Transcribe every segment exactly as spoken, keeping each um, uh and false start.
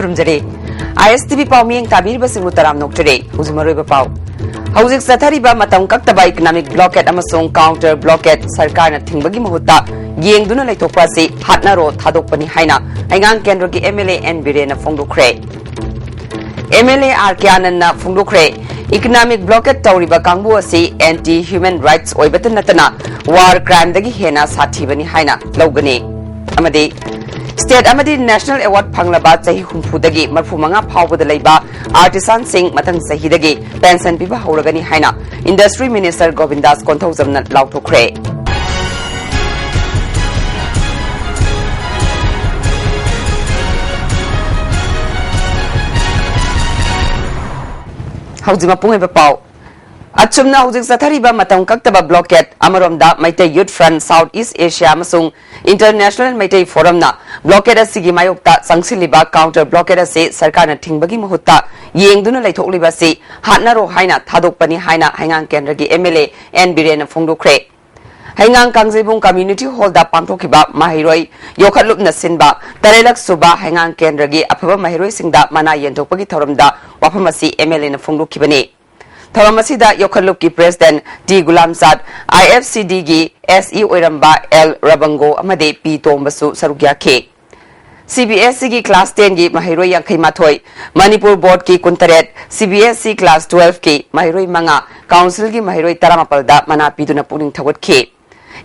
ꯈꯨꯔꯨꯝꯖꯔꯤ꯫ ꯑꯥꯏ ꯑꯦꯁ T V ꯄꯥꯎ ꯃꯤꯠꯌꯦꯡ ꯇꯥꯕꯤꯔꯤꯕꯁꯤꯡꯕꯨ ꯇꯔꯥꯝꯅ ꯑꯣꯛꯆꯔꯤ꯫ ꯍꯧꯖꯤꯛ ꯃꯔꯨꯑꯣꯏꯕ ꯄꯥꯎ꯫ ꯍꯧꯖꯤꯛ ꯆꯠꯊꯔꯤꯕ ꯃꯇꯝ ꯀꯛꯇꯕ economic blockade ꯑꯃꯁꯨꯡ counter blockade ꯁꯔꯀꯥꯔꯅ ꯊꯤꯡꯕꯒꯤ ꯃꯍꯨꯠꯇ ꯌꯦꯡꯗꯨꯅ ꯂꯩꯊꯣꯛꯄ ꯑꯁꯤ ꯍꯥꯠꯅꯔꯣ ꯊꯥꯗꯣꯛꯄꯅꯤ ꯍꯥꯏꯅ ꯍꯩꯉꯥꯡ ꯀꯦꯟꯗ꯭ꯔꯒꯤ ꯑꯦꯝ ꯑꯦꯜ ꯑꯦ ꯑꯦꯟ ꯕꯤꯔꯦꯟꯅ ꯐꯣꯡꯗꯣꯛꯈ꯭ꯔꯦ꯫ M L A R K ꯑꯥꯅꯟꯗꯅ ꯐꯣꯡꯗꯣꯛꯈ꯭ꯔꯦ, economic blockade ꯇꯧꯔꯤꯕ ꯀꯥꯡꯕꯨ ꯑꯁꯤ anti human rights ꯑꯣꯏꯕꯇ ꯅꯠꯇꯅ war crimeꯗꯒꯤ ꯍꯦꯟꯅ ꯁꯥꯊꯤꯕꯅꯤ ꯍꯥꯏꯅ ꯂꯧꯒꯅꯤ꯫ ꯑꯃꯗꯤ state ꯑꯃꯗꯤ national award ꯐꯪꯂꯕ ꯆꯍꯤ ꯍꯨꯝꯐꯨꯗꯒꯤ ꯃꯔꯤꯐꯨ ꯃꯉꯥ ꯐꯥꯎꯕꯗ ꯂꯩꯕ artisanꯁꯤꯡ ꯃꯊꯪ ꯆꯍꯤꯗꯒꯤ pension ꯄꯤꯕ ꯍꯧꯔꯒꯅꯤ ꯍꯥꯏꯅ industry minister ꯒꯣꯕꯤꯟꯗꯥꯁ ꯀꯣꯟꯊꯧꯖꯝꯅ ꯂꯥꯎꯊꯣꯛꯈ꯭ꯔꯦ꯫ ꯍꯧꯖꯤꯛ ꯃꯄꯨꯡ ꯑꯣꯏꯕ ꯄꯥꯎ꯫ ꯑꯆꯨꯝꯅ ꯍꯧꯖꯤꯛ ꯆꯠꯊꯔꯤꯕ ꯃꯇꯝ ꯀꯛꯇꯕ blockade ꯑꯃꯔꯣꯝꯗ Meitei Youth Front South East Asia ꯑꯃꯁꯨꯡ International Meitei Forumꯅ blockade ꯑꯁꯤꯒꯤ ꯃꯥꯌꯣꯛꯇ ꯆꯪꯁꯤꯜꯂꯤꯕ counter blockade ꯑꯁꯤ ꯁꯔꯀꯥꯔꯅ ꯊꯤꯡꯕꯒꯤ ꯃꯍꯨꯠꯇ ꯌꯦꯡꯗꯨꯅ ꯂꯩꯊꯣꯛꯂꯤꯕ ꯑꯁꯤ ꯍꯥꯠꯅꯔꯣ ꯍꯥꯏꯅ ꯊꯥꯗꯣꯛꯄꯅꯤ ꯍꯥꯏꯅ ꯍꯩꯉꯥꯡ ꯀꯦꯟꯗ꯭ꯔꯒꯤ ꯑꯦꯝ ꯑꯦꯜ ꯑꯦ ꯑꯦꯟ ꯕꯤꯔꯦꯟꯅ ꯐꯣꯡꯗꯣꯛꯈ꯭ꯔꯦ꯫ ꯍꯩꯉꯥꯡ ꯀꯥꯡꯖꯩꯕꯨꯡ community hallꯗ ꯄꯥꯡꯊꯣꯛꯈꯤꯕ ꯃꯍꯩꯔꯣꯏ ꯌꯣꯛꯈꯠꯂꯨꯞꯅ ꯁꯤꯟꯕ ꯇꯔꯦꯠꯂꯛ ꯁꯨꯕ ꯍꯩꯉꯥꯡ ꯀꯦꯟꯗ꯭ꯔꯒꯤ ꯑꯐꯕ ꯃꯍꯩꯔꯣꯏꯁꯤꯡꯗ ꯃꯅꯥ ꯌꯦꯟꯊꯣꯛꯄꯒꯤ ꯊꯧꯔꯝꯗ ꯋꯥꯐꯝ ꯑꯁꯤ ꯑꯦꯝ ꯑꯦꯜ ꯑꯦꯅ ꯐꯣꯡꯗꯣꯛꯈꯤꯕꯅꯤ꯫ ꯊꯧꯔꯝ ꯑꯁꯤꯗ ꯌꯣꯛꯈꯠꯂꯨꯞꯀꯤ president ꯇꯤ ꯒꯨꯂꯥꯝꯆꯥꯠ, ꯑꯥꯏ ꯑꯦꯐ ꯁꯤ ꯗꯤꯒꯤ ꯑꯦꯁ ꯏ ꯑꯣꯏꯔꯝꯕ ꯑꯦꯜ ꯔꯕꯪꯒꯣ ꯑꯃꯗꯤ ꯄꯤ ꯇꯣꯝꯕꯁꯨ ꯁꯔꯨꯛ ꯌꯥꯈꯤ꯫ ꯁꯤ ꯕꯤ ꯑꯦꯁ ꯏꯒꯤ class tenꯒꯤ ꯃꯍꯩꯔꯣꯏ ꯌꯥꯡꯈꯩ ꯃꯥꯊꯣꯏ, ꯃꯅꯤꯄꯨꯔ boardꯀꯤ ꯀꯨꯟꯇꯔꯦꯠ, C B S E class twelveꯀꯤ ꯃꯍꯩꯔꯣꯏ ꯃꯉꯥ, councilꯒꯤ ꯃꯍꯩꯔꯣꯏ ꯇꯔꯥꯃꯥꯄꯜꯗ ꯃꯅꯥ ꯄꯤꯗꯨꯅ ꯄꯨꯛꯅꯤꯡ ꯊꯧꯒꯠꯈꯤ꯫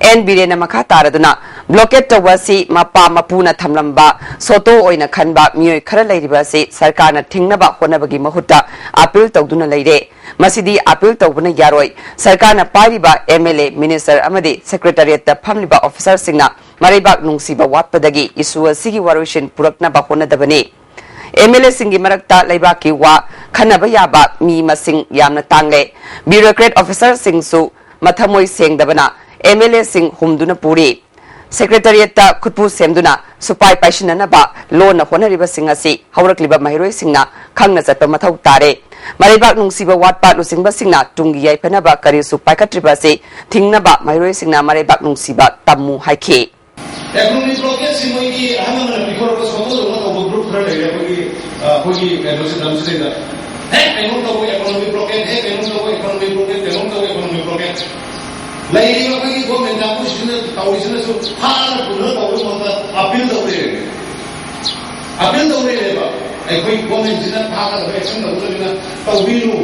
ꯑꯦꯟ ꯕꯤꯔꯦꯟꯅ ꯃꯈꯥ ꯇꯥꯔꯗꯨꯅ, blockade ꯇꯧꯕ ꯑꯁꯤ ꯃꯄꯥ ꯃꯄꯨꯅ ꯊꯝꯂꯝꯕ ꯁꯣꯇꯣ ꯑꯣꯏꯅ ꯈꯟꯕ ꯃꯤꯑꯣꯏ ꯈꯔ ꯂꯩꯔꯤꯕ ꯑꯁꯤ ꯁꯔꯀꯥꯔꯅ ꯊꯤꯡꯅꯕ ꯍꯣꯠꯅꯕꯒꯤ ꯃꯍꯨꯠꯇ appeal ꯇꯧꯗꯨꯅ ꯂꯩꯔꯦ꯫ ꯃꯁꯤꯗꯤ appeal ꯇꯧꯕꯅ ꯌꯥꯔꯣꯏ꯫ ꯁꯔꯀꯥꯔꯅ ꯄꯥꯏꯔꯤꯕ ꯑꯦꯝ ꯑꯦꯜ ꯑꯦ, minister ꯑꯃꯗꯤ secretariatꯇ ꯐꯝꯂꯤꯕ officerꯁꯤꯡꯅ ꯃꯔꯩꯕꯥꯛ ꯅꯨꯡꯁꯤꯕ ꯋꯥꯠꯄꯗꯒꯤ issue ꯑꯁꯤꯒꯤ ꯋꯥꯔꯣꯏꯁꯤꯟ ꯄꯨꯔꯛꯅꯕ ꯍꯣꯠꯅꯗꯕꯅꯤ꯫ ꯑꯦꯝ ꯑꯦꯜ ꯑꯦꯁꯤꯡꯒꯤ ꯃꯔꯛꯇ ꯂꯩꯕꯥꯛꯀꯤ ꯋꯥ ꯈꯟꯅꯕ ꯌꯥꯕ ꯃꯤ ꯃꯁꯤꯡ ꯌꯥꯝꯅ ꯇꯥꯡꯂꯦ꯫ Bureaucrat officerꯁꯤꯡꯁꯨ ꯃꯊꯃꯣꯏ ꯁꯦꯡꯗꯕꯅ ꯑꯦꯝ ꯑꯦꯜ ꯑꯦꯁꯤꯡ ꯍꯨꯝꯗꯨꯅ ꯄꯨꯔꯤ꯫ Secretariatꯇ ꯈꯨꯠꯄꯨ ꯁꯦꯝꯗꯨꯅ ꯁꯨꯄꯥꯏ ꯄꯥꯏꯁꯤꯟꯅꯅꯕ ꯂꯣꯟꯅ ꯍꯣꯠꯅꯔꯤꯕꯁꯤꯡ ꯑꯁꯤ ꯍꯧꯔꯛꯂꯤꯕ ꯃꯍꯩꯔꯣꯏꯁꯤꯡꯅ ꯈꯪꯅ ꯆꯠꯄ ꯃꯊꯧ ꯇꯥꯔꯦ꯫ ꯃꯔꯩꯕꯥꯛ ꯅꯨꯡꯁꯤꯕ ꯋꯥꯠꯄ ꯂꯨꯆꯤꯡꯕꯁꯤꯡꯅ ꯇꯨꯡꯒꯤ ꯌꯥꯏꯐꯅꯕ ꯀꯔꯤꯁꯨ ꯄꯥꯏꯈꯠꯇ꯭ꯔꯤꯕ ꯑꯁꯤ ꯊꯤꯡꯅꯕ ꯃꯍꯩꯔꯣꯏꯁꯤꯡꯅ ꯃꯔꯩꯕꯥꯛ ꯅꯨꯡꯁꯤꯕ ꯇꯝꯃꯨ ꯍꯥꯏꯈꯤ꯫ Economic blockade ꯁꯤ ꯃꯣꯏꯒꯤ ꯑꯍꯜ ꯂꯃꯟꯅ ꯄꯤꯊꯣꯔꯛꯄ ꯁꯣꯟꯕ ꯇꯧꯕ group ꯂꯩꯔꯦ ꯑꯩꯈꯣꯏꯒꯤ, ꯑ, ꯑꯩꯈꯣꯏꯒꯤ ꯀꯩꯅꯣꯁꯤ, ꯂꯝꯁꯤꯗꯩꯗ ꯍꯦꯛ ꯀꯩꯅꯣꯝ ꯇꯧꯕ economic blockade, ꯍꯦꯛ ꯀꯩꯅꯣꯝ ꯇꯧꯕ economic blockade, ꯀꯩꯅꯣꯝ ꯇꯧꯕ economic blockade꯫ ꯂꯩꯔꯤꯕ ꯑꯩꯈꯣꯏꯒꯤ government ꯀꯥꯡꯕꯨꯁꯤꯅ ꯇꯧꯔꯤꯁꯤꯅꯁꯨ ꯐꯥꯅ ꯄꯨꯅ ꯇꯧꯕꯒꯤ ꯃꯍꯨꯠꯇ appeal ꯇꯧ ꯂꯩꯔꯦ꯫ Appeal ꯇꯧ ꯂꯩꯔꯦꯕ꯫ ꯑꯩꯈꯣꯏ government ꯁꯤꯅ ꯐꯥꯒꯗꯕ action ꯇꯧꯒꯗꯕꯅꯤꯅ ꯇꯧꯕꯤꯔꯨ꯫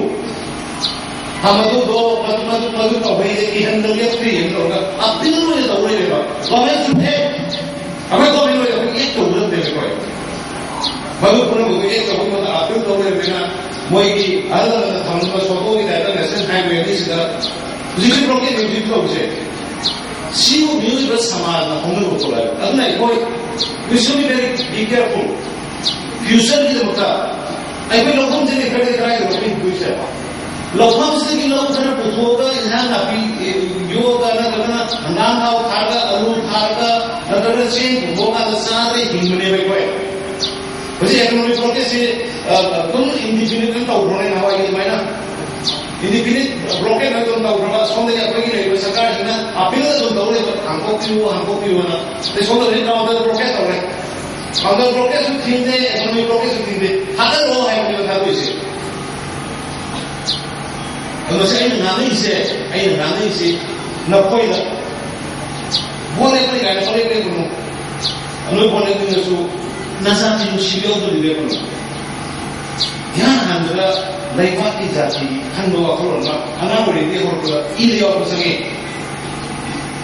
ꯃꯗꯨꯗꯣ, ꯃꯗꯨ, ꯃꯗꯨ, ꯃꯗꯨ ꯇꯧꯕꯩꯗꯤ ꯏꯍꯟꯗ ꯂꯦꯞꯇ꯭ꯔꯤ ꯍꯥꯏꯅ ꯇꯧꯔꯒ appeal ꯑꯣꯏꯅ ꯇꯧ ꯂꯩꯔꯦꯕ꯫ Government ꯁꯨ ꯍꯦꯛ ꯑꯩꯈꯣꯏ government ꯑꯣꯏꯅ ꯑꯩꯈꯣꯏ act ꯇꯧꯒꯗꯕꯅꯦꯕ ꯑꯩꯈꯣꯏ꯫ ꯃꯗꯨ ꯄꯨꯝꯅꯃꯛꯇꯨ act ꯇꯧꯕ ꯃꯇꯝꯗ appeal ꯇꯧ ꯂꯩꯔꯕꯅꯤꯅ ꯃꯣꯏꯒꯤ ꯑꯍꯜ ꯂꯃꯟꯅ ꯊꯝꯂꯝꯕ ꯁꯣꯇꯣꯒꯤ type ꯇ national highway ꯑꯅꯤꯁꯤꯗ ꯍꯧꯖꯤꯛꯁꯨ blockade ꯍꯧꯖꯤꯛ ꯇꯧꯕꯁꯦ꯫ ꯁꯤꯕꯨ ꯃꯤꯑꯣꯏꯕ ꯁꯃꯥꯖꯅ ꯍꯧꯅꯕ ꯊꯣꯛꯂꯛꯑꯦꯕ꯫ ꯑꯗꯨꯅ ꯑꯩꯈꯣꯏ, we should be very be careful꯫ Future ꯒꯤꯗꯃꯛꯇ ꯑꯩꯈꯣꯏ ꯂꯧꯐꯝꯁꯦ ꯈꯔꯗꯤ ꯀꯗꯥꯏꯗ ꯂꯧꯐꯝ ꯄꯨꯏꯁꯦ? ꯂꯧꯐꯝꯁꯤꯗꯒꯤ ꯂꯧ ꯈꯔ ꯄꯨꯊꯣꯛꯑꯒ ꯏꯟꯁꯥꯡ ꯅꯥꯄꯤ, ꯑꯦ, ꯌꯣꯛꯑꯒ ꯅꯠꯇ꯭ꯔꯒꯅ ꯍꯪꯒꯥꯝ ꯊꯥꯎ ꯊꯥꯔꯒ, ꯑꯂꯨ ꯊꯥꯔꯒ, ꯅꯠꯇ꯭ꯔꯒ ꯆꯦꯡ ꯄꯨꯊꯣꯛꯑꯀꯥꯟꯗ ꯆꯥꯔꯒ ꯍꯤꯡꯕꯅꯦꯕ ꯑꯩꯈꯣꯏ꯫ ꯍꯧꯖꯤꯛ economic blockade ꯁꯤ, ꯑ, ꯑꯗꯨꯝ indefinite ꯑꯗꯨꯝ ꯇꯧꯈ꯭ꯔꯣꯅꯦ, ꯅꯍꯥꯟꯋꯥꯏꯒꯤ ꯑꯗꯨꯃꯥꯏꯅ꯫ Indefinite blockade ꯑꯗꯨꯝ ꯇꯧꯈ꯭ꯔꯕ, ꯁꯣꯝꯗꯒꯤ ꯑꯩꯈꯣꯏꯒꯤ ꯂꯩꯔꯤꯕ ꯁꯔꯀꯥꯔꯁꯤꯅ appeal ꯑꯗꯨꯝ ꯇꯧ ꯂꯩꯕ, ꯍꯥꯡꯗꯣꯛꯄꯤꯌꯨ, ꯍꯥꯡꯗꯣꯛꯄꯤꯌꯨꯅ꯫ ꯑꯗꯩ ꯁꯣꯝꯗ ꯍꯧꯖꯤꯛ counter blockade ꯇꯧꯔꯦ꯫ Counter blockade ꯁꯨ ꯊꯤꯡꯗꯦ, economic blockade ꯁꯨ ꯊꯤꯡꯗꯦ꯫ ꯊꯥꯗꯔꯛꯑꯣ ꯍꯥꯏꯕꯅꯦꯕ ꯊꯥꯗꯣꯛꯏꯁꯦ꯫ ꯑꯗꯣ ꯉꯁꯤ ꯑꯩꯅ ꯉꯥꯡꯉꯛꯏꯁꯦ, ꯑꯩꯅ ꯉꯥꯡꯉꯛꯏꯁꯦ ꯅꯈꯣꯏꯗ꯫ Vote ꯂꯦꯞꯄꯅꯤ ꯀꯥꯏꯅ ꯄꯪꯂꯦꯞ ꯂꯦꯞꯀꯅꯨ꯫ ꯅꯣꯏ vote ꯂꯦꯞꯅꯤꯡꯉꯁꯨ ꯅꯖꯥꯇꯤ ꯅꯨꯡꯁꯤꯕ ꯌꯥꯎꯗ꯭ꯔꯗꯤ ꯂꯦꯞꯀꯅꯨ꯫ ꯏꯍꯥꯟ ꯍꯥꯟꯕꯗ ꯂꯩꯕꯥꯛꯀꯤ ꯖꯥꯇꯤꯒꯤ ꯈꯟꯕ ꯋꯥꯈꯜꯂꯣꯟ ꯑꯃ ꯑꯉꯥꯡ ꯑꯣꯏꯔꯤꯉꯩꯗꯒꯤ ꯍꯧꯔꯛꯄꯗ ꯏꯗ ꯌꯥꯎꯔꯛꯄ ꯆꯪꯉꯤ꯫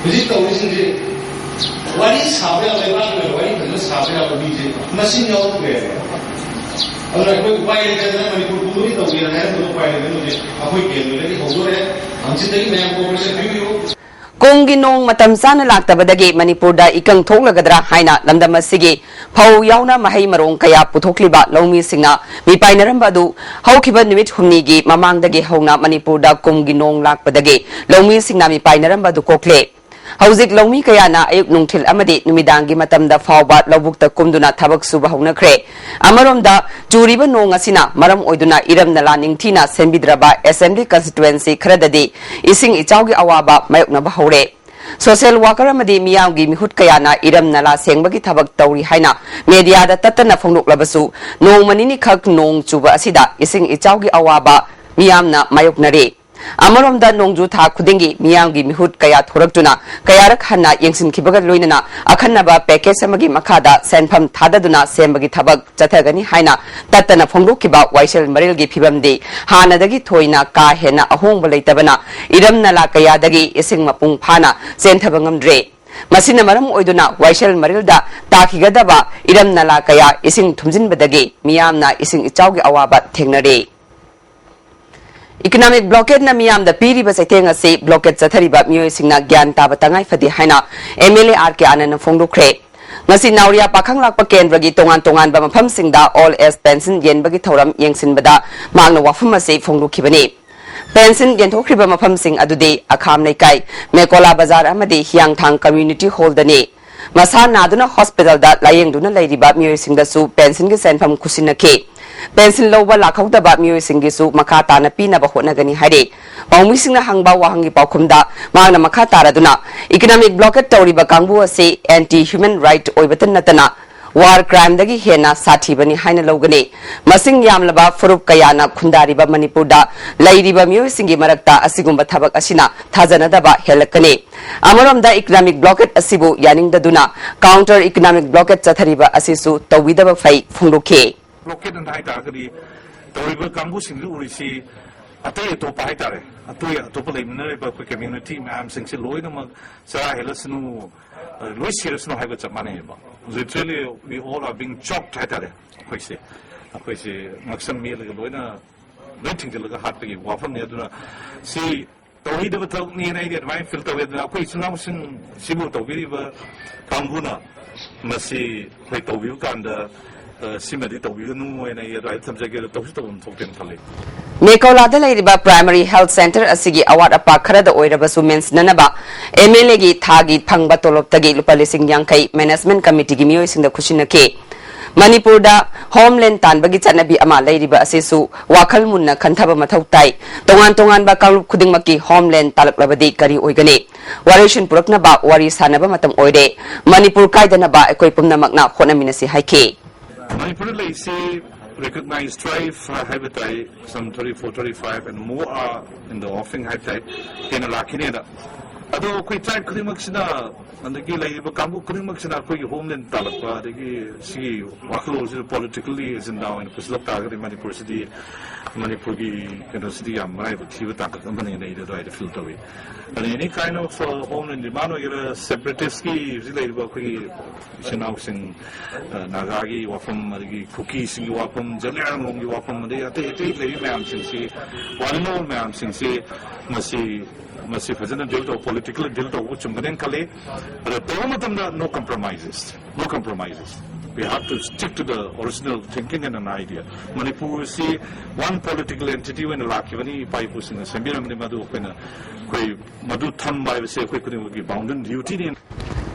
ꯍꯧꯖꯤꯛ ꯇꯧꯔꯤꯁꯤꯡꯁꯦ ꯋꯥꯔꯤ ꯁꯥꯕ ꯌꯥꯕ, ꯂꯩꯕꯥꯛꯀꯤ ꯑꯣꯏꯕ ꯋꯥꯔꯤ ꯐꯖꯅ ꯁꯥꯕ ꯌꯥꯕ ꯃꯤꯁꯦ ꯃꯁꯤꯡ ꯌꯥꯎꯔꯛꯇ꯭ꯔꯦꯕ꯫ ꯑꯗꯨꯅ ꯑꯩꯈꯣꯏ ꯎꯄꯥꯏ ꯂꯩꯇꯗꯅ ꯃꯅꯤꯄꯨꯔ ꯄꯨꯝꯕꯒꯤ ꯇꯧꯒꯦꯅ ꯍꯥꯏꯔꯝꯕꯗꯣ ꯎꯄꯥꯏ ꯂꯩꯇꯗꯅ ꯍꯧꯖꯤꯛ ꯑꯩꯈꯣꯏ ꯀꯦꯟꯗ꯭ꯔꯗꯒꯤ ꯍꯧꯗꯣꯔꯦ꯫ ꯍꯪꯆꯤꯠꯇꯒꯤ ꯃꯌꯥꯝ cooperation ꯄꯤꯕꯤꯌꯨ꯫ ꯀꯨꯝꯒꯤ ꯅꯣꯡ ꯃꯇꯝ ꯆꯥꯅ ꯂꯥꯛꯇꯕꯗꯒꯤ ꯃꯅꯤꯄꯨꯔꯗ ꯏꯀꯪ ꯊꯣꯛꯂꯒꯗ꯭ꯔꯥ ꯍꯥꯏꯅ ꯂꯝꯗꯝ ꯑꯁꯤꯒꯤ ꯐꯧ ꯌꯥꯎꯅ ꯃꯍꯩ ꯃꯔꯣꯡ ꯀꯌꯥ ꯄꯨꯊꯣꯛꯂꯤꯕ ꯂꯧꯃꯤꯁꯤꯡꯅ ꯃꯤꯄꯥꯏꯅꯔꯝꯕ ꯑꯗꯨ ꯍꯧꯈꯤꯕ ꯅꯨꯃꯤꯠ ꯍꯨꯝꯅꯤꯒꯤ ꯃꯃꯥꯡꯗꯒꯤ ꯍꯧꯅ ꯃꯅꯤꯄꯨꯔꯗ ꯀꯨꯝꯒꯤ ꯅꯣꯡ ꯂꯥꯛꯄꯗꯒꯤ ꯂꯧꯃꯤꯁꯤꯡꯅ ꯃꯤꯄꯥꯏꯅꯔꯝꯕ ꯑꯗꯨ ꯀꯣꯛꯂꯦ꯫ ꯍꯧꯖꯤꯛ ꯂꯧꯃꯤ ꯀꯌꯥꯅ ꯑꯌꯨꯛ ꯅꯨꯡꯊꯤꯜ ꯑꯃꯗꯤ ꯅꯨꯃꯤꯗꯥꯡꯒꯤ ꯃꯇꯝꯗ ꯐꯥꯎꯕ ꯂꯧꯕꯨꯛꯇ ꯀꯨꯝꯗꯨꯅ ꯊꯕꯛ ꯁꯨꯕ ꯍꯧꯅꯈ꯭ꯔꯦ꯫ ꯑꯃꯔꯣꯝꯗ ꯆꯨꯔꯤꯕ ꯅꯣꯡ ꯑꯁꯤꯅ ꯃꯔꯝ ꯑꯣꯏꯗꯨꯅ ꯏꯔꯝ ꯅꯂꯥ ꯅꯤꯡꯊꯤꯅ ꯁꯦꯝꯕꯤꯗ꯭ꯔꯕ assembly constituency ꯈꯔꯗꯗꯤ ꯏꯁꯤꯡ ꯏꯆꯥꯎꯒꯤ ꯑꯋꯥꯕ ꯃꯥꯌꯣꯛꯅꯕ ꯍꯧꯔꯦ꯫ ꯁꯣꯁꯤꯌꯦꯜ ꯋꯥꯀꯔ ꯑꯃꯗꯤ ꯃꯤꯌꯥꯝꯒꯤ ꯃꯤꯍꯨꯠ ꯀꯌꯥꯅ ꯏꯔꯝ ꯅꯂꯥ ꯁꯦꯡꯕꯒꯤ ꯊꯕꯛ ꯇꯧꯔꯤ ꯍꯥꯏꯅ ꯃꯦꯗꯤꯌꯥꯗ ꯇꯠꯇꯅ ꯐꯣꯡꯗꯣꯛꯂꯕꯁꯨ, ꯅꯣꯡꯃ ꯅꯤꯅꯤꯈꯛ ꯅꯣꯡ ꯆꯨꯕ ꯑꯁꯤꯗ ꯏꯁꯤꯡ ꯏꯆꯥꯎꯒꯤ ꯑꯋꯥꯕ ꯃꯤꯌꯥꯝꯅ ꯃꯥꯌꯣꯛꯅꯔꯤ꯫ ꯑꯃꯔꯣꯝꯗ, ꯅꯣꯡꯖꯨ ꯊꯥ ꯈꯨꯗꯤꯡꯒꯤ ꯃꯤꯌꯥꯝꯒꯤ ꯃꯤꯍꯨꯠ ꯀꯌꯥ ꯊꯣꯔꯛꯇꯨꯅ ꯀꯌꯥꯔꯛ ꯍꯟꯅ ꯌꯦꯡꯁꯤꯟꯈꯤꯕꯒ ꯂꯣꯏꯅꯅ ꯑꯈꯟꯅꯕ ꯄꯦꯀꯦꯖ ꯑꯃꯒꯤ ꯃꯈꯥꯗ ꯁꯦꯟꯐꯝ ꯊꯥꯗꯗꯨꯅ ꯁꯦꯝꯕꯒꯤ ꯊꯕꯛ ꯆꯠꯊꯒꯅꯤ ꯍꯥꯏꯅ ꯇꯠꯇꯅ ꯐꯣꯡꯗꯣꯛꯈꯤꯕ ꯋꯥꯏꯁꯦꯜ ꯃꯔꯤꯜꯒꯤ ꯐꯤꯕꯝꯗꯤ ꯍꯥꯟꯅꯗꯒꯤ ꯊꯣꯏꯅ ꯀꯥ ꯍꯦꯟꯅ ꯑꯍꯣꯡꯕ ꯂꯩꯇꯕꯅ ꯏꯔꯝ ꯅꯂꯥ ꯀꯌꯥꯗꯒꯤ ꯏꯁꯤꯡ ꯃꯄꯨꯡ ꯐꯥꯅ ꯆꯦꯟꯊꯕ ꯉꯝꯗ꯭ꯔꯦ꯫ ꯃꯁꯤꯅ ꯃꯔꯝ ꯑꯣꯏꯗꯨꯅ ꯋꯥꯏꯁꯦꯜ ꯃꯔꯤꯜꯗ ꯇꯥꯈꯤꯒꯗꯕ ꯏꯔꯝ ꯅꯂꯥ ꯀꯌꯥ ꯏꯁꯤꯡ ꯊꯨꯝꯖꯤꯟꯕꯗꯒꯤ ꯃꯤꯌꯥꯝꯅ ꯏꯁꯤꯡ ꯏꯆꯥꯎꯒꯤ ꯑꯋꯥꯕ ꯊꯦꯡꯅꯔꯦ꯫ ꯏꯀꯣꯅꯣꯃꯤꯛ ꯕ꯭ꯂꯣꯀꯦꯠꯅ ꯃꯤꯌꯥꯝꯗ ꯄꯤꯔꯤꯕ ꯆꯩꯊꯦꯡ ꯑꯁꯤ ꯕ꯭ꯂꯣꯀꯦꯠ ꯆꯠꯊꯔꯤꯕ ꯃꯤꯑꯣꯏꯁꯤꯡꯅ ꯒ꯭ꯌꯥꯟ ꯇꯥꯕ ꯇꯉꯥꯏ ꯐꯗꯦ ꯍꯥꯏꯅ M L A R K ꯑꯥꯅꯟꯗꯅ ꯐꯣꯡꯗꯣꯛꯈ꯭ꯔꯦ꯫ ꯉꯁꯤ ꯅꯥꯎꯔꯤꯌꯥ ꯄꯥꯈꯪ ꯂꯥꯛꯄ ꯀꯦꯟꯗ꯭ꯔꯒꯤ ꯇꯣꯉꯥꯟ ꯇꯣꯉꯥꯟꯕ ꯃꯐꯝꯁꯤꯡꯗ ꯑꯣꯜ ꯑꯦꯖ ꯄꯦꯟꯁꯤꯟ ꯌꯦꯟꯕꯒꯤ ꯊꯧꯔꯝ ꯌꯦꯡꯁꯤꯟꯕꯗ ꯃꯍꯥꯛꯅ ꯋꯥꯐꯝ ꯑꯁꯤ ꯐꯣꯡꯗꯣꯛꯈꯤꯕꯅꯤ꯫ ꯄꯦꯟꯁꯤꯟ ꯌꯦꯟꯊꯣꯛꯈ꯭ꯔꯤꯕ ꯃꯐꯝꯁꯤꯡ ꯑꯗꯨꯗꯤ ꯑꯈꯥꯝ ꯂꯩꯀꯥꯏ, ꯃꯦꯀꯣꯂꯥ ꯕꯖꯥꯔ ꯑꯃꯗꯤ ꯍꯤꯌꯥꯡꯊꯥꯡ ꯀꯝꯃ꯭ꯌꯨꯅꯤꯇꯤ ꯍꯣꯜꯗꯅꯤ꯫ ꯃꯁꯥ ꯅꯥꯗꯨꯅ ꯍꯣꯁꯄꯤꯇꯥꯜꯗ ꯂꯥꯌꯦꯡꯗꯨꯅ ꯂꯩꯔꯤꯕ ꯃꯤꯑꯣꯏꯁꯤꯡꯗꯁꯨ ꯄꯦꯟꯁꯤꯟꯒꯤ ꯁꯦꯟꯐꯝ ꯈꯨꯠꯁꯤꯟꯅꯈꯤ꯫ ꯄꯦꯟꯁꯤꯟ ꯂꯧꯕ ꯂꯥꯛꯍꯧꯗꯕ ꯃꯤꯑꯣꯏꯁꯤꯡꯒꯤꯁꯨ ꯃꯈꯥ ꯇꯥꯅ ꯄꯤꯅꯕ ꯍꯣꯠꯅꯒꯅꯤ ꯍꯥꯏꯔꯤ꯫ ꯄꯥꯎꯃꯤꯁꯤꯡꯅ ꯍꯪꯕ ꯋꯥꯍꯪꯒꯤ ꯄꯥꯎꯈꯨꯝꯗ ꯃꯍꯥꯛꯅ ꯃꯈꯥ ꯇꯥꯔꯗꯨꯅ, ꯏꯀꯣꯅꯣꯃꯤꯛ ꯕ꯭ꯂꯣꯀꯦꯠ ꯇꯧꯔꯤꯕ ꯀꯥꯡꯕꯨ ꯑꯁꯤ ꯑꯦꯟꯇꯤ ꯍ꯭ꯌꯨꯃꯦꯟ ꯔꯥꯏꯠ ꯑꯣꯏꯕꯇ ꯅꯠꯇꯅ ꯋꯥꯔ ꯀ꯭ꯔꯥꯏꯝꯗꯒꯤ ꯍꯦꯟꯅ ꯁꯥꯊꯤꯕꯅꯤ ꯍꯥꯏꯅ ꯂꯧꯒꯅꯤ꯫ ꯃꯁꯤꯡ ꯌꯥꯝꯂꯕ ꯐꯨꯔꯨꯞ ꯀꯌꯥꯅ ꯈꯨꯟꯗꯥꯔꯤꯕ ꯃꯅꯤꯄꯨꯔꯗ ꯂꯩꯔꯤꯕ ꯃꯤꯑꯣꯏꯁꯤꯡꯒꯤ ꯃꯔꯛꯇ ꯑꯁꯤꯒꯨꯝꯕ ꯊꯕꯛ ꯑꯁꯤꯅ ꯊꯥꯖꯅꯗꯕ ꯍꯦꯜꯂꯛꯀꯅꯤ꯫ ꯑꯃꯔꯣꯝꯗ, ꯏꯀꯣꯅꯣꯃꯤꯛ ꯕ꯭ꯂꯣꯀꯦꯠ ꯑꯁꯤꯕꯨ ꯌꯥꯅꯤꯡꯗꯗꯨꯅ ꯀꯥꯎꯟꯇꯔ ꯏꯀꯣꯅꯣꯃꯤꯛ ꯕ꯭ꯂꯣꯀꯦꯠ ꯆꯠꯊꯔꯤꯕ ꯑꯁꯤꯁꯨ ꯇꯧꯕꯤꯗꯕ ꯐꯩ ꯐꯣꯡꯗꯣꯛꯈꯤ꯫ ꯕ꯭ꯂꯣꯀꯦꯠ ꯑꯅ ꯍꯥꯏ ꯇꯥꯔꯒꯗꯤ ꯇꯧꯔꯤꯕ ꯀꯥꯡꯕꯨꯁꯤꯡꯗꯨ ꯎꯔꯤꯁꯤ ꯑꯇꯩ ꯑꯇꯣꯞꯄ ꯍꯥꯏꯇꯥꯔꯦ, ꯑꯇꯩ ꯑꯇꯣꯞꯄ ꯂꯩꯃꯤꯟꯅꯔꯤꯕ ꯑꯩꯈꯣꯏ ꯀꯝꯃ꯭ꯌꯨꯅꯤꯇꯤ ꯃꯌꯥꯝꯁꯤꯡꯁꯤ ꯂꯣꯏꯅꯃꯛ ꯆꯔꯥ ꯍꯦꯜꯂꯁꯅꯨ, ꯑ, ꯂꯣꯏ ꯁꯤꯔꯁꯅꯨ ꯍꯥꯏꯕ ꯆꯞ ꯃꯥꯟꯅꯩꯕ꯫ Literally, we all are being choked ꯍꯥꯏꯇꯥꯔꯦ꯫ ꯑꯩꯈꯣꯏꯁꯦ, ꯑꯩꯈꯣꯏꯁꯦ ꯉꯛꯁꯝ ꯃꯦꯠꯂꯒ ꯂꯣꯏꯅ, ꯂꯣꯏ ꯊꯤꯡꯖꯤꯜꯂꯒ ꯍꯥꯠꯄꯒꯤ ꯋꯥꯐꯝꯅꯤ꯫ ꯑꯗꯨꯅ ꯁꯤ ꯇꯧꯍꯩꯗꯕ ꯊꯕꯛꯅꯦꯅ ꯑꯩꯗꯤ ꯑꯗꯨꯃꯥꯏꯅ ꯐꯤꯜ ꯇꯧꯋꯦ꯫ ꯑꯗꯨꯅ ꯑꯩꯈꯣꯏ ꯏꯆꯤꯜ ꯏꯅꯥꯎꯁꯤꯡ ꯁꯤꯕꯨ ꯇꯧꯕꯤꯔꯤꯕ ꯀꯥꯡꯕꯨꯅ ꯃꯁꯤ ꯑꯩꯈꯣꯏ ꯇꯧꯕꯤꯕ ꯀꯥꯟꯗ, ꯑ, ꯁꯤꯃꯗꯤ ꯇꯧꯕꯤꯒꯅꯨ ꯍꯥꯏꯅ ꯑꯩ ꯑꯗꯨꯃꯥꯏꯅ ꯊꯝꯖꯒꯦ꯫ ꯑꯗꯣ ꯇꯧꯁꯨ ꯇꯧꯐꯝ ꯊꯣꯛꯇꯦꯅ ꯈꯜꯂꯤ꯫ ꯃꯦꯀꯧꯂꯥꯗ ꯂꯩꯔꯤꯕ ꯄ꯭ꯔꯥꯏꯃꯔꯤ ꯍꯦꯜꯊ ꯁꯦꯟꯇꯔ ꯑꯁꯤꯒꯤ ꯑꯋꯥꯠ ꯑꯄꯥ ꯈꯔꯗ ꯑꯣꯏꯔꯕꯁꯨ ꯃꯦꯟꯁꯤꯟꯅꯅꯕ ꯑꯦꯝ ꯑꯦꯜ ꯑꯦꯒꯤ ꯊꯥꯒꯤ ꯐꯪꯕ ꯇꯣꯂꯣꯞꯇꯒꯤ ꯂꯨꯄꯥ ꯂꯤꯁꯤꯡ ꯌꯥꯡꯈꯩ ꯃꯦꯅꯦꯖꯃꯦꯟꯠ ꯀꯃꯤꯇꯤꯒꯤ ꯃꯤꯑꯣꯏꯁꯤꯡꯗ ꯈꯨꯠꯁꯤꯟꯅꯈꯤ꯫ ꯃꯅꯤꯄꯨꯔꯗ ꯍꯣꯝꯂꯦꯟ ꯇꯥꯟꯕꯒꯤ ꯆꯠꯅꯕꯤ ꯑꯃ ꯂꯩꯔꯤꯕ ꯑꯁꯤꯁꯨ ꯋꯥꯈꯜ ꯃꯨꯟꯅ ꯈꯟꯊꯕ ꯃꯊꯧ ꯇꯥꯏ꯫ ꯇꯣꯉꯥꯟ ꯇꯣꯉꯥꯟꯕ ꯀꯥꯡꯂꯨꯞ ꯈꯨꯗꯤꯡꯃꯛꯀꯤ ꯍꯣꯝꯂꯦꯟ ꯇꯥꯜꯂꯛꯂꯕꯗꯤ ꯀꯔꯤ ꯑꯣꯏꯒꯅꯤ? ꯋꯥꯔꯣꯏꯁꯤꯟ ꯄꯨꯔꯛꯅꯕ ꯋꯥꯔꯤ ꯁꯥꯟꯅꯕ ꯃꯇꯝ ꯑꯣꯏꯔꯦ꯫ ꯃꯅꯤꯄꯨꯔ ꯀꯥꯏꯗꯅꯕ ꯑꯩꯈꯣꯏ ꯄꯨꯝꯅꯃꯛꯅ ꯍꯣꯠꯅꯃꯤꯟꯅꯁꯤ ꯍꯥꯏꯈꯤ꯫ ꯃꯅꯤꯄꯨꯔꯗ ꯂꯩꯔꯤꯁꯤ recognized tribe ꯍꯥꯏꯕ ꯇꯥꯏ, some thirty four, thirty five and more are in the offing ꯍꯥꯏꯕ ꯇꯥꯏ, ꯍꯦꯟꯅ ꯂꯥꯛꯈꯤꯅꯦꯅ꯫ ꯑꯗꯣ ꯑꯩꯈꯣꯏ tribe ꯈꯨꯗꯤꯡꯃꯛꯁꯤꯅ, ꯑꯗꯒꯤ ꯂꯩꯔꯤꯕ ꯀꯥꯡꯕꯨ ꯈꯨꯗꯤꯡꯃꯛꯁꯤꯅ ꯑꯩꯈꯣꯏꯒꯤ ꯍꯣꯝꯂꯦꯟ ꯇꯥꯜꯂꯛꯄ, ꯑꯗꯒꯤ ꯁꯤꯒꯤ ꯋꯥꯈꯜꯂꯣꯟꯁꯤꯗ politically agenda ꯑꯣꯏꯅ ꯄꯨꯁꯤꯜꯂꯛ ꯇꯥꯔꯒꯗꯤ ꯃꯅꯤꯄꯨꯔꯁꯤꯗꯤ, ꯃꯅꯤꯄꯨꯔꯒꯤ ꯀꯩꯅꯣꯁꯤꯗꯤ ꯌꯥꯝ ꯃꯔꯥꯏꯕꯛ ꯊꯤꯕ ꯇꯥꯡꯀꯛ ꯑꯃꯅꯦꯅ ꯑꯩꯗꯤ ꯑꯗꯨꯋꯥꯏꯗ feel ꯇꯧꯏ꯫ ꯑꯗ any kind of, uh, homeland demand ꯑꯣꯏꯒꯦꯔꯥ, separatistꯀꯤ ꯍꯧꯖꯤꯛ ꯂꯩꯔꯤꯕ ꯑꯩꯈꯣꯏꯒꯤ ꯏꯆꯤꯟ ꯏꯅꯥꯎꯁꯤꯡ, ꯑ, ꯅꯥꯒꯥꯒꯤ ꯋꯥꯐꯝ, ꯑꯗꯒꯤ ꯀꯨꯀꯤꯁꯤꯡꯒꯤ ꯋꯥꯐꯝ, ꯖꯂꯤꯌꯥꯡꯔꯣꯡꯒꯤ ꯋꯥꯐꯝ, ꯑꯗꯩ ꯑꯇꯩ ꯑꯇꯩ ꯂꯩꯔꯤꯕ ꯃꯌꯥꯝꯁꯤꯡꯁꯤ, ꯋꯥꯅꯣ ꯃꯌꯥꯝꯁꯤꯡꯁꯤ, ꯃꯁꯤ, ꯃꯁꯤ ꯐꯖꯅ deal ꯇꯧ, politically deal ꯇꯧꯕ ꯆꯨꯝꯒꯅꯦꯅ ꯈꯜꯂꯤ꯫ ꯑꯗꯣ ꯇꯧꯕ ꯃꯇꯝꯗ no compromises, no compromises. We have to stick to the original thinking and an idea. ꯃꯅꯤꯄꯨꯔꯁꯤ one political entity ꯑꯣꯏꯅ ꯂꯥꯛꯈꯤꯕꯅꯤ, ꯏꯄꯥ ꯏꯄꯨꯁꯤꯡꯅ ꯁꯦꯝꯕꯤꯔꯝꯕꯅꯤ, ꯃꯗꯨ ꯑꯩꯈꯣꯏꯅ, ꯑꯩꯈꯣꯏ ꯃꯗꯨ ꯊꯝꯕ ꯍꯥꯏꯕꯁꯦ ꯑꯩꯈꯣꯏ ꯈꯨꯗꯤꯡꯃꯛꯀꯤ bounden dutyꯅꯤ꯫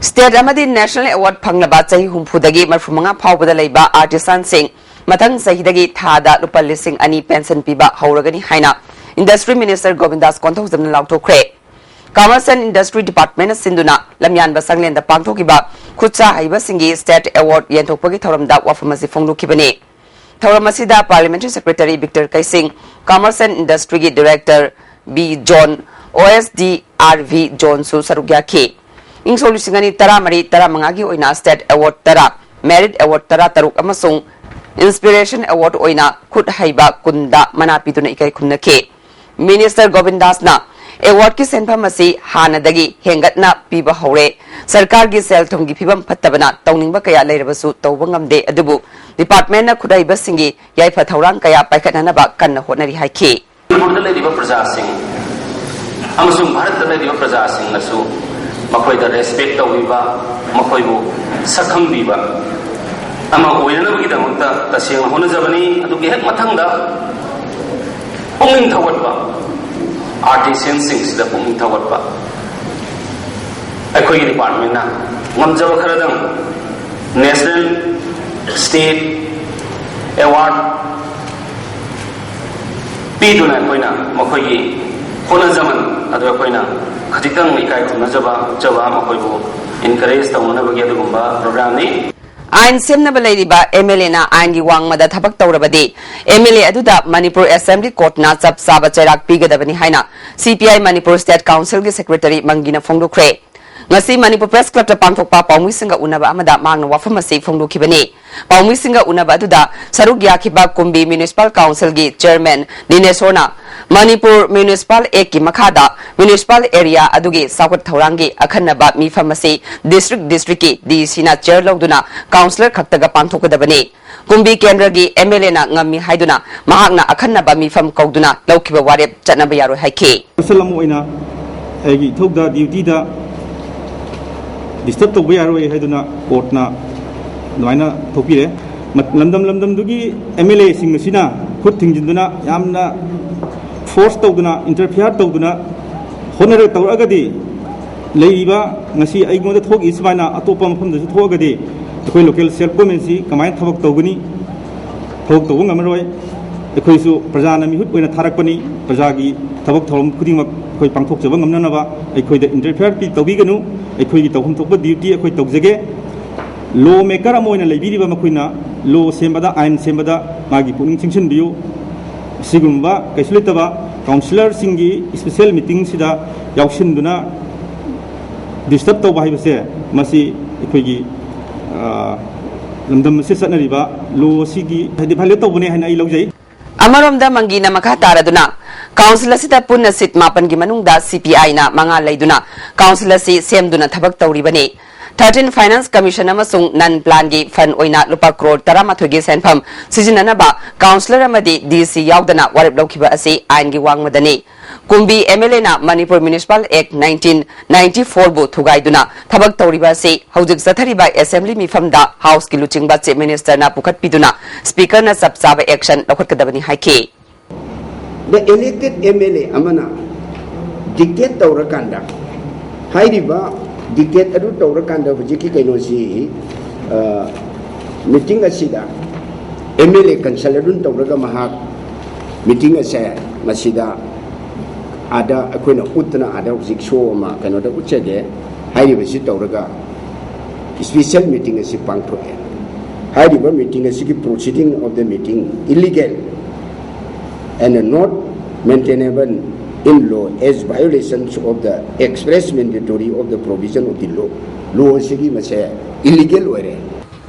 State ꯑꯃꯗꯤ national award ꯐꯪꯂꯕ ꯆꯍꯤ ꯍꯨꯝꯐꯨꯗꯒꯤ ꯃꯔꯤꯐꯨꯃꯉꯥ ꯐꯥꯎꯕꯗ ꯂꯩꯕ artisanꯁꯤꯡ ꯃꯊꯪ ꯆꯍꯤꯗꯒꯤ ꯊꯥꯗ ꯂꯨꯄꯥ ꯂꯤꯁꯤꯡ ꯑꯅꯤ pension ꯄꯤꯕ ꯍꯧꯔꯒꯅꯤ ꯍꯥꯏꯅ Industry Minister ꯒꯣꯕꯤꯟꯗꯥꯁ ꯀꯣꯟꯊꯧꯖꯝꯅ ꯂꯥꯎꯊꯣꯛꯈ꯭ꯔꯦ꯫ Commerce and Industry Departmentꯅ ꯁꯤꯟꯗꯨꯅ ꯂꯝꯌꯥꯟꯕ ꯁꯪꯂꯦꯟꯗ ꯄꯥꯡꯊꯣꯛꯈꯤꯕ ꯈꯨꯠꯁꯥ ꯍꯩꯕꯁꯤꯡꯒꯤ state award ꯌꯦꯟꯊꯣꯛꯄꯒꯤ ꯊꯧꯔꯝꯗ ꯋꯥꯐꯝ ꯑꯁꯤ ꯐꯣꯡꯗꯣꯛꯈꯤꯕꯅꯤ꯫ ꯊꯧꯔꯝ ꯑꯁꯤꯗ Parliamentary Secretary Victor Keishing, Commerce and Industryꯒꯤ Director B John, O S D R V ꯖꯣꯟꯁꯨ ꯁꯔꯨꯛ ꯌꯥꯈꯤ꯫ ꯏꯪ ꯁꯣꯛ ꯂꯤꯁꯤꯡ ꯑꯅꯤ ꯇꯔꯥꯃꯔꯤ ꯇꯔꯥꯃꯉꯥꯒꯤ ꯑꯣꯏꯅ state award ꯇꯔꯥ, merit award ꯇꯔꯥꯇꯔꯨꯛ ꯑꯃꯁꯨꯡ inspiration award ꯑꯣꯏꯅ ꯈꯨꯠ ꯍꯩꯕ ꯀꯨꯟꯗ ꯃꯅꯥ ꯄꯤꯗꯨꯅ ꯏꯀꯥꯏ ꯈꯨꯝꯅꯈꯤ꯫ Minister ꯒꯣꯕꯤꯟꯗꯥꯁꯅ awardꯀꯤ ꯁꯦꯟꯐꯝ ꯑꯁꯤ ꯍꯥꯟꯅꯗꯒꯤ ꯍꯦꯟꯒꯠꯅ ꯄꯤꯕ ꯍꯧꯔꯦ꯫ ꯁꯔꯀꯥꯔꯒꯤ ꯁꯦꯜ ꯊꯨꯝꯒꯤ ꯐꯤꯕꯝ ꯐꯠꯇꯕꯅ ꯇꯧꯅꯤꯡꯕ ꯀꯌꯥ ꯂꯩꯔꯕꯁꯨ ꯇꯧꯕ ꯉꯝꯗꯦ, ꯑꯗꯨꯕꯨ departmentꯅ ꯈꯨꯠꯍꯩꯕꯁꯤꯡꯒꯤ ꯌꯥꯏꯐ ꯊꯧꯔꯥꯡ ꯀꯌꯥ ꯄꯥꯏꯈꯠꯅꯅꯕ ꯀꯟꯅ ꯍꯣꯠꯅꯔꯤ ꯍꯥꯏꯈꯤ꯫ ꯃꯅꯤꯄꯨꯔꯗ ꯂꯩꯔꯤꯕ ꯄ꯭ꯔꯖꯥꯁꯤꯡ ꯑꯃꯁꯨꯡ ꯚꯥꯔꯠꯇ ꯂꯩꯔꯤꯕ ꯄ꯭ꯔꯖꯥꯁꯤꯡꯅꯁꯨ ꯃꯈꯣꯏꯗ respect ꯇꯧꯕꯤꯕ, ꯃꯈꯣꯏꯕꯨ ꯁꯛꯈꯪꯕꯤꯕ ꯑꯃ ꯑꯣꯏꯅꯅꯕꯒꯤꯗꯃꯛꯇ ꯇꯁꯦꯡꯅ ꯍꯣꯠꯅꯖꯕꯅꯤ꯫ ꯑꯗꯨꯒꯤ ꯍꯦꯛ ꯃꯊꯪꯗ ꯄꯨꯛꯅꯤꯡ ꯊꯧꯒꯠꯄ, artisanꯁꯤꯡꯁꯤꯗ ꯄꯨꯛꯅꯤꯡ ꯊꯧꯒꯠꯄ, ꯑꯩꯈꯣꯏꯒꯤ departmentꯅ ꯉꯝꯖꯕ ꯈꯔꯗꯪ national State Award ꯄꯤꯗꯨꯅ ꯑꯩꯈꯣꯏꯅ ꯃꯈꯣꯏꯒꯤ ꯍꯣꯠꯅꯖꯃꯟ ꯑꯗꯨ ꯑꯩꯈꯣꯏꯅ ꯈꯖꯤꯛꯇꯪ ꯏꯀꯥꯏ ꯈꯨꯝꯅꯖꯕ ꯎꯠꯆꯕ, ꯃꯈꯣꯏꯕꯨ encourage ꯇꯧꯅꯅꯕꯒꯤ ꯑꯗꯨꯒꯨꯝꯕ programꯅꯤ꯫ ꯑꯥꯏꯟ ꯁꯦꯝꯅꯕ ꯂꯩꯔꯤꯕ MLAꯅ ꯑꯥꯏꯟꯒꯤ ꯋꯥꯡꯃꯗ ꯊꯕꯛ ꯇꯧꯔꯕꯗꯤ MLA ꯑꯗꯨꯗ ꯃꯅꯤꯄꯨꯔ Assembly Courtꯅ ꯆꯞ ꯆꯥꯕ ꯆꯩꯔꯥꯛ ꯄꯤꯒꯗꯕꯅꯤ ꯍꯥꯏꯅ CPI ꯃꯅꯤꯄꯨꯔ State Councilꯒꯤ Secretary ꯃꯪꯒꯤꯅ ꯐꯣꯡꯗꯣꯛꯈ꯭ꯔꯦ꯫ ꯉꯁꯤ ꯃꯅꯤꯄꯨꯔ Press Clubꯇ ꯄꯥꯡꯊꯣꯛꯄ ꯄꯥꯎꯃꯤꯁꯤꯡꯒ ꯎꯅꯕ ꯑꯃꯗ ꯃꯍꯥꯛꯅ ꯋꯥꯐꯝ ꯑꯁꯤ ꯐꯣꯡꯗꯣꯛꯈꯤꯕꯅꯤ꯫ ꯄꯥꯎꯃꯤꯁꯤꯡꯒ ꯎꯅꯕ ꯑꯗꯨꯗ ꯁꯔꯨꯛ ꯌꯥꯈꯤꯕ ꯀꯨꯝꯕꯤ Municipal Councilꯒꯤ Chairman ꯅꯤꯅꯦꯁꯣꯔꯅ ꯃꯅꯤꯄꯨꯔ Municipal Actꯀꯤ ꯃꯈꯥꯗ municipal area ꯑꯗꯨꯒꯤ ꯆꯥꯎꯈꯠ ꯊꯧꯔꯥꯡꯒꯤ ꯑꯈꯟꯅꯕ ꯃꯤꯐꯝ ꯑꯁꯤ district districtꯀꯤ DCꯅ chair ꯂꯧꯗꯨꯅ councillor ꯈꯛꯇꯒ ꯄꯥꯡꯊꯣꯛꯀꯗꯕꯅꯤ꯫ ꯀꯨꯝꯕꯤ ꯀꯦꯟꯗ꯭ꯔꯒꯤ MLAꯅ ꯉꯝꯃꯤ ꯍꯥꯏꯗꯨꯅ ꯃꯍꯥꯛꯅ ꯑꯈꯟꯅꯕ ꯃꯤꯐꯝ ꯀꯧꯗꯨꯅ ꯂꯧꯈꯤꯕ ꯋꯥꯔꯦꯞ ꯆꯠꯅꯕ ꯌꯥꯔꯣꯏ ꯍꯥꯏꯈꯤ꯫ ꯃꯁꯜ ꯑꯃ ꯑꯣꯏꯅ ꯑꯩꯒꯤ ꯏꯊꯧꯗ dutyꯗ disturb ꯇꯧꯕ ꯌꯥꯔꯣꯏ ꯍꯥꯏꯗꯨꯅ courtꯅ ꯑꯗꯨꯃꯥꯏꯅ ꯊꯣꯛꯄꯤꯔꯦ꯫ ꯃ-, ꯂꯝꯗꯝ ꯂꯝꯗꯝꯗꯨꯒꯤ MLAꯁꯤꯡ ꯑꯁꯤꯅ ꯈꯨꯠ ꯊꯤꯡꯖꯤꯟꯗꯨꯅ ꯌꯥꯝꯅ force ꯇꯧꯗꯨꯅ interfere ꯇꯧꯗꯨꯅ ꯍꯣꯠꯅꯔ ꯇꯧꯔꯛꯑꯒꯗꯤ ꯂꯩꯔꯤꯕ ꯉꯁꯤ ꯑꯩꯉꯣꯟꯗ ꯊꯣꯛꯏ ꯁꯨꯃꯥꯏꯅ ꯑꯇꯣꯞꯄ ꯃꯐꯝꯗꯁꯨ ꯊꯣꯛꯑꯒꯗꯤ ꯑꯩꯈꯣꯏ local self governmentꯁꯤ ꯀꯃꯥꯏꯅ ꯊꯕꯛ ꯇꯧꯒꯅꯤ? ꯊꯕꯛ ꯇꯧꯕ ꯉꯝꯃꯔꯣꯏ꯫ ꯑꯩꯈꯣꯏꯁꯨ ꯄ꯭ꯔꯖꯥꯅ ꯃꯤꯍꯨꯠ ꯑꯣꯏꯅ ꯊꯥꯔꯛꯄꯅꯤ꯫ ꯄ꯭ꯔꯖꯥꯒꯤ ꯊꯕꯛ ꯊꯧꯔꯝ ꯈꯨꯗꯤꯡꯃꯛ ꯑꯩꯈꯣꯏ ꯄꯥꯡꯊꯣꯛꯆꯕ ꯉꯝꯅꯅꯕ ꯑꯩꯈꯣꯏꯗ interfere ꯄꯤ-, ꯇꯧꯕꯤꯒꯅꯨ꯫ ꯑꯩꯈꯣꯏꯒꯤ ꯇꯧꯐꯝ ꯊꯣꯛꯄ duty ꯑꯩꯈꯣꯏ ꯇꯧꯖꯒꯦ꯫ Law maker ꯑꯃ ꯑꯣꯏꯅ ꯂꯩꯕꯤꯔꯤꯕ ꯃꯈꯣꯏꯅ law ꯁꯦꯝꯕꯗ, ꯑꯥꯏꯟ ꯁꯦꯝꯕꯗ ꯃꯥꯒꯤ ꯄꯨꯛꯅꯤꯡ ꯆꯤꯡꯁꯤꯟꯕꯤꯌꯨ꯫ ꯑꯁꯤꯒꯨꯝꯕ ꯀꯩꯁꯨ ꯂꯩꯇꯕ councillorꯁꯤꯡꯒꯤ special meetingꯁꯤꯗ ꯌꯥꯎꯁꯤꯟꯗꯨꯅ disturb ꯇꯧꯕ ꯍꯥꯏꯕꯁꯦ ꯃꯁꯤ ꯑꯩꯈꯣꯏꯒꯤ, ꯑ, ꯂꯝꯗꯝ ꯑꯁꯤꯗ ꯆꯠꯅꯔꯤꯕ law ꯑꯁꯤꯒꯤ ꯍꯥꯏꯗꯤ violate ꯇꯧꯕꯅꯦ ꯍꯥꯏꯅ ꯑꯩ ꯂꯧꯖꯩ꯫ ꯑꯃꯔꯣꯝꯗ ꯃꯪꯒꯤꯅ ꯃꯈꯥ ꯇꯥꯔꯗꯨꯅ, council ꯑꯁꯤꯗ ꯄꯨꯟꯅ seat ꯃꯥꯄꯟꯒꯤ ꯃꯅꯨꯡꯗ CPIꯅ ꯃꯉꯥ ꯂꯩꯗꯨꯅ council ꯑꯁꯤ ꯁꯦꯝꯗꯨꯅ ꯊꯕꯛ ꯇꯧꯔꯤꯕꯅꯤ꯫ Thirteen Finance Commission ꯑꯃꯁꯨꯡ non planꯒꯤ fund ꯑꯣꯏꯅ ꯂꯨꯄꯥ ꯀ꯭ꯔꯣꯔ ꯇꯔꯥꯃꯥꯊꯣꯏꯒꯤ ꯁꯦꯟꯐꯝ ꯁꯤꯖꯤꯟꯅꯅꯕ councillor ꯑꯃꯗꯤ DC ꯌꯥꯎꯗꯅ ꯋꯥꯔꯦꯞ ꯂꯧꯈꯤꯕ ꯑꯁꯤ ꯑꯥꯏꯟꯒꯤ ꯋꯥꯡꯃꯗꯅꯤ꯫ ꯀꯨꯝꯕꯤ MLAꯅ Manipur Municipal Act nineteen ninety fourꯕꯨ ꯊꯨꯒꯥꯏꯗꯨꯅ ꯊꯕꯛ ꯇꯧꯔꯤꯕ ꯑꯁꯤ ꯍꯧꯖꯤꯛ ꯆꯠꯊꯔꯤꯕ assembly ꯃꯤꯐꯝꯗ Houseꯀꯤ ꯂꯨꯆꯤꯡꯕ Chief Ministerꯅ ꯄꯨꯈꯠꯄꯤꯗꯨꯅ Speakerꯅ ꯆꯞ ꯆꯥꯕ action ꯂꯧꯈꯠꯀꯗꯕꯅꯤ ꯍꯥꯏꯈꯤ꯫ The elected MLA ꯑꯃꯅ dictate ꯇꯧꯔꯀꯥꯟꯗ, ꯍꯥꯏꯔꯤꯕ dictate ꯑꯗꯨ ꯇꯧꯔꯀꯥꯟꯗ ꯍꯧꯖꯤꯛꯀꯤ ꯀꯩꯅꯣꯁꯤ, ꯑ, ꯃꯤꯇꯤꯡ ꯑꯁꯤꯗ ꯑꯦꯝ ꯑꯦꯜ ꯑꯦ ꯀꯟꯁꯜ ꯑꯗꯨꯝ ꯇꯧꯔꯒ ꯃꯍꯥꯛ ꯃꯤꯇꯤꯡ ꯑꯁꯦ ꯃꯁꯤꯗ ꯑꯥꯗ ꯑꯩꯈꯣꯏꯅ ꯎꯠꯇꯅ ꯑꯥꯗ ꯍꯧꯖꯤꯛ ꯁꯣ ꯑꯃ ꯀꯩꯅꯣꯗ ꯎꯠꯆꯒꯦ꯫ ꯍꯥꯏꯔꯤꯕꯁꯤ ꯇꯧꯔꯒ ꯏꯁꯄꯤꯁꯦꯜ ꯃꯤꯇꯤꯡ ꯑꯁꯤ ꯄꯥꯡꯊꯣꯛꯑꯦ꯫ ꯍꯥꯏꯔꯤꯕ ꯃꯤꯇꯤꯡ ꯑꯁꯤꯒꯤ proceeding of the meeting illegal and not maintainable in law as violations of the express mandatory of the provision of the law. Law ꯑꯁꯤꯒꯤ ꯃꯁꯦ illegal ꯑꯣꯏꯔꯦ꯫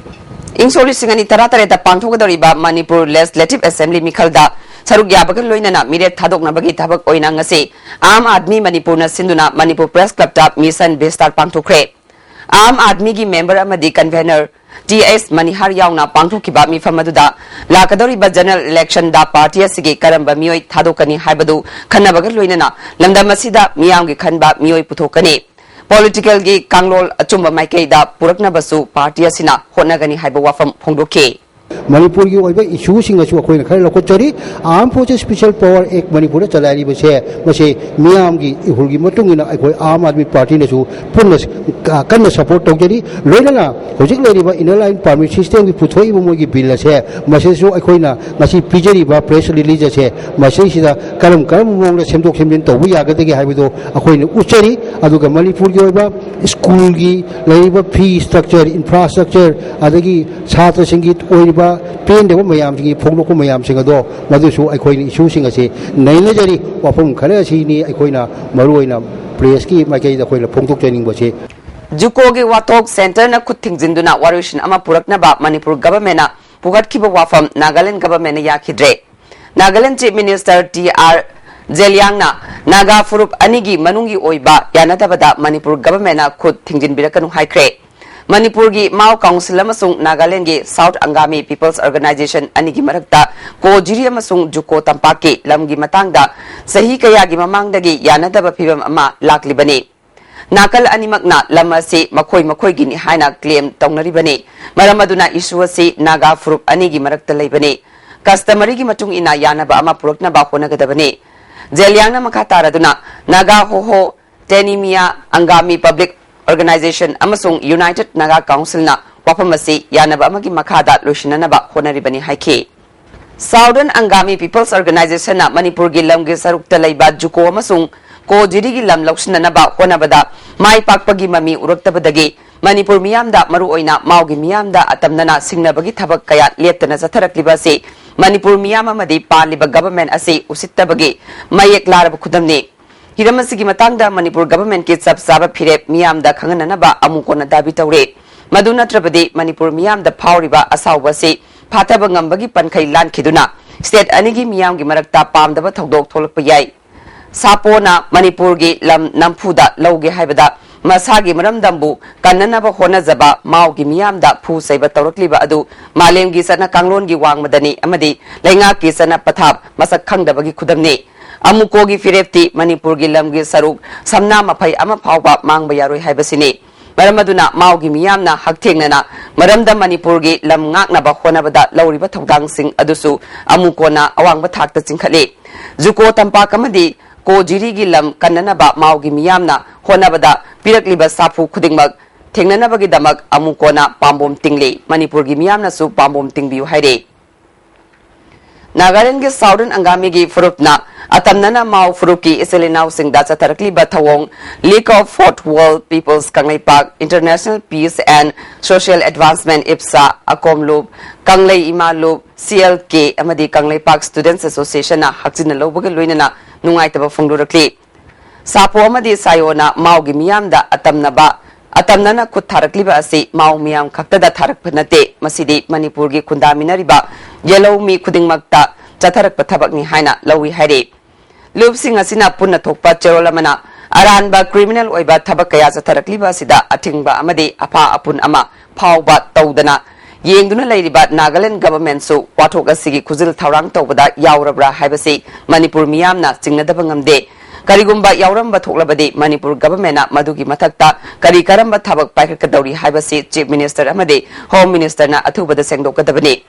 ꯏꯪ ꯁꯣꯛ ꯂꯤꯁꯤꯡ ꯑꯅꯤ ꯇꯔꯥꯇꯔꯦꯠꯇ ꯄꯥꯡꯊꯣꯛꯀꯗꯧꯔꯤꯕ ꯃꯅꯤꯄꯨꯔ ꯂꯦꯖꯤꯁꯂꯦꯇꯤꯚ ꯑꯦꯁꯦꯝꯕ꯭ꯂꯤ ꯃꯤꯈꯜꯗ ꯁꯔꯨꯛ ꯌꯥꯕꯒ ꯂꯣꯏꯅꯅ ꯃꯤꯔꯦꯞ ꯊꯥꯗꯣꯛꯅꯕꯒꯤ ꯊꯕꯛ ꯑꯣꯏꯅ ꯉꯁꯤ ꯑꯥꯝ ꯑꯥꯗꯃꯤ ꯃꯅꯤꯄꯨꯔꯅ ꯁꯤꯟꯗꯨꯅ ꯃꯅꯤꯄꯨꯔ ꯄ꯭ꯔꯦꯁ ꯀ꯭ꯂꯕꯇ ꯃꯤꯁꯟ ꯕꯤꯁꯇꯥꯔ ꯄꯥꯡꯊꯣꯛꯈ꯭ꯔꯦ꯫ ꯑꯥꯝ ꯑꯥꯗꯃꯤꯒꯤ ꯃꯦꯝꯕꯔ ꯑꯃꯗꯤ ꯀꯟꯚꯦꯅꯔ ꯇꯤ ꯑꯦꯁ ꯃꯅꯤꯍꯥꯔ ꯌꯥꯎꯅ ꯄꯥꯡꯊꯣꯛꯈꯤꯕ ꯃꯤꯐꯝ ꯑꯗꯨꯗ ꯂꯥꯛꯀꯗꯧꯔꯤꯕ ꯖꯦꯅꯔꯦꯜ ꯏꯂꯦꯛꯁꯟꯗ ꯄꯥꯔꯇꯤ ꯑꯁꯤꯒꯤ ꯀꯔꯝꯕ ꯃꯤꯑꯣꯏ ꯊꯥꯗꯣꯛꯀꯅꯤ ꯍꯥꯏꯕꯗꯨ ꯈꯟꯅꯕꯒ ꯂꯣꯏꯅꯅ ꯂꯝꯗꯝ ꯑꯁꯤꯗ ꯃꯤꯌꯥꯝꯒꯤ ꯈꯟꯕ ꯃꯤꯑꯣꯏ ꯄꯨꯊꯣꯛꯀꯅꯤ꯫ ꯄꯣꯂꯤꯇꯤꯀꯦꯜꯒꯤ ꯀꯥꯡꯂꯣꯟ ꯑꯆꯨꯝꯕ ꯃꯥꯏꯀꯩꯗ ꯄꯨꯔꯛꯅꯕꯁꯨ ꯄꯥꯔꯇꯤ ꯑꯁꯤꯅ ꯍꯣꯠꯅꯒꯅꯤ ꯍꯥꯏꯕ ꯋꯥꯐꯝ ꯐꯣꯡꯗꯣꯛꯈꯤ꯫ ꯃꯅꯤꯄꯨꯔꯒꯤ ꯑꯣꯏꯕ ꯏꯁꯨꯁꯤꯡ ꯑꯁꯨ ꯑꯩꯈꯣꯏꯅ ꯈꯔ ꯂꯧꯈꯠꯆꯔꯤ꯫ ꯑꯥꯔꯝ ꯐꯣꯔꯁꯦꯁ ꯁ꯭ꯄꯤꯁꯦꯜ ꯄꯋꯥꯔ ꯑꯦꯛ ꯃꯅꯤꯄꯨꯔꯗ ꯆꯂꯥꯏꯔꯤꯕꯁꯦ, ꯃꯁꯤ ꯃꯤꯌꯥꯝꯒꯤ ꯏꯍꯨꯜꯒꯤ ꯃꯇꯨꯡ ꯏꯟꯅ ꯑꯩꯈꯣꯏ ꯑꯥꯝ ꯑꯥꯗꯃꯤ ꯄꯥꯔꯇꯤꯅꯁꯨ ꯄꯨꯟꯅ ꯀꯟꯅ ꯁꯄꯣꯔꯠ ꯇꯧꯖꯔꯤ꯫ ꯂꯣꯏꯅꯅ ꯍꯧꯖꯤꯛ ꯂꯩꯔꯤꯕ ꯏꯅꯔ ꯂꯥꯏꯟ ꯄꯔꯃꯤꯠ ꯁꯤꯁꯇꯦꯝꯒꯤ ꯄꯨꯊꯣꯛꯏꯕ ꯃꯣꯏꯒꯤ ꯕꯤꯜ ꯑꯁꯦ, ꯃꯁꯤꯁꯨ ꯑꯩꯈꯣꯏꯅ ꯉꯁꯤ ꯄꯤꯖꯔꯤꯕ ꯄ꯭ꯔꯦꯁ ꯔꯤꯂꯤꯖ ꯑꯁꯦ, ꯃꯁꯤꯁꯤꯗ ꯀꯔꯝ ꯀꯔꯝꯕ ꯃꯑꯣꯡꯗ ꯁꯦꯝꯗꯣꯛ ꯁꯦꯝꯖꯤꯟ ꯇꯧꯕ ꯌꯥꯒꯗꯒꯦ ꯍꯥꯏꯕꯗꯨ ꯑꯩꯈꯣꯏꯅ ꯎꯠꯆꯔꯤ꯫ ꯑꯗꯨꯒ ꯃꯅꯤꯄꯨꯔꯒꯤ ꯑꯣꯏꯕ ꯁ꯭ꯀꯨꯜꯒꯤ ꯂꯩꯔꯤꯕ ꯐꯤ ꯁ꯭ꯇ꯭ꯔꯛꯆꯔ, ꯏꯟꯐ꯭ꯔꯥꯁ꯭ꯇ꯭ꯔꯛꯆꯔ, ꯑꯗꯒꯤ ꯁꯥꯇ꯭ꯔꯁꯤꯡꯒꯤ ꯑꯣꯏꯔꯤꯕ ꯄꯦꯟꯗꯕ ꯃꯌꯥꯝꯁꯤꯡꯒꯤ ꯐꯣꯡꯗꯣꯛꯄ ꯃꯌꯥꯝꯁꯤꯡ ꯑꯗꯣ, ꯃꯗꯨꯁꯨ ꯑꯩꯈꯣꯏꯅ ꯏꯁꯨꯁꯤꯡ ꯑꯁꯤ ꯅꯩꯅꯖꯔꯤ꯫ ꯋꯥꯐꯝ ꯈꯔ ꯑꯁꯤꯅꯤ ꯑꯩꯈꯣꯏꯅ ꯃꯔꯨꯑꯣꯏꯅ ꯄ꯭ꯔꯦꯁꯀꯤ ꯃꯥꯏꯀꯩꯗ ꯑꯩꯈꯣꯏꯅ ꯐꯣꯡꯗꯣꯛꯆꯅꯤꯡꯕꯁꯤ꯫ ꯖꯨꯀꯣꯒꯤ ꯋꯥꯊꯣꯛ ꯁꯦꯟꯇꯔꯅ ꯈꯨꯠ ꯊꯤꯡꯖꯤꯟꯗꯨꯅ ꯋꯥꯔꯣꯏꯁꯤꯟ ꯑꯃ ꯄꯨꯔꯛꯅꯕ ꯃꯅꯤꯄꯨꯔ ꯒꯚꯔꯟꯃꯦꯟꯠꯅ ꯄꯨꯈꯠꯈꯤꯕ ꯋꯥꯐꯝ ꯅꯥꯒꯥꯂꯦꯟꯗ ꯒꯚꯔꯟꯃꯦꯟꯠꯅ ꯌꯥꯈꯤꯗ꯭ꯔꯦ꯫ Nagaland chief minister T R ꯖꯦꯂꯤꯌꯥꯡꯅ ꯅꯥꯒꯥ ꯐꯨꯔꯨꯞ ꯑꯅꯤꯒꯤ ꯃꯅꯨꯡꯒꯤ ꯑꯣꯏꯕ ꯌꯥꯅꯗꯕꯗ ꯃꯅꯤꯄꯨꯔ ꯒꯚꯔꯟꯃꯦꯟꯠꯅ ꯈꯨꯠ ꯊꯤꯡꯖꯤꯟꯕꯤꯔꯛꯀꯅꯨ ꯍꯥꯏꯈ꯭ꯔꯦ꯫ ꯃꯅꯤꯄꯨꯔꯒꯤ ꯃꯥꯎ ꯀꯥꯎꯟꯁꯤꯜ ꯑꯃꯁꯨꯡ ꯅꯥꯒꯥꯂꯦꯟꯗꯒꯤ ꯁꯥꯎꯊ ꯑꯪꯒꯥꯃꯤ ꯄꯤꯄꯜꯁ ꯑꯣꯔꯒꯅꯥꯏꯖꯦꯁꯟ ꯑꯅꯤꯒꯤ ꯃꯔꯛꯇ ꯀꯣꯖꯤꯔꯤ ꯑꯃꯁꯨꯡ ꯖꯨꯀꯣ ꯇꯝꯄꯥꯛꯀꯤ ꯂꯝꯒꯤ ꯃꯇꯥꯡꯗ ꯆꯍꯤ ꯀꯌꯥꯒꯤ ꯃꯃꯥꯡꯗꯒꯤ ꯌꯥꯅꯗꯕ ꯐꯤꯕꯝ ꯑꯃ ꯂꯥꯛꯂꯤꯕꯅꯤ꯫ ꯅꯥꯀꯜ ꯑꯅꯤꯃꯛꯅ ꯂꯝ ꯑꯁꯤ ꯃꯈꯣꯏ ꯃꯈꯣꯏꯒꯤꯅꯤ ꯍꯥꯏꯅ ꯀ꯭ꯂꯦꯝ ꯇꯧꯅꯔꯤꯕꯅꯤ꯫ ꯃꯔꯝ ꯑꯗꯨꯅ ꯏꯁꯨ ꯑꯁꯤ ꯅꯥꯒꯥ ꯐꯨꯔꯨꯞ ꯑꯅꯤꯒꯤ ꯃꯔꯛꯇ ꯂꯩꯕꯅꯤ꯫ ꯀꯁꯇꯃꯔꯤꯒꯤ ꯃꯇꯨꯡ ꯏꯟꯅ ꯌꯥꯅꯕ ꯑꯃ ꯄꯨꯔꯛꯅꯕ ꯍꯣꯠꯅꯒꯗꯕꯅꯤ꯫ ꯖꯦꯂꯤꯌꯥꯡꯅ ꯃꯈꯥ ꯇꯥꯔꯗꯨꯅ ꯅꯥꯒꯥ ꯍꯣꯍꯣ ꯇꯦꯅꯤꯃꯤꯌꯥ ꯑꯪꯒꯥꯃꯤ ꯄꯕ꯭ꯂꯤꯛ Organisation ꯑꯃꯁꯨꯡ United Naga Councilꯅ ꯋꯥꯐꯝ ꯑꯁꯤ ꯌꯥꯅꯕ ꯑꯃꯒꯤ ꯃꯈꯥꯗ ꯂꯣꯏꯁꯤꯟꯅꯅꯕ ꯍꯣꯠꯅꯔꯤꯕꯅꯤ ꯍꯥꯏꯈꯤ꯫ Southern Angami People's Organizationꯅ ꯃꯅꯤꯄꯨꯔꯒꯤ ꯂꯝꯒꯤ ꯁꯔꯨꯛꯇ ꯂꯩꯕ ꯖꯨꯀꯣ ꯑꯃꯁꯨꯡ ꯀꯣ ꯖꯤꯔꯤꯒꯤ ꯂꯝ ꯂꯧꯁꯤꯟꯅꯅꯕ ꯍꯣꯠꯅꯕꯗ ꯃꯥꯏ ꯄꯥꯛꯄꯒꯤ ꯃꯃꯤ ꯎꯔꯛꯇꯕꯗꯒꯤ ꯃꯅꯤꯄꯨꯔ ꯃꯤꯌꯥꯝꯗ, ꯃꯔꯨꯑꯣꯏꯅ ꯃꯥꯎꯒꯤ ꯃꯤꯌꯥꯝꯗ ꯑꯇꯝꯅꯅ ꯁꯤꯡꯅꯕꯒꯤ ꯊꯕꯛ ꯀꯌꯥ ꯂꯦꯞꯇꯅ ꯆꯠꯊꯔꯛꯂꯤꯕ ꯑꯁꯤ ꯃꯅꯤꯄꯨꯔ ꯃꯤꯌꯥꯝ ꯑꯃꯗꯤ ꯄꯥꯜꯂꯤꯕ government ꯑꯁꯤ ꯎꯁꯤꯠꯇꯕꯒꯤ ꯃꯌꯦꯛ ꯂꯥꯔꯕ ꯈꯨꯗꯝꯅꯤ꯫ ꯍꯤꯔꯝ ꯑꯁꯤꯒꯤ ꯃꯇꯥꯡꯗ ꯃꯅꯤꯄꯨꯔ governmentꯀꯤ ꯆꯞ ꯆꯥꯕ ꯐꯤꯔꯦꯞ ꯃꯤꯌꯥꯝꯗ ꯈꯪꯍꯟꯅꯅꯕ ꯑꯃꯨꯛ ꯀꯣꯟꯅ ꯗꯥꯕꯤ ꯇꯧꯔꯦ꯫ ꯃꯗꯨ ꯅꯠꯇ꯭ꯔꯕꯗꯤ ꯃꯅꯤꯄꯨꯔ ꯃꯤꯌꯥꯝꯗ ꯐꯥꯎꯔꯤꯕ ꯑꯁꯥꯎꯕ ꯑꯁꯤ ꯐꯥꯊꯕ ꯉꯝꯕꯒꯤ ꯄꯟꯈꯩ ꯂꯥꯟꯈꯤꯗꯨꯅ state ꯑꯅꯤꯒꯤ ꯃꯤꯌꯥꯝꯒꯤ ꯃꯔꯛꯇ ꯄꯥꯝꯗꯕ ꯊꯧꯗꯣꯛ ꯊꯣꯛꯂꯛꯄ ꯌꯥꯏ꯫ ꯁꯥꯄꯣꯅ ꯃꯅꯤꯄꯨꯔꯒꯤ ꯂꯝ ꯅꯝꯐꯨꯗ ꯂꯧꯒꯦ ꯍꯥꯏꯕꯗ ꯃꯁꯥꯒꯤ ꯃꯔꯝꯗꯝꯕꯨ ꯀꯟꯅꯅꯕ ꯍꯣꯠꯅꯖꯕ ꯃꯥꯎꯒꯤ ꯃꯤꯌꯥꯝꯗ ꯐꯨ ꯆꯩꯕ ꯇꯧꯔꯛꯂꯤꯕ ꯑꯗꯨ ꯃꯥꯂꯦꯝꯒꯤ ꯆꯠꯅ ꯀꯥꯡꯂꯣꯟꯒꯤ ꯋꯥꯡꯃꯗꯅꯤ ꯑꯃꯗꯤ ꯂꯩꯉꯥꯛꯀꯤ ꯆꯠꯅ ꯄꯊꯥꯞ ꯃꯁꯛ ꯈꯪꯗꯕꯒꯤ ꯈꯨꯗꯝꯅꯤ꯫ ꯑꯃꯨꯀꯣꯒꯤ ꯐꯤꯔꯦꯞꯇꯤ ꯃꯅꯤꯄꯨꯔꯒꯤ ꯂꯝꯒꯤ ꯁꯔꯨꯛ ꯁꯝꯅꯥ ꯃꯐꯩ ꯑꯃ ꯐꯥꯎꯕ ꯃꯥꯡꯕ ꯌꯥꯔꯣꯏ ꯍꯥꯏꯕꯁꯤꯅꯤ꯫ ꯃꯔꯝ ꯑꯗꯨꯅ ꯃꯥꯎꯒꯤ ꯃꯤꯌꯥꯝꯅ ꯍꯛꯊꯦꯡꯅꯅ ꯃꯔꯝꯗ ꯃꯅꯤꯄꯨꯔꯒꯤ ꯂꯝ ꯉꯥꯛꯅꯕ ꯍꯣꯠꯅꯕꯗ ꯂꯧꯔꯤꯕ ꯊꯧꯗꯥꯡꯁꯤꯡ ꯑꯗꯨꯁꯨ ꯑꯃꯨꯛ ꯀꯣꯟꯅ ꯑꯋꯥꯡꯕ ꯊꯥꯛꯇ ꯆꯤꯡꯈꯠꯂꯤ꯫ ꯖꯨꯀꯣ ꯇꯝꯄꯥꯛ ꯑꯃꯗꯤ ꯀꯣ ꯖꯤꯔꯤꯒꯤ ꯂꯝ ꯀꯟꯅꯅꯕ ꯃꯥꯎꯒꯤ ꯃꯤꯌꯥꯝꯅ ꯍꯣꯠꯅꯕꯗ ꯄꯤꯔꯛꯂꯤꯕ ꯁꯥꯐꯨ ꯈꯨꯗꯤꯡꯃꯛ ꯊꯦꯡꯅꯅꯕꯒꯤꯗꯃꯛ ꯑꯃꯨꯛ ꯀꯣꯟꯅ ꯄꯥꯝꯕꯣꯝ ꯇꯤꯡꯂꯤ꯫ ꯃꯅꯤꯄꯨꯔꯒꯤ ꯃꯤꯌꯥꯝꯅꯁꯨ ꯄꯥꯝꯕꯣꯝ ꯇꯤꯡꯕꯤꯌꯨ ꯍꯥꯏꯔꯤ꯫ ꯅꯥꯒꯥꯂꯦꯟꯗꯒꯤ Southern Angamiꯒꯤ ꯐꯨꯔꯨꯞꯅ ꯑꯇꯝꯅꯅ ꯃꯥꯎ ꯐꯨꯔꯨꯞꯀꯤ ꯏꯆꯤꯜ ꯏꯅꯥꯎꯁꯤꯡꯗ ꯆꯠꯊꯔꯛꯂꯤꯕ ꯊꯧꯑꯣꯡ League of Fourth World Peoples Kangleipak, International Peace and Social Advancement, ꯏꯞꯁꯥ, ꯑꯀꯣꯝ ꯂꯨꯞ, ꯀꯪꯂꯩ ꯏꯃꯥ ꯂꯨꯞ, ꯁꯤ ꯑꯦꯜ ꯀꯦ ꯑꯃꯗꯤ ꯀꯪꯂꯩꯄꯥꯛ Students Associationꯅ ꯍꯛꯆꯤꯟꯅ ꯂꯧꯕꯒ ꯂꯣꯏꯅꯅ ꯅꯨꯡꯉꯥꯏꯇꯕ ꯐꯣꯡꯗꯣꯔꯛꯂꯤ꯫ ꯁꯥꯄꯣ ꯑꯃꯗꯤ ꯁꯥꯌꯣꯅ ꯃꯥꯎꯒꯤ ꯃꯤꯌꯥꯝꯗ ꯑꯇꯝꯅꯕ, ꯑꯇꯝꯅꯅ ꯈꯨꯠ ꯊꯥꯔꯛꯂꯤꯕ ꯑꯁꯤ ꯃꯥꯎ ꯃꯤꯌꯥꯝ ꯈꯛꯇꯗ ꯊꯥꯔꯛꯄ ꯅꯠꯇꯦ, ꯃꯁꯤꯗꯤ ꯃꯅꯤꯄꯨꯔꯒꯤ ꯈꯨꯟꯗꯥꯃꯤꯟꯅꯔꯤꯕ ꯌꯦꯜꯍꯧꯃꯤ ꯈꯨꯗꯤꯡꯃꯛꯇ ꯆꯠꯊꯔꯛꯄ ꯊꯕꯛꯅꯤ ꯍꯥꯏꯅ ꯂꯧꯏ ꯍꯥꯏꯔꯤ꯫ ꯂꯨꯞꯁꯤꯡ ꯑꯁꯤꯅ ꯄꯨꯟꯅ ꯊꯣꯛꯄ ꯆꯦꯔꯣꯜ ꯑꯃꯅ ꯑꯔꯥꯟꯕ criminal ꯑꯣꯏꯕ ꯊꯕꯛ ꯀꯌꯥ ꯆꯠꯊꯔꯛꯂꯤꯕ ꯑꯁꯤꯗ ꯑꯊꯤꯡꯕ ꯑꯃꯗꯤ ꯑꯐꯥ ꯑꯄꯨꯟ ꯑꯃ ꯐꯥꯎꯕ ꯇꯧꯗꯅ ꯌꯦꯡꯗꯨꯅ ꯂꯩꯔꯤꯕ ꯅꯥꯒꯥꯂꯦꯟꯗ governmentꯁꯨ ꯋꯥꯊꯣꯛ ꯑꯁꯤꯒꯤ ꯈꯨꯖꯤꯜ ꯊꯧꯔꯥꯡ ꯇꯧꯕꯗ ꯌꯥꯎꯔꯕ꯭ꯔꯥ ꯍꯥꯏꯕꯁꯤ ꯃꯅꯤꯄꯨꯔ ꯃꯤꯌꯥꯝꯅ ꯆꯤꯡꯅꯗꯕ ꯉꯝꯗꯦ꯫ ꯀꯔꯤꯒꯨꯝꯕ ꯌꯥꯎꯔꯝꯕ ꯊꯣꯛꯂꯕꯗꯤ ꯃꯅꯤꯄꯨꯔ governmentꯅ ꯃꯗꯨꯒꯤ ꯃꯊꯛꯇ ꯀꯔꯤ ꯀꯔꯝꯕ ꯊꯕꯛ ꯄꯥꯏꯈꯠꯀꯗꯧꯔꯤ ꯍꯥꯏꯕꯁꯤ Chief Minister ꯑꯃꯗꯤ Home Ministerꯅ ꯑꯊꯨꯕꯗ ꯁꯦꯡꯗꯣꯛꯀꯗꯕꯅꯤ꯫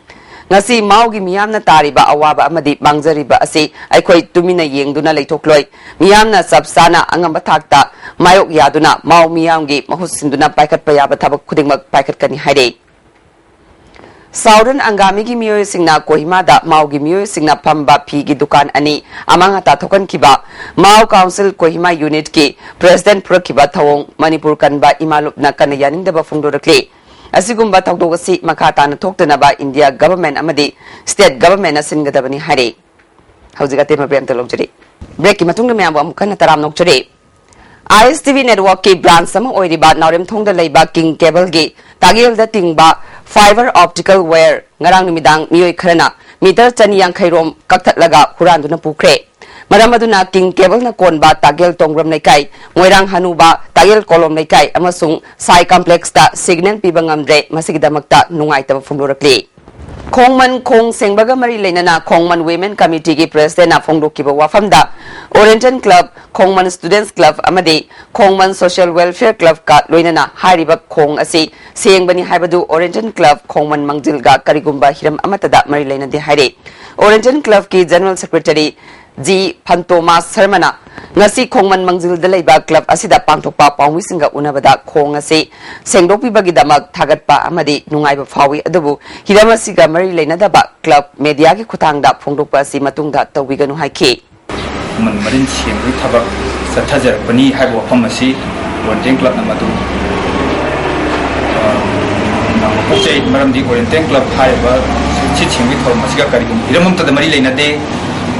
ꯉꯁꯤ ꯃꯥꯎꯒꯤ ꯃꯤꯌꯥꯝꯅ ꯇꯥꯔꯤꯕ ꯑꯋꯥꯕ ꯑꯃꯗꯤ ꯃꯥꯡꯖꯔꯤꯕ ꯑꯁꯤ ꯑꯩꯈꯣꯏ ꯇꯨꯃꯤꯟꯅ ꯌꯦꯡꯗꯨꯅ ꯂꯩꯊꯣꯛꯂꯣꯏ꯫ ꯃꯤꯌꯥꯝꯅ ꯆꯞ ꯆꯥꯅ ꯑꯉꯝꯕ ꯊꯥꯛꯇ ꯃꯥꯌꯣꯛ ꯌꯥꯗꯨꯅ ꯃꯥꯎ ꯃꯤꯌꯥꯝꯒꯤ ꯃꯍꯨꯠ ꯁꯤꯟꯗꯨꯅ ꯄꯥꯏꯈꯠꯄ ꯌꯥꯕ ꯊꯕꯛ ꯈꯨꯗꯤꯡꯃꯛ ꯄꯥꯏꯈꯠꯀꯅꯤ ꯍꯥꯏꯔꯤ꯫ ꯁꯥꯎꯗꯔꯟ ꯑꯪꯒꯥꯃꯤꯒꯤ ꯃꯤꯑꯣꯏꯁꯤꯡꯅ ꯀꯣꯍꯤꯃꯥꯗ ꯃꯥꯎꯒꯤ ꯃꯤꯑꯣꯏꯁꯤꯡꯅ ꯐꯝꯕ ꯐꯤꯒꯤ ꯗꯨꯀꯥꯟ ꯑꯅꯤ ꯑꯃꯥꯡ ꯑꯇꯥ ꯊꯣꯛꯍꯟꯈꯤꯕ ꯃꯥꯎ ꯀꯥꯎꯟꯁꯤꯜ ꯀꯣꯍꯤꯃꯥ ꯌꯨꯅꯤꯠꯀꯤ ꯄ꯭ꯔꯦꯁꯤꯗꯦꯟꯠ ꯐꯨꯔꯛꯈꯤꯕ ꯊꯧꯑꯣꯡ ꯃꯅꯤꯄꯨꯔ ꯀꯟꯕ ꯏꯃꯥ ꯂꯨꯞꯅ ꯀꯟꯅ ꯌꯥꯅꯤꯡꯗꯕ ꯐꯣꯡꯗꯣꯔꯛꯂꯤ꯫ ꯑꯁꯤꯒꯨꯝꯕ ꯊꯧꯗꯣꯛ ꯑꯁꯤ ꯃꯈꯥ ꯇꯥꯅ ꯊꯣꯛꯇꯅꯕ ꯏꯟꯗꯤꯌꯥ ꯒꯚꯔꯟꯃꯦꯟꯠ ꯑꯃꯗꯤ ꯁ꯭ꯇꯦꯠ ꯒꯚꯔꯟꯃꯦꯟꯠꯅ ꯁꯤꯟꯒꯗꯕꯅꯤ ꯍꯥꯏꯔꯤ꯫ ꯍꯧꯖꯤꯛ ꯑꯇꯦꯟꯕ ꯕ꯭ꯔꯦꯛ ꯑꯝꯇ ꯂꯧꯖꯔꯤ꯫ ꯕ꯭ꯔꯦꯛꯀꯤ ꯃꯇꯨꯡꯗ ꯃꯌꯥꯝꯕꯨ ꯑꯃꯨꯛ ꯍꯟꯅ ꯇꯔꯥꯝꯅ ꯑꯣꯛꯆꯔꯤ꯫ ꯑꯥꯏ ꯑꯦꯁ ꯇꯤ ꯚꯤ ꯅꯦꯠꯋꯥꯔꯛꯀꯤ ꯕ꯭ꯔꯥꯟꯆ ꯑꯃ ꯑꯣꯏꯔꯤꯕ ꯅꯥꯎꯔꯦꯝꯊꯣꯡꯗ ꯂꯩꯕ ꯀꯤꯡ ꯀꯦꯕꯜꯒꯤ ꯇꯥꯒꯦꯜꯗ ꯇꯤꯡꯕ ꯐꯥꯏꯕꯔ ꯑꯣꯞꯇꯤꯀꯦꯜ ꯋꯥꯌꯔ ꯉꯔꯥꯡ ꯅꯨꯃꯤꯗꯥꯡ ꯃꯤꯑꯣꯏ ꯈꯔꯅ ꯃꯤꯇꯔ ꯆꯅꯤ ꯌꯥꯡꯈꯩ ꯔꯣꯝ ꯀꯛꯊꯠꯂꯒ ꯍꯨꯔꯥꯟꯗꯨꯅ ꯄꯨꯈ꯭ꯔꯦ꯫ ꯃꯔꯝ ꯑꯗꯨꯅ ꯀꯤꯡ ꯀꯦꯕꯜꯅ ꯀꯣꯟꯕ ꯇꯥꯒꯦꯜ ꯇꯣꯡꯕ꯭ꯔꯝ ꯂꯩꯀꯥꯏ, ꯃꯣꯏꯔꯥꯡ ꯍꯅꯨꯕ, ꯇꯥꯒꯦꯜ ꯀꯣꯂꯣꯝ ꯂꯩꯀꯥꯏ ꯑꯃꯁꯨꯡ ꯁꯥꯏ ꯀꯝꯄ꯭ꯂꯦꯛꯁꯇ ꯁꯤꯒꯅꯦꯜ ꯄꯤꯕ ꯉꯝꯗ꯭ꯔꯦ꯫ ꯃꯁꯤꯒꯤꯗꯃꯛꯇ ꯅꯨꯡꯉꯥꯏꯇꯕ ꯐꯣꯡꯗꯣꯔꯛꯂꯤ꯫ ꯈꯣꯡꯃꯟ ꯈꯣꯡ ꯁꯦꯡꯕꯒ ꯃꯔꯤ ꯂꯩꯅꯅ ꯈꯣꯡꯃꯟ ꯋꯤꯃꯦꯟ ꯀꯃꯤꯇꯤꯒꯤ ꯄ꯭ꯔꯦꯁꯤꯗꯦꯟꯠꯅ ꯐꯣꯡꯗꯣꯛꯈꯤꯕ ꯋꯥꯐꯝꯗ, ꯑꯣꯔꯤꯌꯦꯟꯇꯦꯜ ꯀ꯭ꯂꯕ, ꯈꯣꯡꯃꯟ ꯁ꯭ꯇꯨꯗꯦꯟꯠꯁ ꯀ꯭ꯂꯕ ꯑꯃꯗꯤ ꯈꯣꯡꯃꯟ ꯁꯣꯁꯤꯌꯦꯜ ꯋꯦꯜꯐꯤꯌꯔ ꯀ꯭ꯂꯕꯀ ꯂꯣꯏꯅꯅ ꯍꯥꯏꯔꯤꯕ ꯈꯣꯡ ꯑꯁꯤ ꯁꯦꯡꯕꯅꯤ ꯍꯥꯏꯕꯗꯨ ꯑꯣꯔꯤꯌꯦꯟꯇꯦꯜ ꯀ꯭ꯂꯕ ꯈꯣꯡꯃꯟ ꯃꯥꯡꯖꯤꯜꯒ ꯀꯔꯤꯒꯨꯝꯕ ꯍꯤꯔꯝ ꯑꯃꯠꯇꯗ ꯃꯔꯤ ꯂꯩꯅꯗꯦ ꯍꯥꯏꯔꯤ꯫ ꯑꯣꯔꯤꯌꯦꯟꯇꯦꯜ ꯀ꯭ꯂꯕꯀꯤ ꯖꯦꯅꯔꯦꯜ ꯁꯦꯀ꯭ꯔꯦꯇꯔꯤ ꯖꯤ ꯐꯟꯇꯣꯃꯥꯁ ꯁꯔꯃꯅ ꯉꯁꯤ ꯈꯣꯡꯃꯟ ꯃꯥꯡꯖꯤꯜꯗ ꯂꯩꯕ ꯀ꯭ꯂꯕ ꯑꯁꯤꯗ ꯄꯥꯡꯊꯣꯛꯄ ꯄꯥꯎꯃꯤꯁꯤꯡꯒ ꯎꯅꯕꯗ ꯈꯣꯡ ꯑꯁꯤ ꯁꯦꯡꯗꯣꯛꯄꯤꯕꯒꯤꯗꯃꯛ ꯊꯥꯒꯠꯄ ꯑꯃꯗꯤ ꯅꯨꯡꯉꯥꯏꯕ ꯐꯥꯎꯏ, ꯑꯗꯨꯕꯨ ꯍꯤꯔꯝ ꯑꯁꯤꯒ ꯃꯔꯤ ꯂꯩꯅꯗꯕ ꯀ꯭ꯂꯕ ꯃꯦꯗꯤꯌꯥꯒꯤ ꯈꯨꯠꯊꯥꯡꯗ ꯐꯣꯡꯗꯣꯛꯄ ꯑꯁꯤ ꯃꯇꯨꯡꯗ ꯇꯧꯕꯤꯒꯅꯨ ꯍꯥꯏꯈꯤ꯫ ꯈꯣꯡꯃꯟ ꯃꯔꯤꯟ ꯁꯦꯡꯕꯒꯤ ꯊꯕꯛ ꯆꯠꯊꯖꯔꯛꯄꯅꯤ ꯍꯥꯏꯕ ꯋꯥꯐꯝ ꯑꯁꯤ ꯑꯣꯔꯤꯌꯦꯟꯇꯦꯜ ꯀ꯭ꯂꯕꯅ ꯃꯗꯨ, ꯑ, ꯄꯣꯛꯆꯩ꯫ ꯃꯔꯝꯗꯤ ꯑꯣꯔꯤꯌꯦꯟꯇꯦꯜ ꯀ꯭ꯂꯕ ꯍꯥꯏꯔꯤꯕ ꯁꯤꯠ ꯁꯦꯡꯕꯒꯤ ꯊꯧꯔꯝ ꯑꯁꯤꯒ ꯀꯔꯤꯒꯨꯝꯕ ꯍꯤꯔꯝ ꯑꯃꯠꯇꯗ ꯃꯔꯤ ꯂꯩꯅꯗꯦ꯫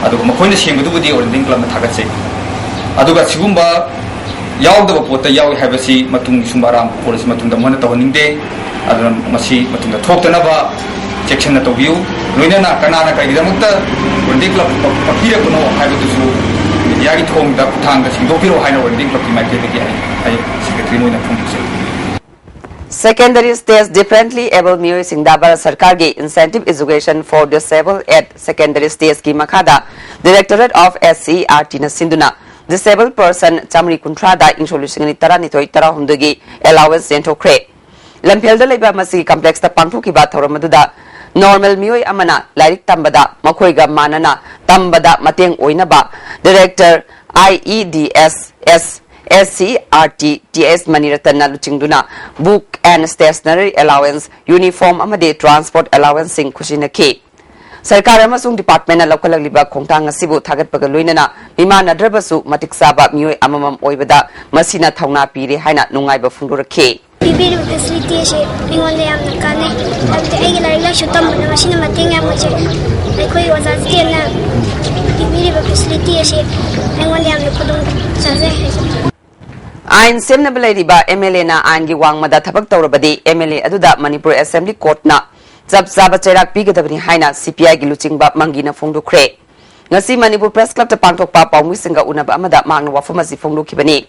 ꯑꯗꯨꯒ ꯃꯈꯣꯏꯅ ꯁꯦꯡꯕꯗꯨꯕꯨꯗꯤ ꯑꯣꯔꯤꯌꯦꯟꯇꯦꯜ ꯀ꯭ꯂꯕꯅ ꯊꯥꯒꯠꯆꯩ꯫ ꯑꯗꯨꯒ ꯁꯤꯒꯨꯝꯕ ꯌꯥꯎꯗꯕ ꯄꯣꯠꯇ ꯌꯥꯎꯏ ꯍꯥꯏꯕꯁꯤ ꯃꯇꯨꯡꯒꯤ ꯁꯨꯝꯕ ꯑꯔꯥꯡꯕ ꯄꯣꯠ ꯑꯁꯤ ꯃꯇꯨꯡꯗ ꯑꯃꯨꯛ ꯍꯟꯅ ꯇꯧꯍꯟꯅꯤꯡꯗꯦ꯫ ꯑꯗꯨꯅ ꯃꯁꯤ ꯃꯇꯨꯡꯗ ꯊꯣꯛꯇꯅꯕ ꯆꯦꯛꯁꯤꯟꯅ ꯇꯧꯕꯤꯌꯨ꯫ ꯂꯣꯏꯅꯅ ꯀꯅꯥꯅ ꯀꯔꯤꯒꯤꯗꯃꯛꯇ ꯑꯣꯔꯤꯌꯦꯟꯇꯦꯜ ꯀ꯭ꯂꯕ ꯀꯛꯄꯤꯔꯛꯄꯅꯣ ꯍꯥꯏꯕꯗꯨꯁꯨ ꯃꯦꯗꯤꯌꯥꯒꯤ ꯊꯣꯡꯗ ꯈꯨꯠꯊꯥꯡꯗ ꯁꯦꯡꯗꯣꯛꯄꯤꯔꯛꯑꯣ ꯍꯥꯏꯅ ꯑꯣꯔꯤꯌꯦꯟꯇꯦꯜ ꯀ꯭ꯂꯕꯀꯤ ꯃꯥꯏꯀꯩꯗꯒꯤ ꯑꯩ, ꯑꯩ ꯁꯦꯀ꯭ꯔꯦꯇꯔꯤ ꯃꯣꯏꯅ ꯐꯣꯡꯗꯣꯛꯆꯔꯤ꯫ Secondary stage differently abled ꯃꯤꯑꯣꯏꯁꯤꯡꯗ ꯚꯥꯔꯠ ꯁꯔꯀꯥꯔꯒꯤ Incentive Education for Disabled at Secondary Stageꯀꯤ ꯃꯈꯥꯗ Directorate of S C E R Tꯅ ꯁꯤꯟꯗꯨꯅ disabled person ꯆꯥꯃꯔꯤ ꯀꯨꯟꯊ꯭ꯔꯥꯗ ꯏꯪꯁꯣꯛ ꯂꯤꯁꯤꯡ ꯑꯅꯤ ꯇꯔꯥꯅꯤꯊꯣꯏ ꯇꯔꯥꯍꯨꯝꯗꯣꯏꯒꯤ allowance ꯌꯦꯟꯊꯣꯛꯈ꯭ꯔꯦ꯫ ꯂꯝꯐꯦꯜꯗ ꯂꯩꯕ ꯃꯁꯤꯒꯤ complexꯇ ꯄꯥꯡꯊꯣꯛꯈꯤꯕ ꯊꯧꯔꯝ ꯑꯗꯨꯗ ꯅꯣꯔꯃꯦꯜ ꯃꯤꯑꯣꯏ ꯑꯃꯅ ꯂꯥꯏꯔꯤꯛ ꯇꯝꯕꯗ ꯃꯈꯣꯏꯒ ꯃꯥꯟꯅꯅ ꯇꯝꯕꯗ ꯃꯇꯦꯡ ꯑꯣꯏꯅꯕ ꯗꯤꯔꯦꯛꯇꯔ, IEDSS, SCERT, TS ꯃꯅꯤꯔꯇꯟꯅ ꯂꯨꯆꯤꯡꯗꯨꯅ book and stationery allowance, uniform ꯑꯃꯗꯤ transport allowanceꯁꯤꯡ ꯈꯨꯠꯁꯤꯟꯅꯈꯤ꯫ ꯁꯔꯀꯥꯔ ꯑꯃꯁꯨꯡ departmentꯅ ꯂꯧꯈꯠꯂꯛꯂꯤꯕ ꯈꯣꯡꯊꯥꯡ ꯑꯁꯤꯕꯨ ꯊꯥꯒꯠꯄꯒ ꯂꯣꯏꯅꯅ ꯃꯤꯃꯥꯟꯅꯗ꯭ꯔꯕꯁꯨ ꯃꯇꯤꯛ ꯆꯥꯕ ꯃꯤꯑꯣꯏ ꯑꯃꯃꯝ ꯑꯣꯏꯕꯗ ꯃꯁꯤꯅ ꯊꯧꯅꯥ ꯄꯤꯔꯦ ꯍꯥꯏꯅ ꯅꯨꯡꯉꯥꯏꯕ ꯐꯣꯡꯗꯣꯔꯛꯈꯤ꯫ ꯄꯤꯕꯤꯔꯤꯕ facility ꯑꯁꯤ ꯑꯩꯉꯣꯟꯗ ꯌꯥꯝꯅ ꯀꯥꯟꯅꯩ꯫ ꯍꯥꯏꯕꯗꯤ ꯑꯩꯒꯤ ꯂꯥꯏꯔꯤꯛ ꯂꯥꯏꯁꯨ ꯇꯝꯕꯗ ꯃꯁꯤꯅ ꯃꯇꯦꯡ ꯌꯥꯝ ꯑꯣꯏꯖꯩ꯫ ꯑꯩꯈꯣꯏ ꯑꯣꯖꯥ ꯖꯤꯇꯦꯟꯅ ꯄꯤꯕꯤꯔꯤꯕ facility ꯑꯁꯤ ꯑꯩꯉꯣꯟꯗ ꯌꯥꯝꯅ ꯈꯨꯗꯣꯡ ꯆꯥꯖꯩ ꯍꯥꯏꯖꯅꯤꯡꯏ꯫ ꯑꯥꯏꯟ ꯁꯦꯝꯅꯕ ꯂꯩꯔꯤꯕ MLAꯅ ꯑꯥꯏꯟꯒꯤ ꯋꯥꯡꯃꯗ ꯊꯕꯛ ꯇꯧꯔꯕꯗꯤ MLA ꯑꯗꯨꯗ ꯃꯅꯤꯄꯨꯔ Assembly Courtꯅ ꯆꯞ ꯆꯥꯕ ꯆꯩꯔꯥꯛ ꯄꯤꯒꯗꯕꯅꯤ ꯍꯥꯏꯅ CPIꯒꯤ ꯂꯨꯆꯤꯡꯕ ꯃꯪꯒꯤꯅ ꯐꯣꯡꯗꯣꯛꯈ꯭ꯔꯦ꯫ ꯉꯁꯤ ꯃꯅꯤꯄꯨꯔ Press Clubꯇ ꯄꯥꯡꯊꯣꯛꯄ ꯄꯥꯎꯃꯤꯁꯤꯡꯒ ꯎꯅꯕ ꯑꯃꯗ ꯃꯍꯥꯛꯅ ꯋꯥꯐꯝ ꯑꯁꯤ ꯐꯣꯡꯗꯣꯛꯈꯤꯕꯅꯤ꯫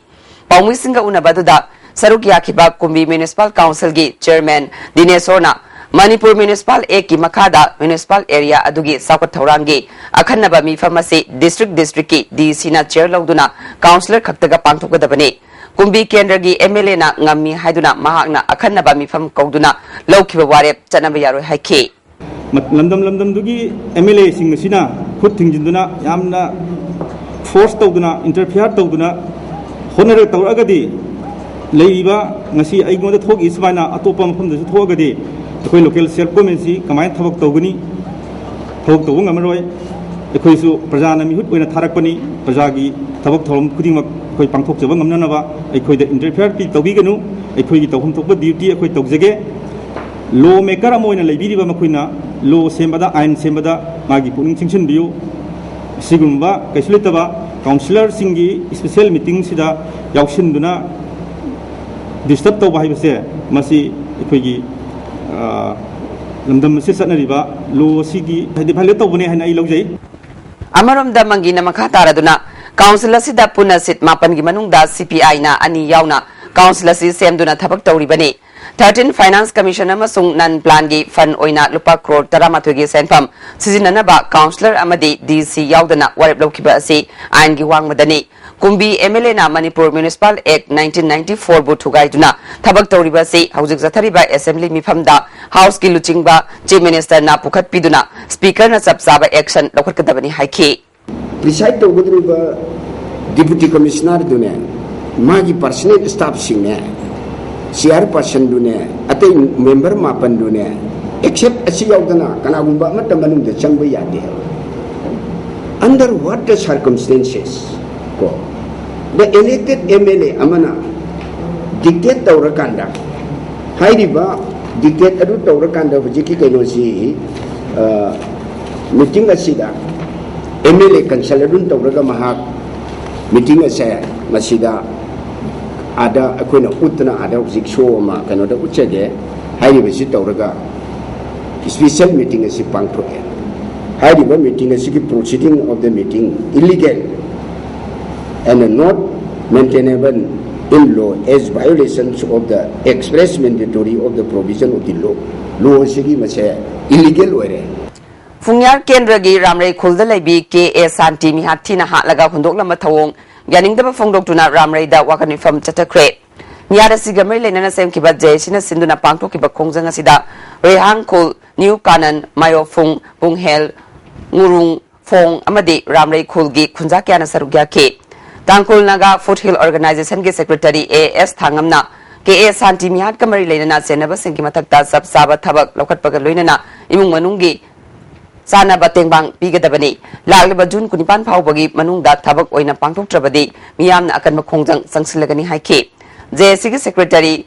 ꯄꯥꯎꯃꯤꯁꯤꯡꯒ ꯎꯅꯕ ꯑꯗꯨꯗ ꯁꯔꯨꯛ ꯌꯥꯈꯤꯕ ꯀꯨꯝꯕꯤ Municipal Councilꯒꯤ Chairman ꯗꯤꯅꯦꯁꯣꯔꯅ ꯃꯅꯤꯄꯨꯔ Municipal Actꯀꯤ ꯃꯈꯥꯗ municipal area ꯑꯗꯨꯒꯤ ꯆꯥꯎꯈꯠ ꯊꯧꯔꯥꯡꯒꯤ ꯑꯈꯟꯅꯕ ꯃꯤꯐꯝ ꯑꯁꯤ district districtꯀꯤ DCꯅ chair ꯂꯧꯗꯨꯅ councillor ꯈꯛꯇꯒ ꯄꯥꯡꯊꯣꯛꯀꯗꯕꯅꯤ꯫ ꯀꯨꯝꯕꯤ ꯀꯦꯟꯗ꯭ꯔꯒꯤ MLAꯅ ꯉꯝꯃꯤ ꯍꯥꯏꯗꯨꯅ ꯃꯍꯥꯛꯅ ꯑꯈꯟꯅꯕ ꯃꯤꯐꯝ ꯀꯧꯗꯨꯅ ꯂꯧꯈꯤꯕ ꯋꯥꯔꯦꯞ ꯆꯠꯅꯕ ꯌꯥꯔꯣꯏ ꯍꯥꯏꯈꯤ꯫ ꯃꯠ-, ꯂꯝꯗꯝ ꯂꯝꯗꯝꯗꯨꯒꯤ MLAꯁꯤꯡ ꯑꯁꯤꯅ ꯈꯨꯠ ꯊꯤꯡꯖꯤꯟꯗꯨꯅ ꯌꯥꯝꯅ force ꯇꯧꯗꯨꯅ, interfere ꯇꯧꯗꯨꯅ ꯍꯣꯠꯅꯔꯒ ꯇꯧꯔꯛꯑꯒꯗꯤ, ꯂꯩꯔꯤꯕ ꯉꯁꯤ ꯑꯩꯉꯣꯟꯗ ꯊꯣꯛꯏ ꯁꯨꯃꯥꯏꯅ ꯑꯇꯣꯞꯄ ꯃꯐꯝꯗꯁꯨ ꯊꯣꯛꯑꯒꯗꯤ, ꯑꯩꯈꯣꯏ local self governmentꯁꯤ ꯀꯃꯥꯏꯅ ꯊꯕꯛ ꯇꯧꯒꯅꯤ? ꯊꯕꯛ ꯇꯧꯕ ꯉꯝꯃꯔꯣꯏ꯫ ꯑꯩꯈꯣꯏꯁꯨ ꯄ꯭ꯔꯖꯥꯅ ꯃꯤꯍꯨꯠ ꯑꯣꯏꯅ ꯊꯥꯔꯛꯄꯅꯤ꯫ ꯄ꯭ꯔꯖꯥꯒꯤ ꯊꯕꯛ ꯊꯧꯔꯝ ꯈꯨꯗꯤꯡꯃꯛ ꯑꯩꯈꯣꯏ ꯄꯥꯡꯊꯣꯛꯆꯕ ꯉꯝꯅꯅꯕ ꯑꯩꯈꯣꯏꯗ interfere ꯄꯤ-, ꯇꯧꯕꯤꯒꯅꯨ꯫ ꯑꯩꯈꯣꯏꯒꯤ ꯇꯧꯐꯝ ꯊꯣꯛꯄ duty ꯑꯩꯈꯣꯏ ꯇꯧꯖꯒꯦ꯫ Law maker ꯑꯃ ꯑꯣꯏꯅ ꯂꯩꯕꯤꯔꯤꯕ ꯃꯈꯣꯏꯅ law ꯁꯦꯝꯕꯗ, ꯑꯥꯏꯟ ꯁꯦꯝꯕꯗ ꯃꯥꯒꯤ ꯄꯨꯛꯅꯤꯡ ꯆꯤꯡꯁꯤꯟꯕꯤꯌꯨ꯫ ꯑꯁꯤꯒꯨꯝꯕ ꯀꯩꯁꯨ ꯂꯩꯇꯕ councillorꯁꯤꯡꯒꯤ special meetingꯁꯤꯗ ꯌꯥꯎꯁꯤꯟꯗꯨꯅ disturb ꯇꯧꯕ ꯍꯥꯏꯕꯁꯦ, ꯃꯁꯤ ꯑꯩꯈꯣꯏꯒꯤ, ꯑ, ꯂꯝꯗꯝ ꯑꯁꯤꯗ ꯆꯠꯅꯔꯤꯕ law ꯑꯁꯤꯒꯤ ꯍꯥꯏꯗꯤ violate ꯇꯧꯕꯅꯦ ꯍꯥꯏꯅ ꯑꯩ ꯂꯧꯖꯩ꯫ ꯑꯃꯔꯣꯝꯗ ꯃꯪꯒꯤꯅ ꯃꯈꯥ ꯇꯥꯔꯗꯨꯅ, council ꯑꯁꯤꯗ ꯄꯨꯟꯅ seat ꯃꯥꯄꯟꯒꯤ ꯃꯅꯨꯡꯗ CPIꯅ ꯑꯅꯤ ꯌꯥꯎꯅ council ꯑꯁꯤ ꯁꯦꯝꯗꯨꯅ ꯊꯕꯛ ꯇꯧꯔꯤꯕꯅꯤ꯫ Thirteen Finance Commission ꯑꯃꯁꯨꯡ non plan ꯒꯤ fund ꯑꯣꯏꯅ ꯂꯨꯄꯥ ꯀ꯭ꯔꯣꯔ ꯇꯔꯥꯃꯥꯊꯣꯏꯒꯤ ꯁꯦꯟꯐꯝ ꯁꯤꯖꯤꯟꯅꯅꯕ councillor ꯑꯃꯗꯤ D C ꯌꯥꯎꯗꯅ ꯋꯥꯔꯦꯞ ꯂꯧꯈꯤꯕ ꯑꯁꯤ ꯑꯥꯏꯟꯒꯤ ꯋꯥꯡꯃꯗꯅꯤ꯫ ꯀꯨꯝꯕꯤ M L A ꯅ Manipur Municipal Act nineteen ninety four ꯕꯨ ꯊꯨꯒꯥꯏꯗꯨꯅ ꯊꯕꯛ ꯇꯧꯔꯤꯕ ꯑꯁꯤ ꯍꯧꯖꯤꯛ ꯆꯠꯊꯔꯤꯕ assembly ꯃꯤꯐꯝꯗ House ꯀꯤ ꯂꯨꯆꯤꯡꯕ Chief Minister ꯅ ꯄꯨꯈꯠꯄꯤꯗꯨꯅ Speaker ꯅ ꯆꯞ ꯆꯥꯕ action ꯂꯧꯈꯠꯀꯗꯕꯅꯤ ꯍꯥꯏꯈꯤ꯫ Preside ꯇꯧꯒꯗꯧꯔꯤꯕ Deputy Commissioner ꯗꯨꯅꯦ, ꯃꯥꯒꯤ personal staff ꯁꯤꯡꯅꯦ, chairperson ꯗꯨꯅꯦ, ꯑꯇꯩ member ꯃꯥꯄꯟꯗꯨꯅꯦ, except ꯑꯁꯤ ꯌꯥꯎꯗꯅ ꯀꯅꯥꯒꯨꯝꯕ ꯑꯃꯠꯇ ꯃꯅꯨꯡꯗ ꯆꯪꯕ ꯌꯥꯗꯦ ꯍꯥꯏꯕ꯫ Under what the circumstances ꯀꯣ, the elected M L A ꯑꯃꯅ dictate ꯇꯧꯔꯀꯥꯟꯗ, ꯍꯥꯏꯔꯤꯕ dictate ꯑꯗꯨ ꯇꯧꯔꯀꯥꯟꯗ ꯍꯧꯖꯤꯛꯀꯤ ꯀꯩꯅꯣꯁꯤ, ꯑ, meeting ꯑꯁꯤꯗ M L A consult ꯑꯗꯨꯝ ꯇꯧꯔꯒ ꯃꯍꯥꯛ meeting ꯑꯁꯦ ꯃꯁꯤꯗ ꯑꯥꯗ ꯑꯩꯈꯣꯏꯅ ꯎꯠꯇꯅ ꯑꯥꯗ ꯍꯧꯖꯤꯛ show ꯑꯃ ꯀꯩꯅꯣꯗ ꯎꯠꯆꯒꯦ꯫ ꯍꯥꯏꯔꯤꯕꯁꯤ ꯇꯧꯔꯒ special meeting ꯑꯁꯤ ꯄꯥꯡꯊꯣꯛꯑꯦ꯫ ꯍꯥꯏꯔꯤꯕ meeting ꯑꯁꯤꯒꯤ proceeding of the meeting illegal and not maintainable in law as violations of the express mandatory of the provision of the law. Law ꯑꯁꯤꯒꯤ ꯃꯁꯦ illegal ꯑꯣꯏꯔꯦ꯫ ꯐꯨꯡꯌꯥꯔ ꯀꯦꯟꯗ꯭ꯔꯒꯤ ꯔꯥꯝꯔꯩ ꯈꯨꯜꯗ ꯂꯩꯕꯤ K A ꯁꯥꯟꯇꯤ ꯃꯤꯍꯥꯠ ꯊꯤꯅ ꯍꯥꯠꯂꯒ ꯍꯨꯟꯗꯣꯛꯂꯝꯕ ꯊꯧꯑꯣꯡ ꯌꯥꯅꯤꯡꯗꯕ ꯐꯣꯡꯗꯣꯛꯇꯨꯅ ꯔꯥꯝꯔꯩꯗ ꯋꯥꯀꯠ ꯃꯤꯐꯝ ꯆꯠꯊꯈ꯭ꯔꯦ꯫ ꯃꯤꯍꯥꯠ ꯑꯁꯤꯒ ꯃꯔꯤ ꯂꯩꯅꯅ ꯁꯦꯝꯈꯤꯕ J A C ꯅ ꯁꯤꯟꯗꯨꯅ ꯄꯥꯡꯊꯣꯛꯈꯤꯕ ꯈꯣꯡꯖꯪ ꯑꯁꯤꯗ ꯔꯦꯍꯥꯡ ꯈꯨꯜ, ꯅ꯭ꯌꯨ ꯀꯥꯅꯟ, ꯃꯥꯌꯣꯐꯨꯡ, ꯄꯨꯡꯍꯦꯜ, ꯉꯨꯔꯨꯡ, ꯐꯣꯡ ꯑꯃꯗꯤ ꯔꯥꯝꯔꯩ ꯈꯨꯜꯒꯤ ꯈꯨꯟꯖꯥ ꯀꯌꯥꯅ ꯁꯔꯨꯛ ꯌꯥꯈꯤ꯫ ꯇꯥꯡꯈꯨꯜ ꯅꯥꯒꯥ ꯐꯨꯠ ꯍꯤꯜ ꯑꯣꯔꯒꯅꯥꯏꯖꯦꯁꯟꯒꯤ ꯁꯦꯀ꯭ꯔꯦꯇꯔꯤ A S ꯊꯥꯡꯉꯝꯅ K A ꯁꯥꯟꯇꯤ ꯃꯤꯍꯥꯠꯀ ꯃꯔꯤ ꯂꯩꯅꯅ ꯆꯦꯟꯅꯕꯁꯤꯡꯒꯤ ꯃꯊꯛꯇ ꯆꯞ ꯆꯥꯕ ꯊꯕꯛ ꯂꯧꯈꯠꯄꯒ ꯂꯣꯏꯅꯅ ꯏꯃꯨꯡ ꯃꯅꯨꯡꯒꯤ ꯆꯥꯅꯕ ꯇꯦꯡꯕꯥꯡ ꯄꯤꯒꯗꯕꯅꯤ꯫ ꯂꯥꯛꯂꯤꯕ ꯖꯨꯟ ꯀꯨꯟꯅꯤꯄꯥꯟ ꯐꯥꯎꯕꯒꯤ ꯃꯅꯨꯡꯗ ꯊꯕꯛ ꯑꯣꯏꯅ ꯄꯥꯡꯊꯣꯛꯇ꯭ꯔꯕꯗꯤ ꯃꯤꯌꯥꯝꯅ ꯑꯀꯟꯕ ꯈꯣꯡꯖꯪ ꯆꯪꯁꯤꯜꯂꯒꯅꯤ ꯍꯥꯏꯈꯤ꯫ J A C ꯒꯤ ꯁꯦꯀ꯭ꯔꯦꯇꯔꯤ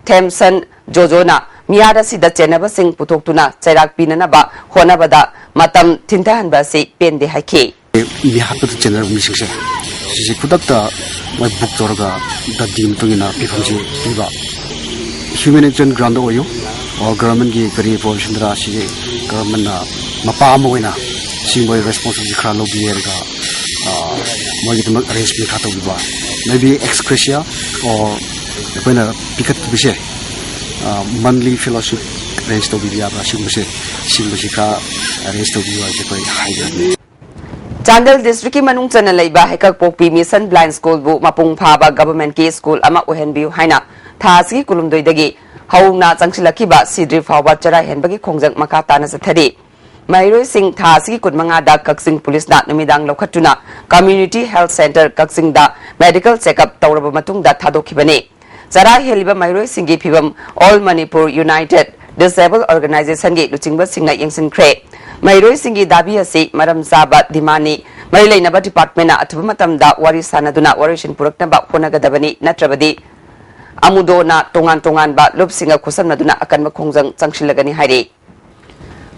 ꯊꯦꯝꯁꯟ ꯖꯣꯖꯣꯅ ꯃꯤꯍꯥꯠ ꯑꯁꯤꯗ ꯆꯦꯟꯅꯕꯁꯤꯡ ꯄꯨꯊꯣꯛꯇꯨꯅ ꯆꯩꯔꯥꯛ ꯄꯤꯅꯅꯕ ꯍꯣꯠꯅꯕꯗ ꯃꯇꯝ ꯊꯤꯟꯊꯍꯟꯕ ꯑꯁꯤ ꯄꯦꯟꯗꯦ ꯍꯥꯏꯈꯤ꯫ ꯃꯤꯍꯥꯠꯄꯗ ꯆꯦꯟꯅꯔꯕ ꯃꯤꯁꯤꯡꯁꯦ ꯁꯤꯁꯦ ꯈꯨꯗꯛꯇ ꯃꯣꯏ ꯕꯨꯛ ꯇꯧꯔꯒ ꯗꯟꯗꯤ ꯃꯇꯨꯡ ꯏꯟꯅ ꯄꯤꯐꯝꯁꯤ ꯄꯤꯕ꯫ Humanitarian ground ꯑꯣꯏꯌꯨ, ꯑꯣꯔ ꯒꯚꯔꯟꯃꯦꯟꯒꯤ ꯀꯔꯤ ꯄ꯭ꯔꯣꯕꯤꯖꯟꯗꯔ ꯁꯤꯁꯦ ꯒꯚꯔꯟꯃꯦꯟꯅ ꯃꯄꯥ ꯑꯃ ꯑꯣꯏꯅ ꯁꯤ ꯃꯣꯏ ꯔꯦꯁꯄꯣꯟꯁꯤꯕꯤꯂꯤꯇꯤ ꯈꯔ ꯂꯧꯕꯤꯔꯒ ꯃꯣꯏꯒꯤꯗꯃꯛ ꯑꯦꯔꯦꯟꯖꯃꯦꯟ ꯈꯔ ꯇꯧꯕꯤꯕ꯫ Maybe ex gratia or ꯑꯩꯈꯣꯏꯅ ꯄꯤꯈꯠꯈꯤꯕꯁꯦ ꯃꯟꯂꯤ ꯐꯦꯂꯣꯁꯤꯞ ꯑꯦꯔꯦꯟꯖ ꯇꯧꯕꯤꯕ ꯌꯥꯕ꯭ꯔꯥ? ꯁꯤꯒꯨꯝꯕꯁꯦ, ꯁꯤꯒꯨꯝꯕꯁꯤ ꯈꯔ ꯑꯦꯔꯦꯟꯖ ꯇꯧꯕꯤꯌꯨ ꯍꯥꯏꯁꯦ ꯑꯩꯈꯣꯏ ꯍꯥꯏꯖꯕꯅꯤ꯫ ꯆꯥꯟꯗꯦꯜ ꯗꯤꯁꯇ꯭ꯔꯤꯛꯀꯤ ꯃꯅꯨꯡ ꯆꯟꯅ ꯂꯩꯕ ꯍꯩꯀꯛꯄꯣꯛꯄꯤ ꯃꯤꯁꯟ ꯕ꯭ꯂꯥꯏꯟ ꯁ꯭ꯀꯨꯜꯕꯨ ꯃꯄꯨꯡ ꯐꯥꯕ ꯒꯚꯔꯟꯃꯦꯟꯠꯀꯤ ꯁ꯭ꯀꯨꯜ ꯑꯃ ꯑꯣꯏꯍꯟꯕꯤꯌꯨ ꯍꯥꯏꯅ ꯊꯥ ꯑꯁꯤꯒꯤ ꯀꯨꯟꯍꯨꯝꯗꯣꯏꯗꯒꯤ ꯍꯧꯅ ꯆꯪꯁꯤꯜꯂꯛꯈꯤꯕ ꯁꯤꯗ꯭ꯔꯤ ꯐꯥꯎꯕ ꯆꯔꯥ ꯍꯦꯟꯕꯒꯤ ꯈꯣꯡꯖꯪ ꯃꯈꯥ ꯇꯥꯅ ꯆꯠꯊꯔꯤ꯫ ꯃꯍꯩꯔꯣꯏꯁꯤꯡ ꯊꯥ ꯑꯁꯤꯒꯤ ꯀꯨꯟꯃꯉꯥꯗ ꯀꯛꯆꯤꯡ ꯄꯨꯂꯤꯁꯅ ꯅꯨꯃꯤꯗꯥꯡ ꯂꯧꯈꯠꯇꯨꯅ ꯀꯝꯃ꯭ꯌꯨꯅꯤꯇꯤ ꯍꯦꯜꯊ ꯁꯦꯟꯇꯔ ꯀꯛꯆꯤꯡꯗ ꯃꯦꯗꯤꯀꯦꯜ ꯆꯦꯛꯑꯞ ꯇꯧꯔꯕ ꯃꯇꯨꯡꯗ ꯊꯥꯗꯣꯛꯈꯤꯕꯅꯤ꯫ ꯆꯔꯥ ꯍꯦꯜꯂꯤꯕ ꯃꯍꯩꯔꯣꯏꯁꯤꯡꯒꯤ ꯐꯤꯕꯝ ꯑꯣꯜ ꯃꯅꯤꯄꯨꯔ ꯌꯨꯅꯥꯏꯇꯦꯗ ꯗꯤꯁꯑꯦꯕꯜ ꯑꯣꯔꯒꯅꯥꯏꯖꯦꯁꯟꯒꯤ ꯂꯨꯆꯤꯡꯕꯁꯤꯡꯅ ꯌꯦꯡꯁꯤꯟꯈ꯭ꯔꯦ꯫ ꯃꯍꯩꯔꯣꯏꯁꯤꯡꯒꯤ ꯗꯥꯕꯤ ꯑꯁꯤ ꯃꯔꯝ ꯆꯥꯕ ꯗꯤꯃꯥꯟꯅꯤ꯫ ꯃꯔꯤ ꯂꯩꯅꯕ ꯗꯤꯄꯥꯔꯠꯃꯦꯟꯅ ꯑꯊꯨꯕ ꯃꯇꯝꯗ ꯋꯥꯔꯤ ꯁꯥꯟꯅꯗꯨꯅ ꯋꯥꯔꯣꯏꯁꯤꯟ ꯄꯨꯔꯛꯅꯕ ꯍꯣꯠꯅꯒꯗꯕꯅꯤ, ꯅꯠꯇ꯭ꯔꯕꯗꯤ ꯑꯃꯨꯗꯣꯅ ꯇꯣꯉꯥꯟ ꯇꯣꯉꯥꯟꯕ ꯂꯨꯞꯁꯤꯡꯒ ꯈꯨꯠꯁꯝꯅꯗꯨꯅ ꯑꯀꯟꯕ ꯈꯣꯡꯖꯪ ꯆꯪꯁꯤꯜꯂꯒꯅꯤ ꯍꯥꯏꯔꯤ꯫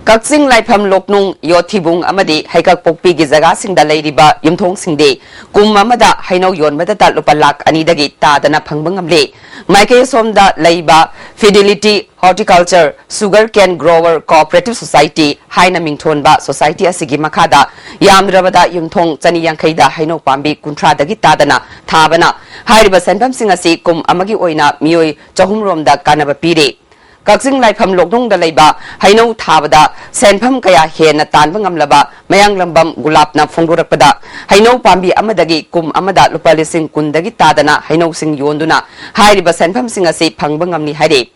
ꯀꯛꯆꯤꯡ ꯂꯥꯏꯐꯝ ꯂꯣꯛꯅꯨꯡ, ꯌꯣꯊꯤꯕꯨꯡ ꯑꯃꯗꯤ ꯍꯩꯀꯛꯄꯣꯛꯄꯤꯒꯤ ꯖꯒꯥꯁꯤꯡꯗ ꯂꯩꯔꯤꯕ ꯌꯨꯝꯊꯣꯡꯁꯤꯡꯗꯤ ꯀꯨꯝ ꯑꯃꯗ ꯍꯩꯅꯧ ꯌꯣꯟꯕꯗꯇ ꯂꯨꯄꯥ ꯂꯥꯈ ꯑꯅꯤꯗꯒꯤ ꯇꯥꯗꯅ ꯐꯪꯕ ꯉꯝꯂꯦ꯫ ꯃꯥꯏꯀꯩ ꯑꯁꯣꯝꯗ ꯂꯩꯕ ꯐꯤꯗꯤꯂꯤꯇꯤ ꯍꯣꯔꯇꯤꯀꯜꯆꯔ ꯁꯨꯒꯔ ꯀꯦꯟ ꯒ꯭ꯔꯣꯋꯔ ꯀꯣꯑꯣꯄꯔꯦꯇꯤꯚ ꯁꯣꯁꯥꯏꯇꯤ ꯍꯥꯏꯅ ꯃꯤꯡꯊꯣꯟꯕ ꯁꯣꯁꯥꯏꯇꯤ ꯑꯁꯤꯒꯤ ꯃꯈꯥꯗ ꯌꯥꯝꯗ꯭ꯔꯕꯗ ꯌꯨꯝꯊꯣꯡ ꯆꯅꯤ ꯌꯥꯡꯈꯩꯗ ꯍꯩꯅꯧ ꯄꯥꯝꯕꯤ ꯀꯨꯟꯊ꯭ꯔꯥꯗꯒꯤ ꯇꯥꯗꯅ ꯊꯥꯕꯅ ꯍꯥꯏꯔꯤꯕ ꯁꯦꯟꯐꯝꯁꯤꯡ ꯑꯁꯤ ꯀꯨꯝ ꯑꯃꯒꯤ ꯑꯣꯏꯅ ꯃꯤꯑꯣꯏ ꯆꯍꯨꯝ ꯔꯣꯝꯗ ꯀꯥꯟꯅꯕ ꯄꯤꯔꯦ꯫ ꯀꯛꯆꯤꯡ ꯂꯥꯏꯐꯝ ꯂꯣꯛꯅꯨꯡꯗ ꯂꯩꯕ ꯍꯩꯅꯧ ꯊꯥꯕꯗ ꯁꯦꯟꯐꯝ ꯀꯌꯥ ꯍꯦꯟꯅ ꯇꯥꯟꯕ ꯉꯝꯂꯕ ꯃꯌꯥꯡꯂꯝꯕꯝ ꯒꯨꯂꯥꯞꯅ ꯐꯣꯡꯗꯣꯔꯛꯄꯗ, ꯍꯩꯅꯧ ꯄꯥꯝꯕꯤ ꯑꯃꯗꯒꯤ ꯀꯨꯝ ꯑꯃꯗ ꯂꯨꯄꯥ ꯂꯤꯁꯤꯡ ꯀꯨꯟꯗꯒꯤ ꯇꯥꯗꯅ ꯍꯩꯅꯧꯁꯤꯡ ꯌꯣꯟꯗꯨꯅ ꯍꯥꯏꯔꯤꯕ ꯁꯦꯟꯐꯝꯁꯤꯡ ꯑꯁꯤ ꯐꯪꯕ ꯉꯝꯂꯤ ꯍꯥꯏꯔꯤ꯫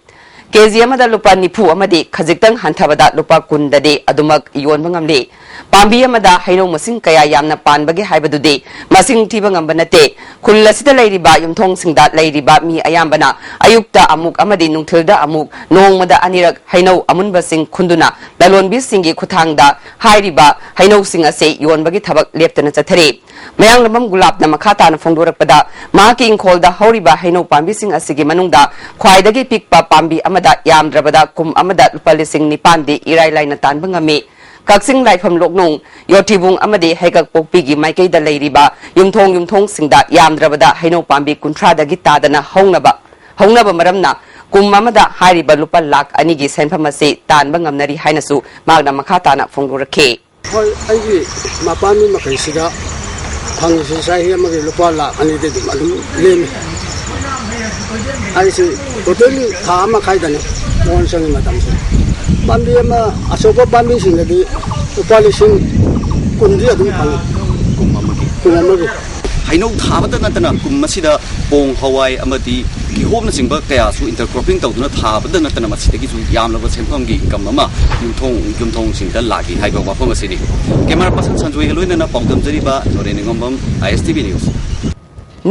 ꯀꯦꯖꯤ ꯑꯃꯗ ꯂꯨꯄꯥ ꯅꯤꯐꯨ ꯑꯃꯗꯤ ꯈꯖꯤꯛꯇꯪ ꯍꯟꯊꯕꯗ ꯂꯨꯄꯥ ꯀꯨꯟꯗꯗꯤ ꯑꯗꯨꯃꯛ ꯌꯣꯟꯕ ꯉꯝꯂꯤ꯫ ꯄꯥꯝꯕꯤ ꯑꯃꯗ ꯍꯩꯅꯧ ꯃꯁꯤꯡ ꯀꯌꯥ ꯌꯥꯝꯅ ꯄꯥꯟꯕꯒꯦ ꯍꯥꯏꯕꯗꯨꯗꯤ ꯃꯁꯤꯡ ꯊꯤꯕ ꯉꯝꯕ ꯅꯠꯇꯦ꯫ ꯈꯨꯜ ꯑꯁꯤꯗ ꯂꯩꯔꯤꯕ ꯌꯨꯝꯊꯣꯡꯁꯤꯡꯗ ꯂꯩꯔꯤꯕ ꯃꯤ ꯑꯌꯥꯝꯕꯅ ꯑꯌꯨꯛꯇ ꯑꯃꯨꯛ ꯑꯃꯗꯤ ꯅꯨꯡꯊꯤꯜꯗ ꯑꯃꯨꯛ ꯅꯣꯡꯃꯗ ꯑꯅꯤꯔꯛ ꯍꯩꯅꯧ ꯑꯃꯨꯟꯕꯁꯤꯡ ꯈꯨꯟꯗꯨꯅ ꯂꯂꯣꯟꯕꯤꯁꯤꯡꯒꯤ ꯈꯨꯠꯊꯥꯡꯗ ꯍꯥꯏꯔꯤꯕ ꯍꯩꯅꯧꯁꯤꯡ ꯑꯁꯤ ꯌꯣꯟꯕꯒꯤ ꯊꯕꯛ ꯂꯦꯞꯇꯅ ꯆꯠꯊꯔꯤ꯫ ꯃꯌꯥꯡꯂꯝꯕꯝ ꯒꯨꯂꯥꯞꯅ ꯃꯈꯥ ꯇꯥꯅ ꯐꯣꯡꯗꯣꯔꯛꯄꯗ, ꯃꯍꯥꯛꯀꯤ ꯏꯪꯈꯣꯜꯗ ꯍꯧꯔꯤꯕ ꯍꯩꯅꯧ ꯄꯥꯝꯕꯤꯁꯤꯡ ꯑꯁꯤꯒꯤ ꯃꯅꯨꯡꯗ ꯈ꯭ꯋꯥꯏꯗꯒꯤ ꯄꯤꯛꯄ ꯄꯥꯝꯕꯤ ꯑꯃꯗ ꯌꯥꯝꯗ꯭ꯔꯕꯗ ꯀꯨꯝ ꯑꯃꯗ ꯂꯨꯄꯥ ꯂꯤꯁꯤꯡ ꯅꯤꯄꯥꯟꯗꯤ ꯏꯔꯥꯏ ꯂꯥꯏꯅ ꯇꯥꯟꯕ ꯉꯝꯃꯤ꯫ ꯀꯛꯆꯤꯡ ꯂꯥꯏꯐꯝ ꯂꯣꯛꯅꯨꯡ, ꯌꯣꯊꯤꯕꯨꯡ ꯑꯃꯗꯤ ꯍꯩꯀꯛꯄꯣꯛꯄꯤꯒꯤ ꯃꯥꯏꯀꯩꯗ ꯂꯩꯔꯤꯕ ꯌꯨꯝꯊꯣꯡ ꯌꯨꯝꯊꯣꯡꯁꯤꯡꯗ ꯌꯥꯝꯗ꯭ꯔꯕꯗ ꯍꯩꯅꯧ ꯄꯥꯝꯕꯤ ꯀꯨꯟꯊ꯭ꯔꯥꯗꯒꯤ ꯇꯥꯗꯅ ꯍꯧꯅꯕ, ꯍꯧꯅꯕ ꯃꯔꯝꯅ ꯀꯨꯝ ꯑꯃꯗ ꯍꯥꯏꯔꯤꯕ ꯂꯨꯄꯥ ꯂꯥꯈ ꯑꯅꯤꯒꯤ ꯁꯦꯟꯐꯝ ꯑꯁꯤ ꯇꯥꯟꯕ ꯉꯝꯅꯔꯤ ꯍꯥꯏꯅꯁꯨ ꯃꯍꯥꯛꯅ ꯃꯈꯥ ꯇꯥꯅ ꯐꯣꯡꯗꯣꯔꯛꯈꯤ꯫ ꯍꯣꯏ, ꯑꯩꯒꯤ ꯃꯄꯥꯝꯃꯤ ꯃꯈꯩꯁꯤꯗ ꯐꯪꯉꯤꯁꯤ ꯆꯍꯤ ꯑꯃꯒꯤ ꯂꯨꯄꯥ ꯂꯥꯈ ꯑꯅꯤꯗꯤ ꯑꯗꯨꯝ, ꯑꯗꯨꯝ ꯂꯦꯝꯃꯤ꯫ ꯑꯩꯁꯤ ꯇꯣꯇꯦꯜꯂꯤ ꯊꯥ ꯑꯃ ꯃꯈꯥꯏꯗꯅꯤ ꯃꯉꯣꯟ ꯆꯪꯉꯤ ꯃꯇꯝꯁꯦ꯫ ꯄꯥꯝꯕꯤ ꯑꯃ ꯑꯆꯧꯕ ꯄꯥꯝꯕꯤꯁꯤꯡꯗꯗꯤ ꯂꯨꯄꯥ ꯂꯤꯁꯤꯡ ꯀꯨꯟꯗꯤ ꯑꯗꯨꯝ ꯐꯪꯉꯤ꯫ ꯀꯨꯝ ꯑꯃꯒꯤ꯫ ꯀꯨꯝ ꯑꯃꯒꯤ꯫ ꯍꯩꯅꯧ ꯊꯥꯕꯇ ꯅꯠꯇꯅ ꯀꯨꯝ ꯑꯁꯤꯗ ꯄꯣꯡ ꯍꯋꯥꯏ ꯑꯃꯗꯤ ꯀꯤꯍꯣꯝꯅꯆꯤꯡꯕ ꯀꯌꯥꯁꯨ intercropping ꯇꯧꯗꯨꯅ ꯊꯥꯕꯇ ꯅꯠꯇꯅ ꯃꯁꯤꯗꯒꯤꯁꯨ ꯌꯥꯝꯂꯕ ꯁꯦꯟꯐꯝꯒꯤ income ꯑꯃ ꯌꯨꯝꯊꯣꯡ ꯌꯨꯝꯊꯣꯡꯁꯤꯡꯗ ꯂꯥꯛꯏ ꯍꯥꯏꯕ ꯋꯥꯐꯝ ꯑꯁꯤꯅꯤ꯫ Camera person ꯁꯟꯖꯣꯏꯒ ꯂꯣꯏꯅꯅ ꯄꯥꯎꯗꯝꯖꯔꯤꯕ Noren ꯅꯤꯉꯣꯝꯕꯝ, I S T V News꯫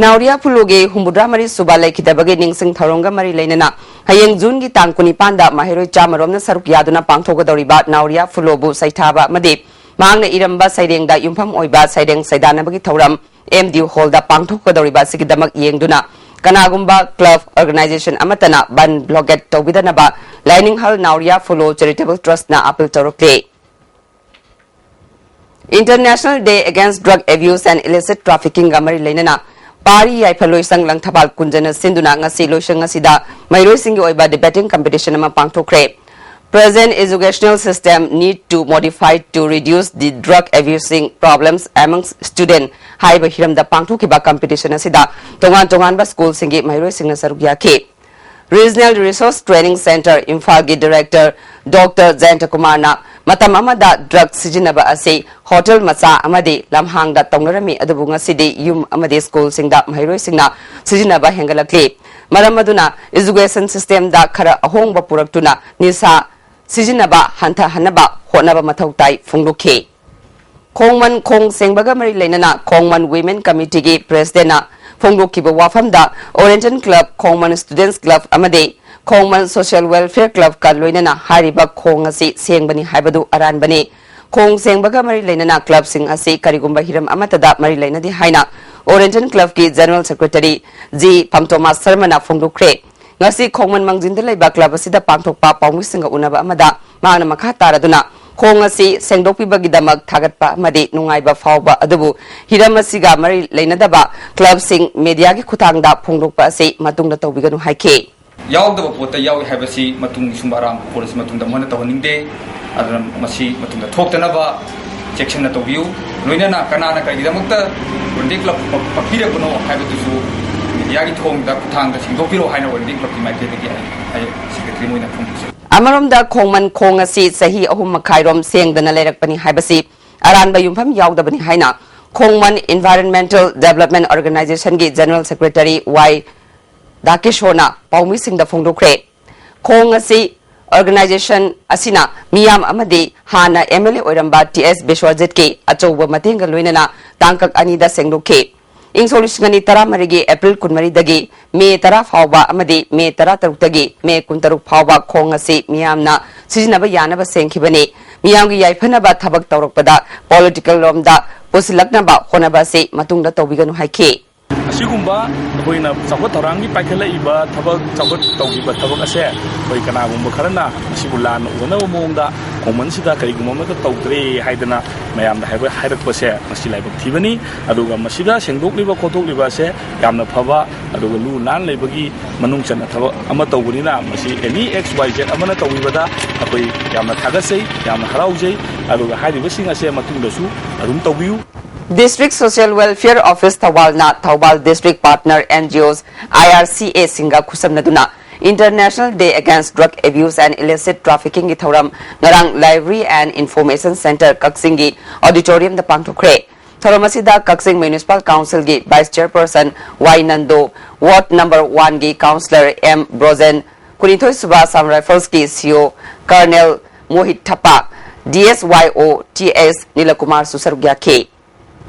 ꯅꯥꯎꯔꯤꯌꯥ ꯐꯨꯂꯣꯒꯤ ꯍꯨꯝꯐꯨꯇꯔꯥ ꯃꯔꯤ ꯁꯨꯕ ꯂꯩꯈꯤꯗꯕꯒꯤ ꯅꯤꯡꯁꯤꯡ ꯊꯧꯔꯝꯒ ꯃꯔꯤ ꯂꯩꯅꯅ ꯍꯌꯦꯡ ꯖꯨꯟꯒꯤ ꯇꯥꯡ ꯀꯨꯟꯅꯤꯄꯥꯟꯗ ꯃꯍꯩꯔꯣꯏ ꯆꯥꯝꯃꯔꯣꯝꯅ ꯁꯔꯨꯛ ꯌꯥꯗꯨꯅ ꯄꯥꯡꯊꯣꯛꯀꯗꯧꯔꯤꯕ ꯅꯥꯎꯔꯤꯌꯥ ꯐꯨꯂꯣꯕꯨ ꯁꯩꯊꯥꯕ ꯑꯃꯗꯤ ꯃꯍꯥꯛꯅ ꯏꯔꯝꯕ ꯁꯩꯔꯦꯡꯗ ꯌꯨꯝꯐꯝ ꯑꯣꯏꯕ ꯁꯩꯔꯦꯡ ꯁꯩꯗꯥꯟꯅꯕꯒꯤ ꯊꯧꯔꯝ M D U hall ꯗ ꯄꯥꯡꯊꯣꯛꯀꯗꯧꯔꯤꯕ ꯑꯁꯤꯒꯤꯗꯃꯛ ꯌꯦꯡꯗꯨꯅ ꯀꯅꯥꯒꯨꯝꯕ club organization ꯑꯃꯠꯇꯅ ꯕꯟ blockade ꯇꯧꯕꯤꯗꯅꯕ ꯂꯥꯏꯅꯤꯡꯍꯜ ꯅꯥꯎꯔꯤꯌꯥ ꯐꯨꯂꯣ Charitable Trust ꯅ appeal ꯇꯧꯔꯛꯂꯤ꯫ International Day Against Drug Abuse and Illicit Trafficking ꯒ ꯃꯔꯤ ꯂꯩꯅꯅ ꯄꯥꯔꯤ ꯌꯥꯏꯐ ꯂꯣꯏꯁꯪ ꯂꯪꯊꯕꯥꯜ ꯀꯨꯟꯖꯅ ꯁꯤꯟꯗꯨꯅ ꯉꯁꯤ ꯂꯣꯏꯁꯪ ꯑꯁꯤꯗ ꯃꯍꯩꯔꯣꯏꯁꯤꯡꯒꯤ ꯑꯣꯏꯕ debating competition ꯑꯃ ꯄꯥꯡꯊꯣꯛꯈ꯭ꯔꯦ꯫ Present educational system need to modify to reduce the drug abusing problems amongst student ꯍꯥꯏꯕ ꯍꯤꯔꯝꯗ ꯄꯥꯡꯊꯣꯛꯈꯤꯕ competition ꯑꯁꯤꯗ ꯇꯣꯉꯥꯟ ꯇꯣꯉꯥꯟꯕ school ꯁꯤꯡꯒꯤ ꯃꯍꯩꯔꯣꯏꯁꯤꯡꯅ ꯁꯔꯨꯛ ꯌꯥꯈꯤ꯫ Regional Resource Training Centre ꯏꯝꯐꯥꯜꯒꯤ director Doctor ꯖꯌꯟꯇ ꯀꯨꯃꯥꯔꯅ ꯃꯇꯝ ꯑꯃꯗ drug ꯁꯤꯖꯤꯟꯅꯕ ꯑꯁꯤ hotel ꯃꯆꯥ ꯑꯃꯗꯤ ꯂꯝꯍꯥꯡꯗ ꯇꯧꯅꯔꯝꯃꯤ, ꯑꯗꯨꯕꯨ ꯉꯁꯤꯗꯤ ꯌꯨꯝ ꯑꯃꯗꯤ school ꯁꯤꯡꯗ ꯃꯍꯩꯔꯣꯏꯁꯤꯡꯅ ꯁꯤꯖꯤꯟꯅꯕ ꯍꯦꯟꯒꯠꯂꯛꯂꯤ꯫ ꯃꯔꯝ ꯑꯗꯨꯅ education system ꯗ ꯈꯔ ꯑꯍꯣꯡꯕ ꯄꯨꯔꯛꯇꯨꯅ ꯅꯤꯁꯥ ꯁꯤꯖꯤꯟꯅꯕ ꯍꯟꯊꯍꯟꯅꯕ ꯍꯣꯠꯅꯕ ꯃꯊꯧ ꯇꯥꯏ ꯐꯣꯡꯗꯣꯛꯈꯤ꯫ ꯈꯣꯡꯃꯟ ꯈꯣꯡ ꯁꯦꯡꯕꯒ ꯃꯔꯤ ꯂꯩꯅꯅ ꯈꯣꯡꯃꯟ Women Committee ꯒꯤ president ꯅ ꯐꯣꯡꯗꯣꯛꯈꯤꯕ ꯋꯥꯐꯝꯗ Oriental Club, ꯈꯣꯡꯃꯟ Students Club ꯑꯃꯗꯤ ꯈꯣꯡꯃꯟ Social Welfare Club ꯀ ꯂꯣꯏꯅꯅ ꯍꯥꯏꯔꯤꯕ ꯈꯣꯡ ꯑꯁꯤ ꯁꯦꯡꯕꯅꯤ ꯍꯥꯏꯕꯗꯨ ꯑꯔꯥꯟꯕꯅꯤ꯫ ꯈꯣꯡ ꯁꯦꯡꯕꯒ ꯃꯔꯤ ꯂꯩꯅꯅ club ꯁꯤꯡ ꯑꯁꯤ ꯀꯔꯤꯒꯨꯝꯕ ꯍꯤꯔꯝ ꯑꯃꯠꯇꯗ ꯃꯔꯤ ꯂꯩꯅꯗꯦ ꯍꯥꯏꯅ Oriental Club ꯀꯤ General Secretary ꯖꯤ ꯄꯝꯇꯣꯃꯥ ꯁꯔꯃꯅ ꯐꯣꯡꯗꯣꯛꯈ꯭ꯔꯦ꯫ ꯉꯁꯤ ꯈꯣꯡꯃꯟ ꯃꯥꯡꯖꯤꯟꯗ ꯂꯩꯕ club ꯑꯁꯤꯗ ꯄꯥꯡꯊꯣꯛꯄ ꯄꯥꯎꯃꯤꯁꯤꯡꯒ ꯎꯅꯕ ꯑꯃꯗ ꯃꯍꯥꯛꯅ ꯃꯈꯥ ꯇꯥꯔꯗꯨꯅ ꯈꯣꯡ ꯑꯁꯤ ꯁꯦꯡꯗꯣꯛꯄꯤꯕꯒꯤꯗꯃꯛ ꯊꯥꯒꯠꯄ ꯑꯃꯗꯤ ꯅꯨꯡꯉꯥꯏꯕ ꯐꯥꯎꯕ ꯑꯗꯨꯕꯨ ꯍꯤꯔꯝ ꯑꯁꯤꯒ ꯃꯔꯤ ꯂꯩꯅꯗꯕ club ꯁꯤꯡ media ꯒꯤ ꯈꯨꯠꯊꯥꯡꯗ ꯐꯣꯡꯗꯣꯛꯄ ꯑꯁꯤ ꯃꯇꯨꯡꯗ ꯇꯧꯕꯤꯒꯅꯨ ꯍꯥꯏꯈꯤ꯫ ꯌꯥꯎꯗꯕ ꯄꯣꯠꯇ ꯌꯥꯎꯏ ꯍꯥꯏꯕꯁꯤ ꯃꯇꯨꯡꯒꯤ ꯁꯨꯝꯕ ꯑꯔꯥꯟꯕ ꯄꯣꯠ ꯑꯁꯤ ꯃꯇꯨꯡꯗ ꯑꯃꯨꯛ ꯍꯟꯅ ꯇꯧꯍꯟꯅꯤꯡꯗꯦ꯫ ꯑꯗꯨꯅ ꯃꯁꯤ ꯃꯇꯨꯡꯗ ꯊꯣꯛꯇꯅꯕ ꯆꯦꯛꯁꯤꯟꯅ ꯇꯧꯕꯤꯌꯨ꯫ ꯂꯣꯏꯅꯅ ꯀꯅꯥꯅ ꯀꯔꯤꯒꯤꯗꯃꯛꯇ Rundee Club ꯄꯛ-, ꯄꯛꯄꯤꯔꯛꯄꯅꯣ ꯍꯥꯏꯕꯗꯨꯁꯨ ꯌꯥꯒꯤ ꯊꯣꯡꯗ ꯈꯨꯠꯊꯥꯡꯗ ꯁꯦꯡꯗꯣꯛꯄꯤꯔꯛꯑꯣ ꯍꯥꯏꯅ ꯑꯣꯏꯅꯗꯤ ꯀ꯭ꯂꯕꯀꯤ ꯃꯥꯏꯀꯩꯗꯒꯤ ꯑꯩ ꯑꯩ ꯁꯦꯀ꯭ꯔꯦꯇꯔꯤ ꯃꯣꯏꯅ ꯐꯣꯡꯗꯣꯛꯆꯩ꯫ ꯑꯃꯔꯣꯝꯗ ꯈꯣꯡꯃꯟ ꯈꯣꯡ ꯑꯁꯤ ꯆꯍꯤ ꯑꯍꯨꯝ ꯃꯈꯥꯏꯔꯣꯝ ꯁꯦꯡꯗꯅ ꯂꯩꯔꯛꯄꯅꯤ ꯍꯥꯏꯕꯁꯤ ꯑꯔꯥꯟꯕ ꯌꯨꯝꯐꯝ ꯌꯥꯎꯗꯕꯅꯤ ꯍꯥꯏꯅ ꯈꯣꯡꯃꯟ Environmental Development Organization ꯒꯤ General Secretary ꯋꯥꯏ ꯗꯥꯀꯤꯁꯣꯔꯅ ꯄꯥꯎꯃꯤꯁꯤꯡꯗ ꯐꯣꯡꯗꯣꯛꯈ꯭ꯔꯦ꯫ ꯈꯣꯡ ꯑꯁꯤ organization ꯑꯁꯤꯅ ꯃꯤꯌꯥꯝ ꯑꯃꯗꯤ ꯍꯥꯟꯅ M L A ꯑꯣꯏꯔꯝꯕ T S ꯕꯤꯁ꯭ꯋꯖꯤꯠꯀꯤ ꯑꯆꯧꯕ ꯃꯇꯦꯡꯒ ꯂꯣꯏꯅꯅ ꯇꯥꯡꯀꯛ ꯑꯅꯤꯗ ꯁꯦꯡꯗꯣꯛꯈꯤ꯫ ꯏꯪ ꯁꯣꯛ ꯂꯤꯁꯤꯡ ꯑꯅꯤ ꯇꯔꯥꯃꯔꯤꯒꯤ April ꯀꯨꯟꯃꯔꯤꯗꯒꯤ May ꯇꯔꯥ ꯐꯥꯎꯕ ꯑꯃꯗꯤ May ꯇꯔꯥꯇꯔꯨꯛꯇꯒꯤ May ꯀꯨꯟꯇꯔꯨꯛ ꯐꯥꯎꯕ ꯈꯣꯡ ꯑꯁꯤ ꯃꯤꯌꯥꯝꯅ ꯁꯤꯖꯤꯟꯅꯕ ꯌꯥꯅꯕ ꯁꯦꯡꯈꯤꯕꯅꯤ꯫ ꯃꯤꯌꯥꯝꯒꯤ ꯌꯥꯏꯐꯅꯕ ꯊꯕꯛ ꯇꯧꯔꯛꯄꯗ political ꯂꯣꯝꯗ ꯄꯨꯁꯤꯜꯂꯛꯅꯕ ꯍꯣꯠꯅꯕ ꯑꯁꯤ ꯃꯇꯨꯡꯗ ꯇꯧꯕꯤꯒꯅꯨ ꯍꯥꯏꯈꯤ꯫ ꯑꯁꯤꯒꯨꯝꯕ ꯑꯩꯈꯣꯏꯅ ꯆꯥꯎꯈꯠ ꯊꯧꯔꯥꯡꯒꯤ ꯄꯥꯏꯈꯠꯂꯛꯏꯕ ꯊꯕꯛ, ꯆꯥꯎꯈꯠ ꯇꯧꯈꯤꯕ ꯊꯕꯛ ꯑꯁꯦ ꯑꯩꯈꯣꯏ ꯀꯅꯥꯒꯨꯝꯕ ꯈꯔꯅ ꯃꯁꯤꯕꯨ ꯂꯥꯟꯅ ꯎꯅꯕ ꯃꯑꯣꯡꯗ ꯈꯣꯡꯃꯟꯁꯤꯗ ꯀꯔꯤꯒꯨꯝꯕ ꯑꯃꯠꯇ ꯇꯧꯗ꯭ꯔꯦ ꯍꯥꯏꯗꯅ ꯃꯌꯥꯝꯗ ꯍꯥꯏꯕ, ꯍꯥꯏꯔꯛꯄꯁꯦ ꯃꯁꯤ ꯂꯥꯏꯕꯛ ꯊꯤꯕꯅꯤ꯫ ꯑꯗꯨꯒ ꯃꯁꯤꯗ ꯁꯦꯡꯗꯣꯛꯂꯤꯕ ꯈꯣꯠꯇꯣꯛꯂꯤꯕ ꯑꯁꯦ ꯌꯥꯝꯅ ꯐꯕ, ꯑꯗꯨꯒ ꯂꯨ ꯅꯥꯟ ꯂꯩꯕꯒꯤ ꯃꯅꯨꯡ ꯆꯟꯅ ꯊꯕꯛ ꯑꯃ ꯇꯧꯕꯅꯤꯅ ꯃꯁꯤ any X Y Z ꯑꯃꯅ ꯇꯧꯕꯤꯕꯗ ꯑꯩꯈꯣꯏ ꯌꯥꯝꯅ ꯊꯥꯒꯠꯆꯩ, ꯌꯥꯝꯅ ꯍꯔꯥꯎꯖꯩ꯫ ꯑꯗꯨꯒ ꯍꯥꯏꯔꯤꯕꯁꯤꯡ ꯑꯁꯦ ꯃꯇꯨꯡꯗꯁꯨ ꯑꯗꯨꯝ ꯇꯧꯕꯤꯌꯨ꯫ District Social Welfare Office ꯊꯧꯕꯥꯜꯅ Thoubal District Partner N G Os, I R C A ꯁꯤꯡꯒ ꯈꯨꯠꯁꯝꯅꯗꯨꯅ International Day Against Drug Abuse and Illicit Trafficking ꯒꯤ ꯊꯧꯔꯝ ꯉꯔꯥꯡ Library and Information Centre ꯀꯛꯆꯤꯡꯒꯤ auditorium ꯗ ꯄꯥꯡꯊꯣꯛꯈ꯭ꯔꯦ꯫ ꯊꯧꯔꯝ ꯑꯁꯤꯗ ꯀꯛꯆꯤꯡ Municipal Council ꯒꯤ Vice Chairperson ꯋꯥꯏ ꯅꯟꯗꯣ, Ward number one ꯒꯤ Councillor M Brojen, ꯀꯨꯟꯅꯤꯊꯣꯏ ꯁꯨꯕ Assam Rifles ꯀꯤ C O Colonel ꯃꯣꯍꯤꯠ ꯊꯄꯥ, D S Y O T S ꯅꯤꯂꯀꯨꯃꯥꯔꯁꯨ ꯁꯔꯨꯛ ꯌꯥꯈꯤ꯫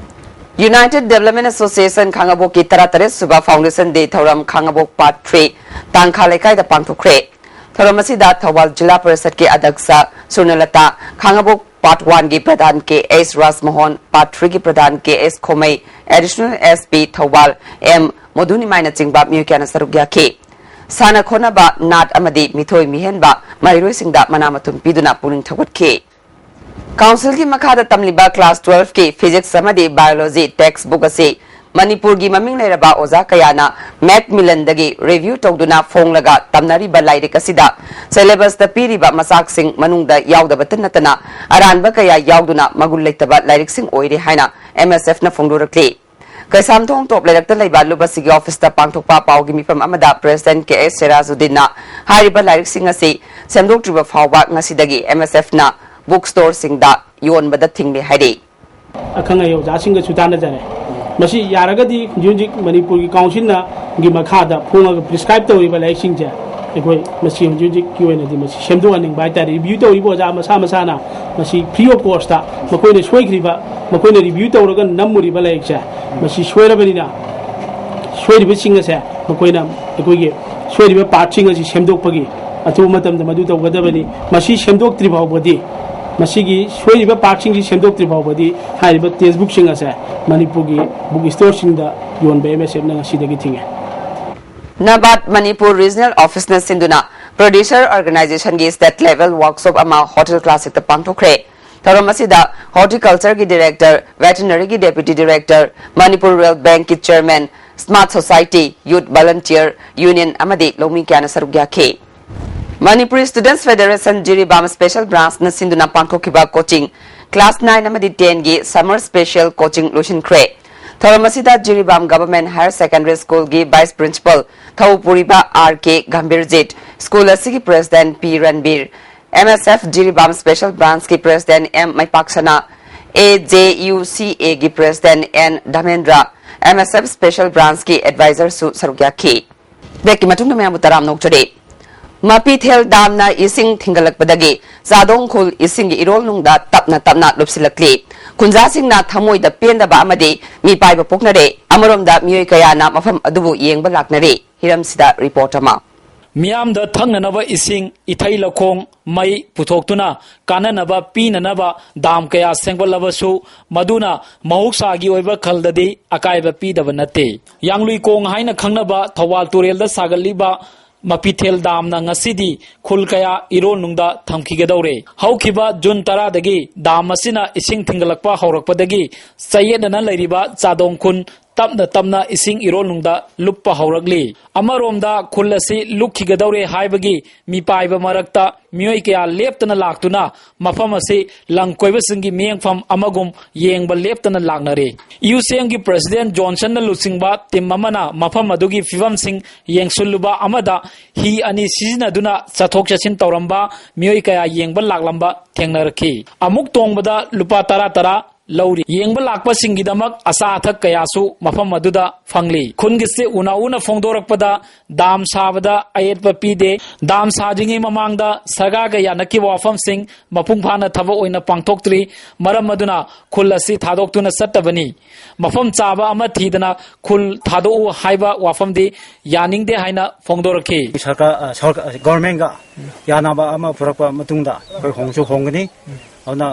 United Development Association ꯈꯥꯉꯕꯣꯛꯀꯤ ꯇꯔꯥꯇꯔꯦꯠ ꯁꯨꯕ Foundation Day ꯊꯧꯔꯝ ꯈꯥꯉꯕꯣꯛ Part three ꯇꯥꯡꯈꯥ ꯂꯩꯀꯥꯏꯗ ꯄꯥꯡꯊꯣꯛꯈ꯭ꯔꯦ꯫ ꯊꯧꯔꯝ ꯑꯁꯤꯗ ꯊꯧꯕꯥꯜ ꯖꯤꯂꯥ ꯄꯔꯤꯁꯠꯀꯤ ꯑꯗ꯭ꯌꯛꯁ ꯁꯨꯔꯅꯂꯇꯥ, ꯈꯥꯉꯕꯣꯛ Part one ꯒꯤ ꯄ꯭ꯔꯙꯥꯟ ꯀꯦ ꯑꯦꯁ ꯔꯥꯖꯃꯣꯍꯟ, Part three ꯒꯤ pradhan K S Khomei, Additional S P Thoubal M ꯃꯣꯗꯨꯅꯤꯃꯥꯏꯅꯆꯤꯡꯕ ꯃꯤꯑꯣꯏ ꯀꯌꯥꯅ ꯁꯔꯨꯛ ꯌꯥꯈꯤ꯫ ꯁꯥꯟꯅ ꯈꯣꯠꯅꯕ, ꯅꯥꯠ ꯑꯃꯗꯤ ꯃꯤꯊꯣꯏ ꯃꯤꯍꯦꯟꯕ ꯃꯍꯩꯔꯣꯏꯁꯤꯡꯗ ꯃꯅꯥ ꯃꯊꯨꯝ ꯄꯤꯗꯨꯅ ꯄꯨꯛꯅꯤꯡ ꯊꯧꯒꯠꯈꯤ꯫ Council ꯒꯤ ꯃꯈꯥꯗ ꯇꯝꯂꯤꯕ class twelve ꯀꯤ Physics ꯑꯃꯗꯤ Biology text book ꯑꯁꯤ ꯃꯅꯤꯄꯨꯔꯒꯤ ꯃꯃꯤꯡ ꯂꯩꯔꯕ ꯑꯣꯖꯥ ꯀꯌꯥꯅ Macmillan ꯗꯒꯤ review ꯇꯧꯗꯨꯅ ꯐꯣꯡꯂꯒ ꯇꯝꯅꯔꯤꯕ ꯂꯥꯏꯔꯤꯛ ꯑꯁꯤꯗ syllabus ꯇ ꯄꯤꯔꯤꯕ ꯃꯆꯥꯛꯁꯤꯡ ꯃꯅꯨꯡꯗ ꯌꯥꯎꯗꯕꯇ ꯅꯠꯇꯅ ꯑꯔꯥꯟꯕ ꯀꯌꯥ ꯌꯥꯎꯗꯨꯅ ꯃꯒꯨꯟ ꯂꯩꯇꯕ ꯂꯥꯏꯔꯤꯛꯁꯤꯡ ꯑꯣꯏꯔꯦ ꯍꯥꯏꯅ M S F ꯅ ꯐꯣꯡꯗꯣꯔꯛꯂꯤ꯫ ꯀꯩꯁꯥꯝꯊꯣꯡ ꯇꯣꯞ ꯂꯩꯔꯛꯇ ꯂꯩꯕ ꯂꯨꯞ ꯑꯁꯤꯒꯤ ꯑꯣꯐꯤꯁꯇ ꯄꯥꯡꯊꯣꯛꯄ ꯄꯥꯎꯒꯤ ꯃꯤꯐꯝ ꯑꯃꯗ ꯄ꯭ꯔꯦꯁꯤꯗꯦꯟꯠ ꯀꯦ ꯑꯦꯁ ꯁꯦꯔꯥꯖꯨꯗꯤꯟꯅ ꯍꯥꯏꯔꯤꯕ ꯂꯥꯏꯔꯤꯛꯁꯤꯡ ꯑꯁꯤ ꯁꯦꯝꯗꯣꯛꯇ꯭ꯔꯤꯕ ꯐꯥꯎꯕ ꯉꯁꯤꯗꯒꯤ ꯑꯦꯝ ꯑꯦꯁ ꯑꯦꯐꯅ ꯕꯨꯛ ꯁ꯭ꯇꯣꯔꯁꯤꯡꯗ ꯌꯣꯟꯕꯗ ꯊꯤꯡꯂꯦ ꯍꯥꯏꯔꯤ꯫ ꯑꯈꯪ ꯑꯍꯩ ꯑꯣꯖꯥꯁꯤꯡꯒꯁꯨ ꯇꯥꯟꯅꯖꯔꯦ꯫ ꯃꯁꯤ ꯌꯥꯔꯒꯗꯤ ꯍꯧꯖꯤꯛ ꯍꯧꯖꯤꯛ ꯃꯅꯤꯄꯨꯔꯒꯤ ꯀꯥꯎꯟꯁꯤꯜꯅ ꯒꯤ ꯃꯈꯥꯗ ꯐꯣꯡꯉꯒ ꯄ꯭ꯔꯤꯁꯀ꯭ꯔꯥꯏꯕ ꯇꯧꯔꯤꯕ ꯂꯥꯏꯔꯤꯛꯁꯤꯡꯁꯦ ꯑꯩꯈꯣꯏ ꯃꯁꯤ ꯍꯧꯖꯤꯛ ꯍꯧꯖꯤꯛꯀꯤ ꯑꯣꯏꯅꯗꯤ ꯃꯁꯤ ꯁꯦꯝꯗꯣꯛꯍꯟꯅꯤꯡꯕ ꯍꯥꯏꯇꯥꯔꯦ꯫ ꯔꯤꯚ꯭ꯌꯨ ꯇꯧꯔꯤꯕ ꯑꯣꯖꯥ ꯃꯁꯥ ꯃꯁꯥꯅ ꯃꯁꯤ ꯐ꯭ꯔꯤ ꯑꯣꯐ ꯀꯣꯁꯇ ꯃꯈꯣꯏꯅ ꯁꯣꯏꯈ꯭ꯔꯤꯕ, ꯃꯈꯣꯏꯅ ꯔꯤꯚ꯭ꯌꯨ ꯇꯧꯔꯒ ꯅꯝꯃꯨꯔꯤꯕ ꯂꯥꯏꯔꯤꯛꯁꯦ ꯃꯁꯤ ꯁꯣꯏꯔꯕꯅꯤꯅ ꯁꯣꯏꯔꯤꯕꯁꯤꯡ ꯑꯁꯦ ꯃꯈꯣꯏꯅ ꯑꯩꯈꯣꯏꯒꯤ ꯁꯣꯏꯔꯤꯕ ꯄꯥꯔꯠꯁꯤꯡ ꯑꯁꯤ ꯁꯦꯝꯗꯣꯛꯄꯒꯤ ꯑꯊꯨꯕ ꯃꯇꯝꯗ ꯃꯗꯨ ꯇꯧꯒꯗꯕꯅꯤ꯫ ꯃꯁꯤ ꯁꯦꯝꯗꯣꯛꯇ꯭ꯔꯤ ꯐꯥꯎꯕꯗꯤ ꯃꯁꯤꯒꯤ ꯁꯣꯏꯔꯤꯕ ꯄꯥꯔꯠꯁꯤꯡꯁꯤ ꯁꯦꯝꯗꯣꯛꯇ꯭ꯔꯤ ꯐꯥꯎꯕꯗꯤ ꯍꯥꯏꯔꯤꯕ ꯇꯦꯛꯁ ꯕꯨꯛꯁꯤꯡ ꯑꯁꯦ ꯃꯅꯤꯄꯨꯔꯒꯤ ꯕꯨꯛ ꯁ꯭ꯇꯣꯔꯁꯤꯡꯗ ꯌꯣꯟꯕ ꯑꯦꯝ ꯑꯦꯁ ꯑꯦꯐꯅ ꯉꯁꯤꯗꯒꯤ ꯊꯤꯡꯉꯦ꯫ ꯅꯕꯥꯠ ꯃꯅꯤꯄꯨꯔ ꯔꯤꯖꯅꯦꯜ ꯑꯣꯐꯤꯁꯅ ꯁꯤꯟꯗꯨꯅ ꯄ꯭ꯔꯣꯗ꯭ꯌꯨꯁꯔ ꯑꯣꯔꯒꯅꯥꯏꯖꯦꯁꯟꯒꯤ ꯁ꯭ꯇꯦꯠ ꯂꯦꯚꯦꯜ ꯋꯥꯔꯛꯁꯣꯞ ꯑꯃ ꯍꯣꯇꯦꯜ ꯀ꯭ꯂꯥꯁꯤꯛꯇ ꯄꯥꯡꯊꯣꯛꯈ꯭ꯔꯦ꯫ ꯊꯧꯔꯝ ꯑꯁꯤꯗ ꯍꯣꯔꯇꯤꯀꯜꯆꯔꯒꯤ ꯗꯤꯔꯦꯛꯇꯔ, ꯚꯦꯇꯔꯤꯅꯔꯤꯒꯤ ꯗꯦꯄ꯭ꯌꯨꯇꯤ ꯗꯤꯔꯦꯛꯇꯔ, ꯃꯅꯤꯄꯨꯔ ꯔꯨꯔꯦꯜ ꯕꯦꯡꯛꯀꯤ chairman, smart society, youth volunteer union ꯑꯃꯗꯤ ꯂꯧꯃꯤ ꯀꯌꯥꯅ ꯁꯔꯨꯛ ꯌꯥꯈꯤ꯫ ꯃꯅꯤꯄꯨꯔꯤ ꯁ꯭ꯇꯨꯗꯦꯟꯠꯁ ꯐꯦꯗꯔꯦꯁꯟ ꯖꯤꯔꯤꯕꯥꯝ ꯁ꯭ꯄꯦꯁꯦꯜ ꯕ꯭ꯔꯥꯟꯆꯅ ꯁꯤꯟꯗꯨꯅ ꯄꯥꯡꯊꯣꯛꯈꯤꯕ ꯀꯣꯆꯤꯡ ꯀ꯭ꯂꯥꯁ ꯅꯥꯏꯟ ꯑꯃꯗꯤ ꯇꯦꯟꯒꯤ ꯁꯝꯃꯔ ꯁ꯭ꯄꯦꯁꯦꯜ ꯀꯣꯆꯤꯡ ꯂꯣꯏꯁꯤꯟꯈ꯭ꯔꯦ꯫ ꯊꯧꯔꯝ ꯑꯁꯤꯗ ꯖꯤꯔꯤꯕꯥꯝ ꯒꯚꯔꯟꯃꯦꯟꯠ ꯍꯥꯌꯔ ꯁꯦꯀꯦꯟꯗꯔꯤ ꯁ꯭ꯀꯨꯜꯒꯤ ꯚꯥꯏꯁ ꯄ꯭ꯔꯤꯟꯁꯤꯄꯥꯜ ꯊꯧꯄꯨꯔꯤꯕ ꯑꯥꯔ ꯀꯦ ꯒꯝꯚꯤꯔꯖꯤꯠ, ꯁ꯭ꯀꯨꯜ ꯑꯁꯤꯒꯤ president P Ranbir, M S F Jiribam special ꯕ꯭ꯔꯥꯟꯆꯀꯤ ꯄ꯭ꯔꯦꯁꯤꯗꯦꯟꯠ ꯑꯦꯝ ꯃꯩꯄꯥꯛꯁꯅꯥ, ꯑꯦ ꯖꯦ ꯌꯨ ꯁꯤ ꯑꯦꯒꯤ president N Dharmendra, M S F special ꯕ꯭ꯔꯥꯟꯆꯀꯤ ꯑꯦꯗꯚꯥꯏꯖꯔꯁꯨ ꯁꯔꯨꯛ ꯌꯥꯈꯤ꯫ ꯕ꯭ꯔꯦꯛꯀꯤ ꯃꯇꯨꯡꯗ ꯃꯌꯥꯝꯕꯨ ꯇꯔꯥꯝꯅ ꯑꯣꯛꯆꯔꯤ꯫ ꯃꯄꯤꯊꯦꯜ ꯗꯥꯝꯅ ꯏꯁꯤꯡ ꯊꯤꯡꯒꯠꯂꯛꯄꯗꯒꯤ ꯆꯥꯗꯣꯡ ꯈꯨꯜ ꯏꯁꯤꯡꯒꯤ ꯏꯔꯣꯜꯅꯨꯡꯗ ꯇꯞꯅ ꯇꯞꯅ ꯂꯨꯞꯁꯤꯜꯂꯛꯂꯤ꯫ ꯈꯨꯟꯖꯥꯁꯤꯡꯅ ꯊꯃꯣꯏꯗ ꯄꯦꯟꯗꯕ ꯑꯃꯗꯤ ꯃꯤꯄꯥꯏꯕ ꯄꯣꯛꯅꯔꯦ꯫ ꯑꯃꯔꯣꯝꯗ ꯃꯤꯑꯣꯏ ꯀꯌꯥꯅ ꯃꯐꯝ ꯑꯗꯨꯕꯨ ꯌꯦꯡꯕ ꯂꯥꯛꯅꯔꯤ꯫ ꯍꯤꯔꯝꯁꯤꯗ ꯔꯤꯄꯣꯔꯠ ꯑꯃ꯫ ꯃꯤꯌꯥꯝꯗ ꯊꯛꯅꯅꯕ ꯏꯁꯤꯡ, ꯏꯊꯩ ꯂꯧꯈꯣꯡ, ꯃꯩ ꯄꯨꯊꯣꯛꯇꯨꯅ ꯀꯥꯟꯅꯅꯕ ꯄꯤꯅꯅꯕ ꯗꯥꯝ ꯀꯌꯥ ꯁꯦꯝꯒꯠꯂꯕꯁꯨ ꯃꯗꯨꯅ ꯃꯍꯧꯁꯥꯒꯤ ꯑꯣꯏꯕ ꯈꯜꯗꯗꯤ ꯑꯀꯥꯏꯕ ꯄꯤꯗꯕ ꯅꯠꯇꯦ꯫ ꯌꯥꯡꯂꯨꯏꯀꯣꯡ ꯍꯥꯏꯅ ꯈꯪꯅꯕ ꯊꯧꯕꯥꯜ ꯇꯨꯔꯦꯜꯗ ꯁꯥꯒꯠꯂꯤꯕ ꯃꯄꯤꯊꯦꯜ ꯗꯥꯝꯅ ꯉꯁꯤꯗꯤ ꯈꯨꯜ ꯀꯌꯥ ꯏꯔꯣꯜꯅꯨꯡꯗ ꯊꯝꯈꯤꯒꯗꯧꯔꯦ꯫ ꯍꯧꯈꯤꯕ ꯖꯨꯟ ꯇꯔꯥꯗꯒꯤ ꯗꯥꯝ ꯑꯁꯤꯅ ꯏꯁꯤꯡ ꯊꯤꯡꯒꯠꯂꯛꯄ ꯍꯧꯔꯛꯄꯗꯒꯤ ꯆꯌꯦꯠꯅꯅ ꯂꯩꯔꯤꯕ ꯆꯥꯗꯣꯡ ꯈꯨꯟ ꯇꯞꯅ ꯇꯞꯅ ꯏꯁꯤꯡ ꯏꯔꯣꯜꯅꯨꯡꯗ ꯂꯨꯞꯄ ꯍꯧꯔꯛꯂꯤ꯫ ꯑꯃꯔꯣꯝꯗ ꯈꯨꯜ ꯑꯁꯤ ꯂꯨꯞꯈꯤꯒꯗꯧꯔꯦ ꯍꯥꯏꯕꯒꯤ ꯃꯤꯄꯥꯏꯕ ꯃꯔꯛꯇ ꯃꯤꯑꯣꯏ ꯀꯌꯥ ꯂꯦꯞꯇꯅ ꯂꯥꯛꯇꯨꯅ ꯃꯐꯝ ꯑꯁꯤ ꯂꯝ ꯀꯣꯏꯕꯁꯤꯡꯒꯤ ꯃꯤꯠꯌꯦꯡꯐꯝ ꯑꯃꯒꯨꯝ ꯌꯦꯡꯕ ꯂꯦꯞꯇꯅ ꯂꯥꯛꯅꯔꯦ꯫ ꯌꯨ ꯁꯤ ꯑꯦꯝꯒꯤ ꯄ꯭ꯔꯁꯤꯗꯦꯟ ꯖꯣꯟꯁꯟꯅ ꯂꯨꯆꯤꯡꯕ ꯇꯤꯝ ꯑꯃꯅ ꯃꯐꯝ ꯑꯗꯨꯒꯤ ꯐꯤꯕꯝꯁꯤꯡ ꯌꯦꯡꯁꯤꯜꯂꯨꯕ ꯑꯃꯗ ꯍꯤ ꯑꯅꯤ ꯁꯤꯖꯤꯟꯅꯗꯨꯅ ꯆꯠꯊꯣꯛ ꯆꯠꯁꯤꯟ ꯇꯧꯔꯝꯕ ꯃꯤꯑꯣꯏ ꯀꯌꯥ ꯌꯦꯡꯕ ꯂꯥꯛꯂꯝꯕ ꯊꯦꯡꯅꯔꯛꯈꯤ꯫ ꯑꯃꯨꯛ ꯇꯣꯡꯕꯗ ꯂꯨꯄꯥ ꯇꯔꯥ ꯇꯔꯥ ꯂꯧꯔꯤ꯫ ꯌꯦꯡꯕ ꯂꯥꯛꯄꯁꯤꯡꯒꯤꯗꯃꯛ ꯑꯆꯥ ꯑꯊꯛ ꯀꯌꯥꯁꯨ ꯃꯐꯝ ꯑꯗꯨꯗ ꯐꯪꯂꯤ꯫ ꯈꯨꯟꯒꯤ ꯆꯦ ꯎꯅꯥꯎꯅ ꯐꯣꯡꯗꯣꯔꯛꯄꯗ, ꯗꯥꯝ ꯁꯥꯕꯗ ꯑꯌꯦꯠꯄ ꯄꯤꯗꯦ꯫ ꯗꯥꯝ ꯁꯥꯗ꯭ꯔꯤꯉꯩ ꯃꯃꯥꯡꯗ ꯁꯔꯀꯥꯔꯒ ꯌꯥꯅꯈꯤꯕ ꯋꯥꯐꯝꯁꯤꯡ ꯃꯄꯨꯡ ꯐꯥꯅ ꯊꯕꯛ ꯑꯣꯏꯅ ꯄꯥꯡꯊꯣꯛꯇ꯭ꯔꯤ꯫ ꯃꯔꯝ ꯑꯗꯨꯅ ꯈꯨꯜ ꯑꯁꯤ ꯊꯥꯗꯣꯛꯇꯨꯅ ꯆꯠꯇꯕꯅꯤ꯫ ꯃꯐꯝ ꯆꯥꯕ ꯑꯃ ꯊꯤꯗꯅ ꯈꯨꯜ ꯊꯥꯗꯣꯛꯎ ꯍꯥꯏꯕ ꯋꯥꯐꯝꯗꯤ ꯌꯥꯅꯤꯡꯗꯦ ꯍꯥꯏꯅ ꯐꯣꯡꯗꯣꯔꯛꯈꯤ꯫ ꯁꯔꯀꯥꯔ, ꯑ, ꯁꯔꯀꯥꯔ, ꯒꯣꯔꯃꯦꯟꯒ ꯌꯥꯅꯕ ꯑꯃ ꯄꯨꯔꯛꯄ ꯃꯇꯨꯡꯗ ꯑꯩꯈꯣꯏ ꯍꯣꯡꯁꯨ ꯍꯣꯡꯒꯅꯤ꯫ ꯑꯗꯨꯅ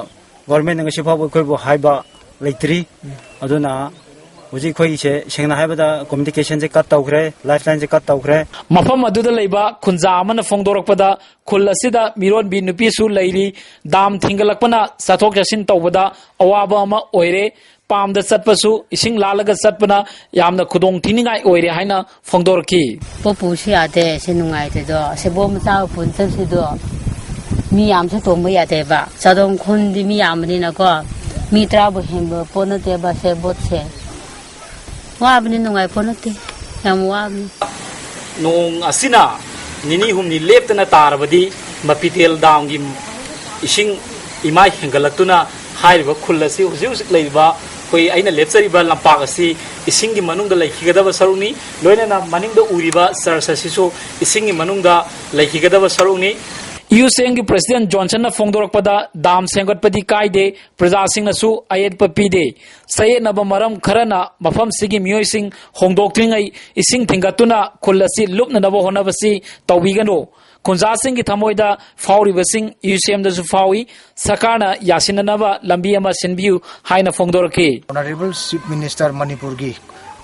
ꯒꯣꯔꯃꯦꯟꯅ ꯉꯁꯤ ꯐꯥꯎꯕ ꯑꯩꯈꯣꯏꯕꯨ ꯍꯥꯏꯕ ꯂꯩꯇ꯭ꯔꯤ꯫ ꯑꯗꯨꯅ ꯍꯧꯖꯤꯛ ꯑꯩꯈꯣꯏꯁꯦ ꯁꯦꯡꯅ ꯍꯥꯏꯕꯗ ꯀꯝꯃ꯭ꯌꯨꯅꯤꯀꯦꯁꯟꯁꯦ ꯀꯠ ꯇꯧꯈ꯭ꯔꯦ, ꯂꯥꯏꯐ ꯂꯥꯏꯟꯁꯦ ꯀꯠ ꯇꯧꯈ꯭ꯔꯦ꯫ ꯃꯐꯝ ꯑꯗꯨꯗ ꯂꯩꯕ ꯈꯨꯟꯖꯥ ꯑꯃꯅ ꯐꯣꯡꯗꯣꯔꯛꯄꯗ, ꯈꯨꯜ ꯑꯁꯤꯗ ꯃꯤꯔꯣꯟꯕꯤ ꯅꯨꯄꯤꯁꯨ ꯂꯩꯔꯤ꯫ ꯗꯥꯝ ꯊꯤꯡꯒꯠꯂꯛꯄꯅ ꯆꯠꯊꯣꯛ ꯆꯠꯁꯤꯟ ꯇꯧꯕꯗ ꯑꯋꯥꯕ ꯑꯃ ꯑꯣꯏꯔꯦ꯫ ꯄꯥꯝꯗ ꯆꯠꯄꯁꯨ ꯏꯁꯤꯡ ꯂꯥꯜꯂꯒ ꯆꯠꯄꯅ ꯌꯥꯝꯅ ꯈꯨꯗꯣꯡ ꯊꯤꯅꯤꯡꯉꯥꯏ ꯑꯣꯏꯔꯦ ꯍꯥꯏꯅ ꯐꯣꯡꯗꯣꯔꯛꯈꯤ꯫ ꯄꯨꯄꯨꯁꯨ ꯌꯥꯗꯦ, ꯁꯤ ꯅꯨꯡꯉꯥꯏꯇꯦꯗꯣ, ꯁꯦꯕꯣꯠ ꯃꯆꯥ ꯄꯨꯟ ꯆꯠꯁꯤꯗꯣ, ꯃꯤ ꯌꯥꯝꯁꯨ ꯇꯣꯡꯕ ꯌꯥꯗꯦꯕ, ꯆꯥꯗꯣꯡ ꯈꯨꯟꯗꯤ ꯃꯤ ꯌꯥꯝꯕꯅꯤꯅꯀꯣ, ꯃꯤ ꯇꯔꯥꯕꯨ ꯍꯦꯟꯕ ꯄꯣꯠ ꯅꯠꯇꯦꯕ ꯁꯦꯕꯣꯠꯁꯦ꯫ ꯋꯥꯕꯅꯤ, ꯅꯨꯡꯉꯥꯏ ꯄꯣꯠ ꯅꯠꯇꯦ, ꯌꯥꯝ ꯋꯥꯕꯅꯤ꯫ ꯅꯣꯡ ꯑꯁꯤꯅ ꯅꯤꯅꯤ ꯍꯨꯝꯅꯤ ꯂꯦꯞꯇꯅ ꯇꯥꯔꯕꯗꯤ ꯃꯄꯤꯇꯦꯜ ꯗꯥꯝꯒꯤ ꯏꯁꯤꯡ ꯏꯃꯥꯏ ꯍꯦꯟꯒꯠꯂꯛꯇꯨꯅ ꯍꯥꯏꯔꯤꯕ ꯈꯨꯜ ꯑꯁꯤ ꯍꯧꯖꯤꯛ ꯍꯧꯖꯤꯛ ꯂꯩꯔꯤꯕ ꯑꯩꯈꯣꯏ ꯑꯩꯅ ꯂꯦꯞꯆꯔꯤꯕ ꯂꯝꯄꯥꯛ ꯑꯁꯤ ꯏꯁꯤꯡꯒꯤ ꯃꯅꯨꯡꯗ ꯂꯩꯈꯤꯒꯗꯕ ꯁꯔꯨꯛꯅꯤ꯫ ꯂꯣꯏꯅꯅ ꯃꯅꯤꯡꯗ ꯎꯔꯤꯕ ꯆꯔꯆ ꯑꯁꯤꯁꯨ ꯏꯁꯤꯡꯒꯤ ꯃꯅꯨꯡꯗ ꯂꯩꯈꯤꯒꯗꯕ ꯁꯔꯨꯛꯅꯤ꯫ ꯌꯨ ꯁꯤ ꯑꯦꯝꯒꯤ ꯄ꯭ꯔꯁꯤꯗꯦꯟ ꯖꯣꯟꯁꯟꯅ ꯐꯣꯡꯗꯣꯔꯛꯄꯗ, ꯗꯥꯝ ꯁꯦꯝꯒꯠꯄꯗꯤ ꯀꯥꯏꯗꯦ, ꯄ꯭ꯔꯖꯥꯁꯤꯡꯅꯁꯨ ꯑꯌꯦꯠꯄ ꯄꯤꯗꯦ꯫ ꯆꯌꯦꯠꯅꯕ ꯃꯔꯝ ꯈꯔꯅ ꯃꯐꯝꯁꯤꯒꯤ ꯃꯤꯑꯣꯏꯁꯤꯡ ꯍꯣꯡꯗꯣꯛꯇ꯭ꯔꯤꯉꯩ ꯏꯁꯤꯡ ꯊꯤꯡꯒꯠꯇꯨꯅ ꯈꯨꯜ ꯑꯁꯤ ꯂꯨꯞꯅꯅꯕ ꯍꯣꯠꯅꯕꯁꯤ ꯇꯧꯕꯤꯒꯅꯨ꯫ ꯈꯨꯟꯖꯥꯁꯤꯡꯒꯤ ꯊꯃꯣꯏꯗ ꯐꯥꯎꯔꯤꯕꯁꯤꯡ ꯌꯨ ꯁꯤ ꯑꯦꯝꯗꯁꯨ ꯐꯥꯎꯏ꯫ ꯁꯔꯀꯥꯔꯅ ꯌꯥꯁꯤꯟꯅꯅꯕ ꯂꯝꯕꯤ ꯑꯃ ꯁꯤꯟꯕꯤꯌꯨ ꯍꯥꯏꯅ ꯐꯣꯡꯗꯣꯔꯛꯈꯤ꯫ ꯑꯣꯅꯔꯦꯕꯜ ꯆꯤꯐ ꯃꯤꯅꯤꯁꯇꯔ ꯃꯅꯤꯄꯨꯔꯒꯤ,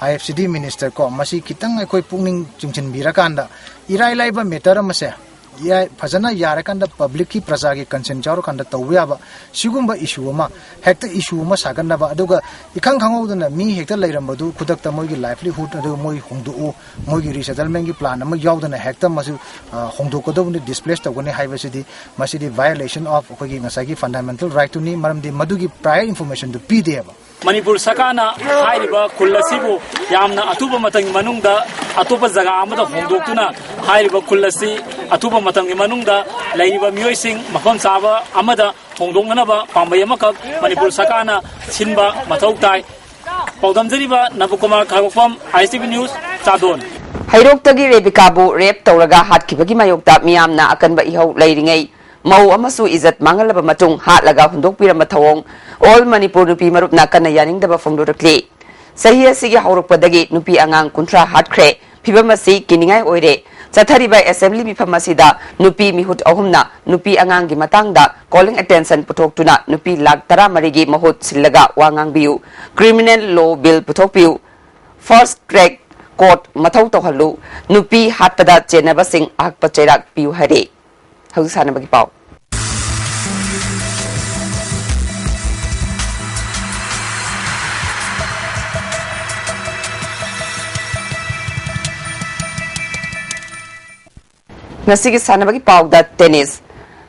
ꯑꯥꯏ ꯑꯦꯐ ꯁꯤ ꯗꯤ ꯃꯤꯅꯤꯁꯇꯔ ꯀꯣ, ꯃꯁꯤ ꯈꯤꯇꯪ ꯑꯩꯈꯣꯏ ꯄꯨꯛꯅꯤꯡ ꯆꯤꯡꯁꯤꯟꯕꯤꯔꯀꯥꯟꯗ ꯏꯔꯥꯏ ꯂꯥꯏꯕ ꯃꯦꯇꯔ ꯑꯃꯁꯦ ꯌꯥꯏ, ꯐꯖꯅ ꯌꯥꯔꯀꯥꯟꯗ ꯄꯕ꯭ꯂꯤꯛꯀꯤ, ꯄ꯭ꯔꯖꯥꯒꯤ ꯀꯟꯁꯦꯟ ꯌꯥꯎꯔꯀꯥꯟꯗ ꯇꯧꯕ ꯌꯥꯕ ꯁꯤꯒꯨꯝꯕ ꯏꯁꯨ ꯑꯃ, ꯍꯦꯛꯇ ꯏꯁꯨ ꯑꯃ ꯁꯥꯒꯠꯅꯕ, ꯑꯗꯨꯒ ꯏꯈꯪ ꯈꯪꯍꯧꯗꯅ ꯃꯤ ꯍꯦꯛꯇ ꯂꯩꯔꯝꯕꯗꯨ ꯈꯨꯗꯛꯇ ꯃꯣꯏꯒꯤ ꯂꯥꯏꯚꯂꯤꯍꯨꯗ ꯑꯗꯨ ꯃꯣꯏ ꯍꯣꯡꯗꯣꯛꯎ, ꯃꯣꯏꯒꯤ ꯔꯤꯁꯦꯇꯜꯃꯦꯟꯒꯤ ꯄ꯭ꯂꯥꯟ ꯑꯃ ꯌꯥꯎꯗꯅ ꯍꯦꯛꯇ ꯃꯁꯨ, ꯑ, ꯍꯣꯡꯗꯣꯛꯀꯗꯧꯕꯅꯤ, ꯗꯤꯁꯄ꯭ꯂꯦꯁ ꯇꯧꯒꯅꯤ ꯍꯥꯏꯕꯁꯤꯗꯤ, ꯃꯁꯤꯗꯤ violation of ꯑꯩꯈꯣꯏꯒꯤ ꯉꯁꯥꯏꯒꯤ ꯐꯟꯗꯥꯃꯦꯟꯇꯦꯜ ꯔꯥꯏꯠꯇꯨꯅꯤ꯫ ꯃꯔꯝꯗꯤ ꯃꯗꯨꯒꯤ ꯄ꯭ꯔꯥꯏꯌꯔ ꯏꯟꯐꯣꯔꯃꯦꯁꯟꯗꯨ ꯄꯤꯗꯦꯕ꯫ ꯃꯅꯤꯄꯨꯔ ꯁꯔꯀꯥꯔꯅ ꯍꯥꯏꯔꯤꯕ ꯈꯨꯜ ꯑꯁꯤꯕꯨ ꯌꯥꯝꯅ ꯑꯊꯨꯕ ꯃꯇꯝꯒꯤ ꯃꯅꯨꯡꯗ ꯑꯇꯣꯞꯄ ꯖꯒꯥ ꯑꯃꯗ ꯍꯣꯡꯗꯣꯛꯇꯨꯅ, ꯍꯥꯏꯔꯤꯕ ꯈꯨꯜ ꯑꯁꯤ ꯑꯊꯨꯕ ꯃꯇꯝꯒꯤ ꯃꯅꯨꯡꯗ ꯂꯩꯔꯤꯕ ꯃꯤꯑꯣꯏꯁꯤꯡ ꯃꯐꯝ ꯆꯥꯕ ꯑꯃꯗ ꯍꯣꯡꯗꯣꯛꯅꯅꯕ ꯄꯥꯝꯕꯩ ꯑꯃꯈꯛ ꯃꯅꯤꯄꯨꯔ ꯁꯔꯀꯥꯔꯅ ꯁꯤꯟꯕ ꯃꯊꯧ ꯇꯥꯏ꯫ ꯄꯥꯎꯗꯝꯖꯔꯤꯕ ꯅꯕꯀꯨꯃꯥꯔ ꯈꯥꯏꯕꯣꯛꯐꯝ, ꯑꯥꯏ ꯑꯦꯁ ꯇꯤ ꯚꯤ ꯅ꯭ꯌꯨꯁ, ꯆꯥꯗꯣꯟ꯫ ꯍꯩꯔꯣꯛꯇꯒꯤ ꯔꯦꯕꯤꯀꯥꯕꯨ ꯔꯦꯞ ꯇꯧꯔꯒ ꯍꯥꯠꯈꯤꯕꯒꯤ ꯃꯥꯌꯣꯛꯇ ꯃꯤꯌꯥꯝꯅ ꯑꯀꯟꯕ ꯏꯍꯧ ꯂꯩꯔꯤꯉꯩ, ꯃꯧ ꯑꯃꯁꯨ ꯏꯖꯠ ꯃꯥꯡꯍꯜꯂꯕ ꯃꯇꯨꯡ ꯍꯥꯠꯂꯒ ꯍꯨꯟꯗꯣꯛꯄꯤꯔꯝꯕ ꯊꯧꯑꯣꯡ ꯑꯣꯜ ꯃꯅꯤꯄꯨꯔ ꯅꯨꯄꯤ ꯃꯔꯨꯞꯅ ꯀꯟꯅ ꯌꯥꯅꯤꯡꯗꯕ ꯐꯣꯡꯗꯣꯔꯛꯂꯤ꯫ ꯆꯍꯤ ꯑꯁꯤꯒꯤ ꯍꯧꯔꯛꯄꯗꯒꯤ ꯅꯨꯄꯤ ꯑꯉꯥꯡ ꯀꯨꯟꯊ꯭ꯔꯥ ꯍꯥꯠꯈ꯭ꯔꯦ꯫ ꯐꯤꯚꯝ ꯑꯁꯤ ꯀꯤꯅꯤꯡꯉꯥꯏ ꯑꯣꯏꯔꯦ꯫ ꯆꯠꯊꯔꯤꯕ ꯑꯦꯁꯦꯝꯕ꯭ꯂꯤ ꯃꯤꯐꯝ ꯑꯁꯤꯗ ꯅꯨꯄꯤ ꯃꯤꯍꯨꯠ ꯑꯍꯨꯝꯅ ꯅꯨꯄꯤ ꯑꯉꯥꯡꯒꯤ ꯃꯇꯥꯡꯗ ꯀꯣꯂꯤꯡ ꯑꯦꯇꯦꯟꯁꯟ ꯄꯨꯊꯣꯛꯇꯨꯅ ꯅꯨꯄꯤ ꯂꯥꯈ ꯇꯔꯥꯃꯔꯤꯒꯤ ꯃꯍꯨꯠ ꯁꯤꯜꯂꯒ ꯋꯥ ꯉꯥꯡꯕꯤꯌꯨ, ꯀ꯭ꯔꯤꯃꯤꯅꯦꯜ ꯂꯣ ꯕꯤꯜ ꯄꯨꯊꯣꯛꯄꯤꯌꯨ, ꯐꯥꯁ꯭ꯠ ꯇ꯭ꯔꯦꯛ ꯀꯣꯔꯠ ꯃꯊꯧ ꯇꯧꯍꯜꯂꯨ, ꯅꯨꯄꯤ ꯍꯥꯠꯄꯗ ꯆꯦꯟꯅꯕꯁꯤꯡ ꯑꯍꯛꯄ ꯆꯩꯔꯥꯛ ꯄꯤꯌꯨ ꯍꯥꯏꯔꯤ꯫ ꯍꯧꯖꯤꯛ ꯁꯥꯟꯅꯕꯒꯤ ꯄꯥꯎ꯫ ꯉꯁꯤꯒꯤ ꯁꯥꯟꯅꯕꯒꯤ ꯄꯥꯎꯗ ꯇꯦꯅꯤꯁ꯫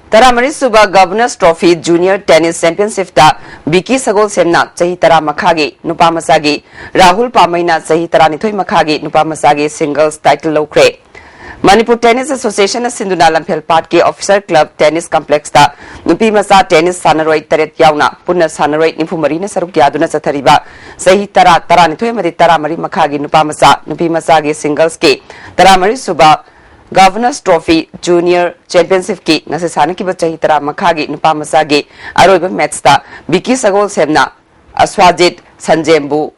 ꯇꯔꯥꯃꯔꯤ ꯁꯨꯕ ꯒꯚꯔꯅꯔꯁ ꯇ꯭ꯔꯣꯐꯤ ꯖꯨꯅꯤꯌꯔ ꯇꯦꯅꯤꯁ ꯆꯦꯝꯄꯤꯌꯟꯁꯤꯞꯇ ꯕꯤꯀꯤ ꯁꯒꯣꯜꯁꯦꯝꯅ ꯆꯍꯤ ꯇꯔꯥ ꯃꯈꯥꯒꯤ ꯅꯨꯄꯥ ꯃꯆꯥꯒꯤ, ꯔꯥꯍꯨꯜ ꯄꯥꯃꯩꯅ ꯆꯍꯤ ꯇꯔꯥꯅꯤꯊꯣꯏ ꯃꯈꯥꯒꯤ ꯅꯨꯄꯥ ꯃꯆꯥꯒꯤ ꯁꯤꯡꯒꯜꯁ ꯇꯥꯏꯇꯜ ꯂꯧꯈ꯭ꯔꯦ꯫ ꯃꯅꯤꯄꯨꯔ ꯇꯦꯅꯤꯁ ꯑꯦꯁꯣꯁꯤꯌꯦꯁꯟꯅ ꯁꯤꯟꯗꯨꯅ ꯂꯝꯐꯦꯜ ꯄꯥꯠꯀꯤ ꯑꯣꯐꯤꯁꯔ ꯀ꯭ꯂꯕ ꯇꯦꯅꯤꯁ ꯀꯝꯄ꯭ꯂꯦꯛꯁꯇ ꯅꯨꯄꯤ ꯃꯆꯥ ꯇꯦꯅꯤꯁ ꯁꯥꯟꯅꯔꯣꯏ ꯇꯔꯦꯠ ꯌꯥꯎꯅ ꯄꯨꯟꯅ ꯁꯥꯟꯅꯔꯣꯏ ꯅꯤꯐꯨ ꯃꯔꯤꯅ ꯁꯔꯨꯛ ꯌꯥꯗꯨꯅ ꯆꯠꯊꯔꯤꯕ ꯆꯍꯤ ꯇꯔꯥ, ꯇꯔꯥꯅꯤꯊꯣꯏ ꯑꯃꯗꯤ ꯇꯔꯥꯃꯔꯤ ꯃꯈꯥꯒꯤ ꯅꯨꯄꯥ ꯃꯆꯥ, ꯅꯨꯄꯤ ꯃꯆꯥꯒꯤ ꯁꯤꯡꯒꯜꯁꯀꯤ ꯇꯔꯥꯃꯔꯤ ꯁꯨꯕ ꯒꯚꯔꯅꯔꯁ ꯇ꯭ꯔꯣꯐꯤ ꯖꯨꯅꯤꯌꯔ ꯆꯦꯝꯄꯤꯌꯟꯁꯤꯞꯀꯤ ꯉꯁꯤ ꯁꯥꯟꯅꯈꯤꯕ ꯆꯍꯤ ꯇꯔꯥ ꯃꯈꯥꯒꯤ ꯅꯨꯄꯥ ꯃꯆꯥꯒꯤ ꯑꯔꯣꯏꯕ ꯃꯦꯠꯁꯇ ꯕꯤꯀꯤ ꯁꯒꯣꯜꯁꯦꯝꯅ ꯑꯁ꯭ꯋꯥꯖꯤꯠ ꯁꯟꯖꯦꯝꯕꯨ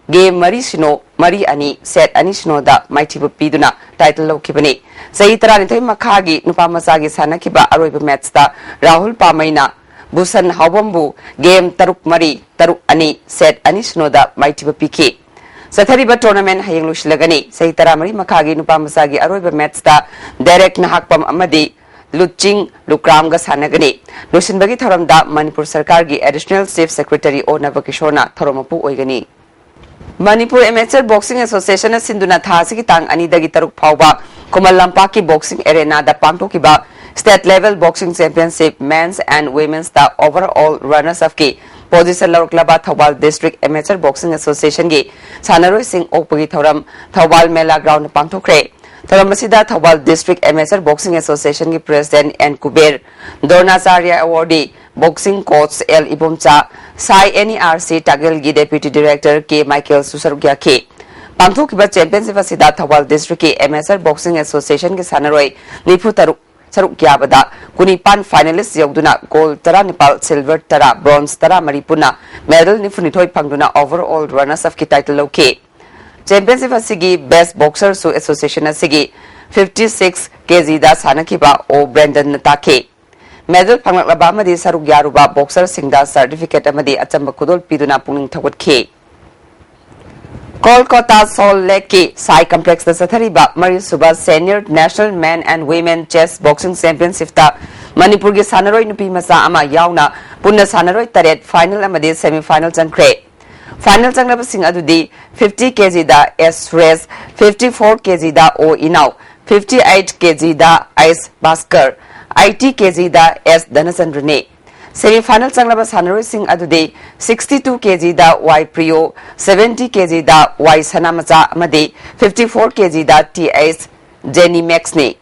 ꯒꯦꯝ ꯃꯔꯤ ꯁꯤꯅꯣ, ꯃꯔꯤ ꯑꯅꯤ, ꯁꯦꯠ ꯑꯅꯤ ꯁꯤꯅꯣꯗ ꯃꯥꯏꯊꯤꯕ ꯄꯤꯗꯨꯅ ꯇꯥꯏꯇꯜ ꯂꯧꯈꯤꯕꯅꯤ꯫ ꯆꯍꯤ ꯇꯔꯥꯅꯤꯊꯣꯏ ꯃꯈꯥꯒꯤ ꯅꯨꯄꯥ ꯃꯆꯥꯒꯤ ꯁꯥꯟꯅꯈꯤꯕ ꯑꯔꯣꯏꯕ ꯃꯦꯠꯁꯇ ꯔꯥꯍꯨꯜ ꯄꯥꯃꯩꯅ ꯚꯨꯁꯟ ꯍꯥꯎꯕꯝꯕꯨ ꯒꯦꯝ ꯇꯔꯨꯛ ꯃꯔꯤ, ꯇꯔꯨꯛ ꯑꯅꯤ, ꯁꯦꯠ ꯑꯅꯤ ꯁꯤꯅꯣꯗ ꯃꯥꯏꯊꯤꯕ ꯄꯤꯈꯤ꯫ ꯆꯠꯊꯔꯤꯕ tournament ꯍꯌꯦꯡ ꯂꯣꯏꯁꯤꯜꯂꯒꯅꯤ꯫ ꯆꯍꯤ ꯇꯔꯥꯃꯔꯤ ꯃꯈꯥꯒꯤ ꯅꯨꯄꯥ ꯃꯆꯥꯒꯤ ꯑꯔꯣꯏꯕ matchꯇ ꯗꯦꯔꯦꯛ ꯅꯍꯥꯛꯄꯝ ꯑꯃꯗꯤ ꯂꯨꯆꯤꯡ ꯂꯨꯀ꯭ꯔꯥꯝꯒ ꯁꯥꯟꯅꯒꯅꯤ꯫ ꯂꯣꯏꯁꯤꯟꯕꯒꯤ ꯊꯧꯔꯝꯗ ꯃꯅꯤꯄꯨꯔ ꯁꯔꯀꯥꯔꯒꯤ Additional Chief Secretary ꯑꯣ ꯅꯕꯀꯤꯁꯣꯔꯅ ꯊꯧꯔꯝ ꯃꯄꯨ ꯑꯣꯏꯒꯅꯤ꯫ ꯃꯅꯤꯄꯨꯔ Amateur Boxing Associationꯅ ꯁꯤꯟꯗꯨꯅ ꯊꯥ ꯑꯁꯤꯒꯤ ꯇꯥꯡ ꯑꯅꯤꯗꯒꯤ ꯇꯔꯨꯛ ꯐꯥꯎꯕ ꯈꯨꯃꯟ ꯂꯝꯄꯥꯛꯀꯤ boxing arenaꯗ ꯄꯥꯡꯊꯣꯛꯈꯤꯕ State Level Boxing Championship Men's and Women'sꯇ overall runners upꯀꯤ position ꯂꯧꯔꯛꯂꯕ Thoubal District Amateur Boxing Associationꯒꯤ ꯁꯥꯟꯅꯔꯣꯏꯁꯤꯡ ꯑꯣꯛꯄꯒꯤ ꯊꯧꯔꯝ ꯊꯧꯕꯥꯜ ꯃꯦꯂꯥ groundꯗ ꯄꯥꯡꯊꯣꯛꯈ꯭ꯔꯦ꯫ ꯊꯧꯔꯝ ꯑꯁꯤꯗ ꯊꯧꯕꯥꯜ District Amateur Boxing Associationꯒꯤ President N Kuber, Dronacharya awardee boxing coach L Ibomcha, SAI NERC ꯇꯥꯒꯦꯜꯒꯤ Deputy Director ꯀꯦ ꯃꯥꯏꯀꯦꯜꯁꯨ ꯁꯔꯨꯛ ꯌꯥꯈꯤ꯫ ꯄꯥꯡꯊꯣꯛꯈꯤꯕ championship ꯑꯁꯤꯗ ꯊꯧꯕꯥꯜ Districtꯀꯤ Amateur Boxing Associationꯒꯤ ꯁꯥꯟꯅꯔꯣꯏ ꯅꯤꯐꯨ ꯇꯔꯨꯛ ꯁꯔꯨꯛ ꯌꯥꯕꯗ ꯀꯨꯟꯅꯤꯄꯥꯟ finalist ꯌꯧꯗꯨꯅ gold ꯇꯔꯥꯅꯤꯄꯥꯜ, silver ꯇꯔꯥ, bronze ꯇꯔꯥꯃꯔꯤ ꯄꯨꯟꯅ medal ꯅꯤꯐꯨꯅꯤꯊꯣꯏ ꯐꯪꯗꯨꯅ overall runners upꯀꯤ title ꯂꯧꯈꯤ꯫ Championship ꯑꯁꯤꯒꯤ best boxerꯁꯨ association ꯑꯁꯤꯒꯤ fifty six kgꯗ ꯁꯥꯟꯅꯈꯤꯕ ꯑꯣ ꯕ꯭ꯔꯦꯟꯗꯟꯅ ꯇꯥꯈꯤ꯫ Medal ꯐꯪꯂꯛꯂꯕ ꯑꯃꯗꯤ ꯁꯔꯨꯛ ꯌꯥꯔꯨꯕ boxerꯁꯤꯡꯗ certificate ꯑꯃꯗꯤ ꯑꯆꯝꯕ ꯈꯨꯗꯣꯜ ꯄꯤꯗꯨꯅ ꯄꯨꯛꯅꯤꯡ ꯊꯧꯒꯠꯈꯤ꯫ ꯀꯣꯜꯀꯇꯥ ꯁꯣꯜ ꯂꯦꯛꯀꯤ ꯁꯥꯏ complexꯇ ꯆꯠꯊꯔꯤꯕ ꯃꯔꯤꯁꯨꯕ Senior National Men and Women Chess Boxing Championshipꯇ ꯃꯅꯤꯄꯨꯔꯒꯤ ꯁꯥꯟꯅꯔꯣꯏ ꯅꯨꯄꯤ ꯃꯆꯥ ꯑꯃ ꯌꯥꯎꯅ ꯄꯨꯟꯅ ꯁꯥꯟꯅꯔꯣꯏ ꯇꯔꯦꯠ final ꯑꯃꯗꯤ semi final ꯆꯪꯈ꯭ꯔꯦ꯫ Final ꯆꯪꯂꯕꯁꯤꯡ ꯑꯗꯨꯗꯤ fifty kgꯗ ꯑꯦꯁ ꯁꯨꯔꯦꯁ, fifty four kgꯗ ꯑꯣ ꯏꯅꯥꯎ, fifty eight kgꯗ ꯑꯩꯁ ꯚꯥꯁꯀꯔ, eighty kgꯗ ꯑꯦꯁ ꯙꯅꯆꯟꯗ꯭ꯔꯅꯤ꯫ Semi final ꯆꯪꯂꯕ ꯁꯥꯟꯅꯔꯣꯏꯁꯤꯡ ꯑꯗꯨꯗꯤ sixty two kgꯗ ꯋꯥꯏ ꯄ꯭ꯔꯤꯌꯣ, seventy kgꯗ ꯋꯥꯏ ꯁꯅꯥꯃꯆꯥ ꯑꯃꯗꯤ fifty four kgꯗ ꯇꯤ ꯑꯩꯁ ꯖꯦꯅꯤ ꯃꯦꯛꯁꯅꯤ꯫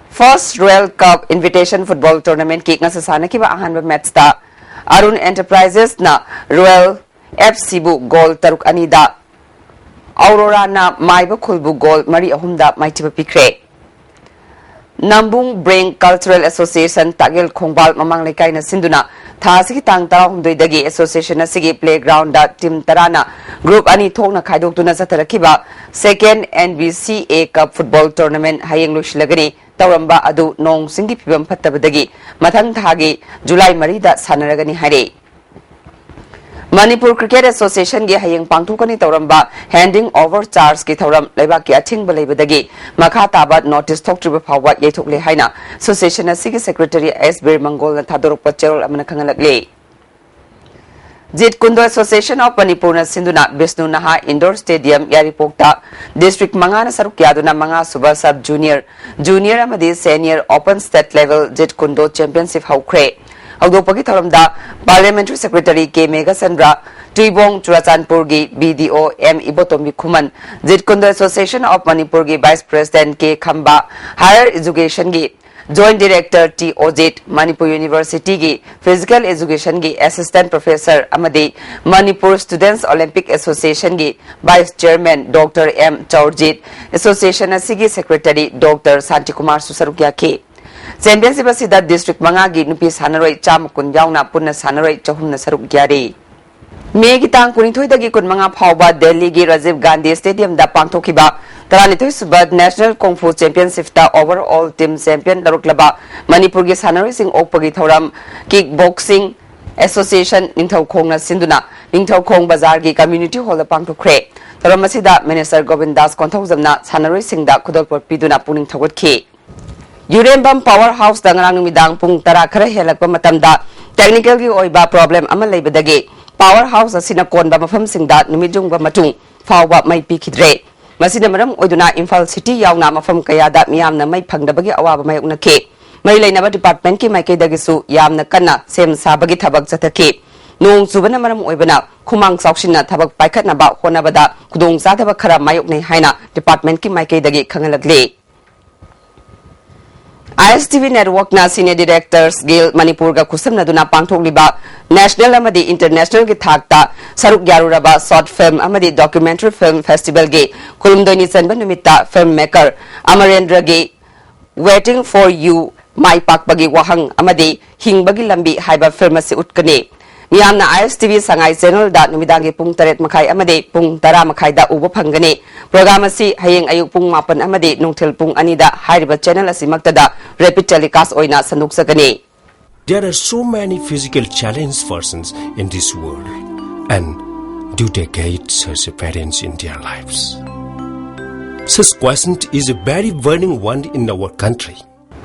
First Royal Cup Invitation Football Tournamentꯀꯤ ꯉꯁꯤ ꯁꯥꯟꯅꯈꯤꯕ ꯑꯍꯥꯟꯕ matchꯇ ꯑꯔꯨꯟ Enterprisesꯅ Royal FCꯕꯨ goal ꯇꯔꯨꯛ ꯑꯅꯤꯗ, ꯑꯧꯔꯣꯔꯥꯅ ꯃꯥꯏꯕ ꯈꯨꯜꯕꯨ goal ꯃꯔꯤ ꯑꯍꯨꯝꯗ ꯃꯥꯏꯊꯤꯕ ꯄꯤꯈ꯭ꯔꯦ꯫ ꯅꯝꯕꯨꯡ ꯕ꯭ꯔꯦꯡ Cultural Association ꯇꯥꯛꯌꯦꯜ ꯈꯣꯡꯕꯥꯜ ꯃꯃꯥꯡ ꯂꯩꯀꯥꯏꯅ ꯁꯤꯟꯗꯨꯅ ꯊꯥ ꯑꯁꯤꯒꯤ ꯇꯥꯡ ꯇꯔꯥꯍꯨꯝꯗꯣꯏꯗꯒꯤ association ꯑꯁꯤꯒꯤ playgroundꯗ team ꯇꯔꯥꯅ group ꯑꯅꯤ ꯊꯣꯛꯅ ꯈꯥꯏꯗꯣꯛꯇꯨꯅ ꯆꯠꯊꯔꯛꯈꯤꯕ Second NBCA Cup Football Tournament ꯍꯌꯦꯡ ꯂꯣꯏꯁꯤꯜꯂꯒꯅꯤ꯫ ꯇꯧꯔꯝꯕ ꯑꯗꯨ ꯅꯣꯡ ꯆꯤꯡꯒꯤ ꯐꯤꯕꯝ ꯐꯠꯇꯕꯗꯒꯤ ꯃꯊꯪ ꯊꯥꯒꯤ ꯖꯨꯂꯥꯏ ꯃꯔꯤꯗ ꯁꯥꯟꯅꯔꯒꯅꯤ ꯍꯥꯏꯔꯦ꯫ ꯃꯅꯤꯄꯨꯔ ꯀ꯭ꯔꯤꯀꯦꯠ ꯑꯦꯁꯣꯁꯤꯌꯦꯁꯟꯒꯤ ꯍꯌꯦꯡ ꯄꯥꯡꯊꯣꯛꯀꯅꯤ ꯇꯧꯔꯝꯕ handing over chargeꯀꯤ ꯊꯧꯔꯝ ꯂꯩꯕꯥꯛꯀꯤ ꯑꯊꯤꯡꯕ ꯂꯩꯕꯗꯒꯤ ꯃꯈꯥ ꯇꯥꯕ ꯅꯣꯇꯤꯁ ꯊꯣꯛꯇ꯭ꯔꯤꯕ ꯐꯥꯎꯕ ꯌꯩꯊꯣꯛꯂꯦ ꯍꯥꯏꯅ ꯑꯦꯁꯣꯁꯤꯌꯦꯁꯟ ꯑꯁꯤꯒꯤ ꯁꯦꯀ꯭ꯔꯦꯇꯔꯤ ꯑꯦꯁ ꯕꯤꯔ ꯃꯪꯒꯣꯜꯅ ꯊꯥꯗꯣꯔꯛꯄ ꯆꯦꯔꯣꯜ ꯑꯃꯅ ꯈꯪꯍꯜꯂꯛꯂꯤ꯫ ꯖꯤꯠ ꯀꯨꯟꯗꯣ ꯑꯦꯁꯣꯁꯤꯌꯦꯁꯟ ꯑꯣꯐ ꯃꯅꯤꯄꯨꯔꯅ ꯁꯤꯟꯗꯨꯅ ꯕꯤꯁꯅꯨ ꯅꯍꯥ ꯏꯟꯗꯣꯔ ꯁ꯭ꯇꯦꯗꯤꯌꯝ ꯌꯥꯏꯔꯤꯄꯣꯛꯇ ꯗꯤꯁꯇ꯭ꯔꯤꯛ ꯃꯉꯥꯅ ꯁꯔꯨꯛ ꯌꯥꯗꯨꯅ ꯃꯉꯥ ꯁꯨꯕ ꯁꯕ ꯖꯨꯅꯤꯌꯔ, ꯖꯨꯅꯤꯌꯔ ꯑꯃꯗꯤ senior open state level jeet kune do championship ꯍꯧꯈ꯭ꯔꯦ꯫ ꯍꯧꯗꯣꯛꯄꯒꯤ ꯊꯧꯔꯝꯗ ꯄꯥꯔꯂꯤꯌꯥꯃꯦꯟꯇꯔꯤ ꯁꯦꯀ꯭ꯔꯦꯇꯔꯤ ꯀꯦ ꯃꯦꯘꯆꯟꯗ꯭ꯔ, ꯇꯨꯏꯕꯣꯡ ꯆꯨꯔꯥꯆꯥꯟꯄꯨꯔꯒꯤ ꯕꯤ ꯗꯤ ꯑꯣ M Ibotombi Khuman, jeet kune do association of ꯃꯅꯤꯄꯨꯔꯒꯤ vice president K Khamba, higher ꯑꯦꯖꯨꯀꯦꯁꯟꯒꯤ joint director T Ojit, Manipur ꯌꯨꯅꯤꯚꯔꯁꯤꯇꯤꯒꯤ ꯐꯤꯖꯤꯀꯦꯜ ꯑꯦꯖꯨꯀꯦꯁꯟꯒꯤ ꯑꯦꯁꯤꯁꯇꯦꯟꯠ ꯄ꯭ꯔꯣꯐꯦꯁꯔ ꯑꯃꯗꯤ ꯃꯅꯤꯄꯨꯔ ꯁ꯭ꯇꯨꯗꯦꯟꯠꯁ ꯑꯣꯂꯤꯝꯄꯤꯛ ꯑꯦꯁꯣꯁꯤꯌꯦꯁꯟꯒꯤ vice chairman doctor M Chourjit, association ꯑꯁꯤꯒꯤ ꯁꯦꯀ꯭ꯔꯦꯇꯔꯤ ꯗꯣꯛꯇꯔ ꯁꯥꯟꯇꯤꯀꯨꯃꯥꯔꯁꯨ ꯁꯔꯨꯛ ꯌꯥꯈꯤ꯫ ꯆꯦꯝꯄꯤꯌꯟꯁꯤꯞ ꯑꯁꯤꯗ ꯗꯤꯁꯇ꯭ꯔꯤꯛ ꯃꯉꯥꯒꯤ ꯅꯨꯄꯤ ꯁꯥꯟꯅꯔꯣꯏ ꯆꯥꯝꯃ ꯀꯨꯟ ꯌꯥꯎꯅ ꯄꯨꯟꯅ ꯁꯥꯟꯅꯔꯣꯏ ꯆꯍꯨꯝꯅ ꯁꯔꯨꯛ ꯌꯥꯔꯤ꯫ ꯃꯦꯒꯤ ꯇꯥꯡ ꯀꯨꯟꯅꯤꯊꯣꯏꯗꯒꯤ ꯀꯨꯟꯃꯉꯥ ꯐꯥꯎꯕ ꯗꯦꯜꯂꯤꯒꯤ ꯔꯥꯖꯤꯕ ꯒꯥꯟꯙꯤ ꯁ꯭ꯇꯦꯗꯤꯌꯝꯗ ꯄꯥꯡꯊꯣꯛꯈꯤꯕ ꯇꯔꯥꯅꯤꯊꯣꯏ ꯁꯨꯕ ꯅꯦꯁꯅꯦꯜ ꯀꯣꯡꯐꯨ ꯆꯦꯝꯄꯤꯌꯟꯁꯤꯞꯇ ꯑꯣꯚꯔ ꯑꯣꯜ ꯇꯤꯝ ꯆꯦꯝꯄꯤꯌꯟ ꯂꯧꯔꯛꯂꯕ ꯃꯅꯤꯄꯨꯔꯒꯤ ꯁꯥꯟꯅꯔꯣꯏꯁꯤꯡ ꯑꯣꯛꯄꯒꯤ ꯊꯧꯔꯝ ꯀꯤꯛ ꯕꯣꯛꯁꯤꯡ ꯑꯦꯁꯣꯁꯤꯌꯦꯁꯟ ꯅꯤꯡꯊꯧꯈꯣꯡꯅ ꯁꯤꯟꯗꯨꯅ ꯅꯤꯡꯊꯧꯈꯣꯡ ꯕꯖꯥꯔꯒꯤ ꯀꯝꯃ꯭ꯌꯨꯅꯤꯇꯤ ꯍꯣꯜꯗ ꯄꯥꯡꯊꯣꯛꯈ꯭ꯔꯦ꯫ ꯊꯧꯔꯝ ꯑꯁꯤꯗ ꯃꯤꯅꯤꯁꯇꯔ ꯒꯣꯕꯤꯟꯗꯥꯁ ꯀꯣꯟꯊꯧꯖꯝꯅ ꯁꯥꯟꯅꯔꯣꯏꯁꯤꯡꯗ ꯈꯨꯗꯣꯜꯄꯣꯠ ꯄꯤꯗꯨꯅ ꯄꯨꯛꯅꯤꯡ ꯊꯧꯒꯠꯈꯤ꯫ ꯌꯨꯔꯦꯝꯕꯝ ꯄꯥꯋꯔ ꯍꯥꯎꯁꯇ ꯉꯔꯥꯡ ꯅꯨꯃꯤꯗꯥꯡ ꯄꯨꯡ ꯇꯔꯥ ꯈꯔ ꯍꯦꯜꯂꯛꯄ ꯃꯇꯝꯗ ꯇꯦꯛꯅꯤꯀꯦꯜꯒꯤ ꯑꯣꯏꯕ ꯄ꯭ꯔꯣꯕ꯭ꯂꯦꯝ ꯑꯃ ꯂꯩꯕꯗꯒꯤ ꯄꯥꯋꯔ ꯍꯥꯎꯁ ꯑꯁꯤꯅ ꯀꯣꯟꯕ ꯃꯐꯝꯁꯤꯡꯗ ꯅꯨꯃꯤꯠ ꯌꯨꯡꯕ ꯃꯇꯨꯡ ꯐꯥꯎꯕ ꯃꯩ ꯄꯤꯈꯤꯗ꯭ꯔꯦ꯫ ꯃꯁꯤꯅ ꯃꯔꯝ ꯑꯣꯏꯗꯨꯅ ꯏꯝꯐꯥꯜ ꯁꯤꯇꯤ ꯌꯥꯎꯅ ꯃꯐꯝ ꯀꯌꯥꯗ ꯃꯤꯌꯥꯝꯅ ꯃꯩ ꯐꯪꯗꯕꯒꯤ ꯑꯋꯥꯕ ꯃꯥꯌꯣꯛꯅꯈꯤ꯫ ꯃꯔꯤ ꯂꯩꯅꯕ ꯗꯤꯄꯥꯔꯠꯃꯦꯟꯠꯀꯤ ꯃꯥꯏꯀꯩꯗꯒꯤꯁꯨ ꯌꯥꯝꯅ ꯀꯟꯅ ꯁꯦꯝ ꯁꯥꯕꯒꯤ ꯊꯕꯛ ꯆꯠꯊꯈꯤ꯫ ꯅꯣꯡ ꯆꯨꯕꯅ ꯃꯔꯝ ꯑꯣꯏꯕꯅ ꯈꯨꯃꯥꯡ ꯆꯥꯎꯁꯤꯟꯅ ꯊꯕꯛ ꯄꯥꯏꯈꯠꯅꯕ ꯍꯣꯠꯅꯕꯗ ꯈꯨꯗꯣꯡꯆꯥꯗꯕ ꯈꯔ ꯃꯥꯌꯣꯛꯅꯩ ꯍꯥꯏꯅ ꯗꯤꯄꯥꯔꯠꯃꯦꯟꯠꯀꯤ ꯃꯥꯏꯀꯩꯗꯒꯤ ꯈꯪꯍꯜꯂꯛꯂꯤ꯫ ꯑꯥꯏ ꯑꯦꯁ ꯇꯤ ꯚꯤ ꯅꯦꯠꯋꯥꯔꯛꯅ ꯁꯤꯅꯦ ꯗꯤꯔꯦꯛꯇꯔꯁ ꯒꯤꯜ ꯃꯅꯤꯄꯨꯔꯒ ꯈꯨꯠꯁꯝꯅꯗꯨꯅ ꯄꯥꯡꯊꯣꯛꯂꯤꯕ ꯅꯦꯁꯅꯦꯜ ꯑꯃꯗꯤ ꯏꯟꯇꯔꯅꯦꯁꯅꯦꯜꯒꯤ ꯊꯥꯛꯇ ꯁꯔꯨꯛ ꯌꯥꯔꯨꯔꯕ ꯁꯣꯔꯠ ꯐꯤꯜꯝ ꯑꯃꯗꯤ ꯗꯣꯀ꯭ꯌꯨꯃꯦꯟꯇꯔꯤ ꯐꯤꯜꯝ ꯐꯦꯁꯇꯤꯚꯦꯜꯒꯤ ꯀꯨꯟꯍꯨꯝꯗꯣꯏꯅꯤ ꯆꯟꯕ ꯅꯨꯃꯤꯠꯇ ꯐꯤꯜꯝ ꯃꯦꯀꯔ ꯑꯃꯔꯦꯟꯗ꯭ꯔꯒꯤ Waiting for You ꯃꯥꯏ ꯄꯥꯛꯄꯒꯤ ꯋꯥꯍꯪ ꯑꯃꯗꯤ ꯍꯤꯡꯕꯒꯤ ꯂꯝꯕꯤ ꯍꯥꯏꯕ ꯐꯤꯜꯝ ꯑꯁꯤ ꯎꯠꯀꯅꯤ꯫ ꯃꯤꯌꯥꯝꯅ ꯑꯥꯏ ꯑꯦꯁ ꯇꯤ ꯚꯤ ꯁꯉꯥꯏ ꯆꯦꯅꯦꯜꯗ ꯅꯨꯃꯤꯗꯥꯡꯒꯤ ꯄꯨꯡ ꯇꯔꯦꯠ ꯃꯈꯥꯏ ꯑꯃꯗꯤ ꯄꯨꯡ ꯇꯔꯥ ꯃꯈꯥꯏꯗ ꯎꯕ ꯐꯪꯒꯅꯤ꯫ ꯄ꯭ꯔꯣꯒ꯭ꯔꯥꯝ ꯑꯁꯤ ꯍꯌꯦꯡ ꯑꯌꯨꯛ ꯄꯨꯡ ꯃꯥꯄꯟ ꯑꯃꯗꯤ ꯅꯨꯡꯊꯤꯜ ꯄꯨꯡ ꯑꯅꯤꯗ ꯍꯥꯏꯔꯤꯕ ꯆꯦꯅꯦꯜ ꯑꯁꯤꯃꯛꯇꯗ ꯔꯦꯄꯤꯠ ꯇꯦꯂꯤꯀꯥꯁ ꯑꯣꯏꯅ ꯁꯟꯗꯣꯛꯆꯒꯅꯤ꯫ There are so many physical challenged persons in this world. And do they get such a parents in their lives? Such question is a very burning one in our country.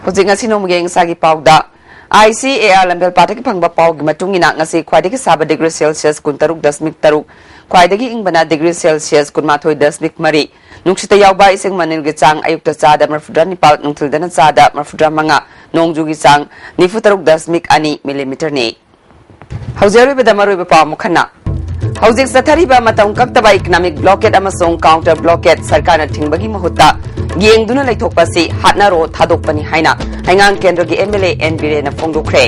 ꯍꯧꯖꯤꯛ ꯉꯁꯤ ꯅꯣꯡꯃꯒꯤ ꯑꯏꯪ ꯑꯁꯥꯒꯤ ꯄꯥꯎꯗ, ICAR ꯂꯝꯐꯦꯜ ꯄꯥꯠꯇꯒꯤ ꯐꯪꯕ ꯄꯥꯎꯒꯤ ꯃꯇꯨꯡ ꯏꯟꯅ, ꯉꯁꯤ ꯈ꯭ꯋꯥꯏꯗꯒꯤ ꯁꯥꯕ ꯗꯤꯒ꯭ꯔꯤ ꯁꯦꯜꯁꯤꯌꯁ ꯀꯨꯟꯇꯔꯨꯛ ꯗꯁꯃꯤꯛ ꯇꯔꯨꯛ, ꯈ꯭ꯋꯥꯏꯗꯒꯤ ꯏꯪꯕꯅ ꯗꯤꯒ꯭ꯔꯤ ꯁꯦꯜꯁꯤꯌꯁ ꯀꯨꯟꯃꯥꯊꯣꯏ ꯗꯁꯃꯤꯛ ꯃꯔꯤ, ꯅꯨꯡꯁꯤꯠꯇ ꯌꯥꯎꯕ ꯏꯁꯤꯡ ꯃꯅꯤꯜꯒꯤ ꯆꯥꯡ ꯑꯌꯨꯛꯇ ꯆꯥꯗ ꯃꯔꯐꯨꯇꯔꯥ ꯅꯤꯄꯥꯜ, ꯅꯨꯡꯊꯤꯜꯗꯅ ꯆꯥꯗ ꯃꯔꯐꯨꯇꯔꯥ ꯃꯉꯥ, ꯅꯣꯡꯖꯨꯒꯤ ꯆꯥꯡ ꯅꯤꯐꯨ ꯇꯔꯨꯛ ꯗꯁꯃꯤꯛ ꯑꯅꯤ ꯃꯤꯂꯤꯃꯤꯇꯔꯅꯤ꯫ ꯍꯧꯖꯤꯛ ꯑꯔꯣꯏꯕꯗ ꯃꯔꯨꯑꯣꯏꯕ ꯄꯥꯎ ꯑꯃꯨꯛ ꯍꯟꯅ꯫ ꯍꯧꯖꯤꯛ ꯆꯠꯊꯔꯤꯕ ꯃꯇꯝ ꯀꯛꯇꯕ ꯏꯀꯅꯣꯃꯤꯛ ꯕ꯭ꯂꯣꯀꯦꯠ ꯑꯃꯁꯨꯡ ꯀꯥꯎꯟꯇꯔ ꯕ꯭ꯂꯣꯀꯦꯠ ꯁꯔꯀꯥꯔꯅ ꯊꯤꯡꯕꯒꯤ ꯃꯍꯨꯠꯇ ꯌꯦꯡꯗꯨꯅ ꯂꯩꯊꯣꯛꯄ ꯑꯁꯤ ꯍꯥꯠꯅꯔꯣ ꯊꯥꯗꯣꯛꯄꯅꯤ ꯍꯥꯏꯅ ꯍꯩꯉꯥꯡ ꯀꯦꯟꯗ꯭ꯔꯒꯤ MLA N ꯕꯤꯔꯦꯟꯅ ꯐꯣꯡꯗꯣꯛꯈ꯭ꯔꯦ꯫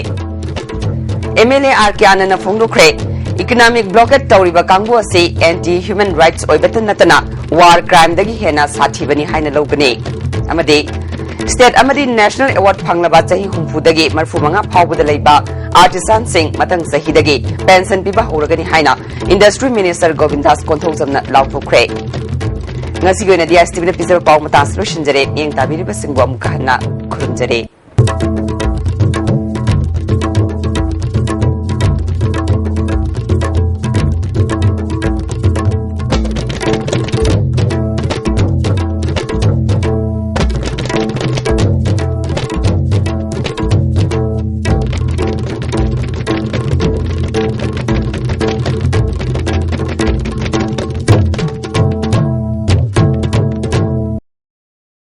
MLA R K Anandꯅ ꯐꯣꯡꯗꯣꯛꯈ꯭ꯔꯦ, ꯏꯀꯅꯣꯃꯤꯛ ꯕ꯭ꯂꯣꯀꯦꯠ ꯇꯧꯔꯤꯕ ꯀꯥꯡꯕꯨ ꯑꯁꯤ ꯑꯦꯟꯇꯤ ꯍ꯭ꯌꯨꯃꯦꯟ ꯔꯥꯏꯠꯁ ꯑꯣꯏꯕꯇ ꯅꯠꯇꯅ ꯋꯥꯔ ꯀ꯭ꯔꯥꯏꯝꯗꯒꯤ ꯍꯦꯟꯅ ꯁꯥꯊꯤꯕꯅꯤ ꯍꯥꯏꯅ ꯂꯧꯒꯅꯤ꯫ ꯑꯃꯗꯤ ꯁ꯭ꯇꯦꯠ ꯑꯃꯗꯤ ꯅꯦꯁꯅꯦꯜ ꯑꯦꯋꯥꯔꯗ ꯐꯪꯂꯕ ꯆꯍꯤ ꯍꯨꯝꯐꯨꯗꯒꯤ ꯃꯔꯐꯨ ꯃꯉꯥ ꯐꯥꯎꯕꯗ ꯂꯩꯕ ꯑꯥꯔꯇꯤꯁꯥꯟꯁꯤꯡ ꯃꯊꯪ ꯆꯍꯤꯗꯒꯤ ꯄꯦꯟꯁꯟ ꯄꯤꯕ ꯍꯧꯔꯒꯅꯤ ꯍꯥꯏꯅ ꯏꯟꯗꯁꯇ꯭ꯔꯤ ꯃꯤꯅꯤꯁꯇꯔ ꯒꯣꯕꯤꯟꯗꯥꯁ ꯀꯣꯟꯊꯧꯖꯝꯅ ꯂꯥꯎꯊꯣꯛꯈ꯭ꯔꯦ꯫ ꯉꯁꯤꯒꯤ ꯑꯣꯏꯅꯗꯤ ISTVꯅ ꯄꯤꯖꯕ ꯄꯥꯎ ꯃꯇꯥꯡꯁꯤꯗ ꯂꯣꯏꯁꯤꯟꯖꯔꯦ꯫ ꯃꯤꯠꯌꯦꯡ ꯇꯥꯕꯤꯔꯤꯕꯁꯤꯡꯕꯨ ꯑꯃꯨꯛꯀ ꯍꯟꯅ ꯈꯨꯔꯨꯝꯖꯔꯤ꯫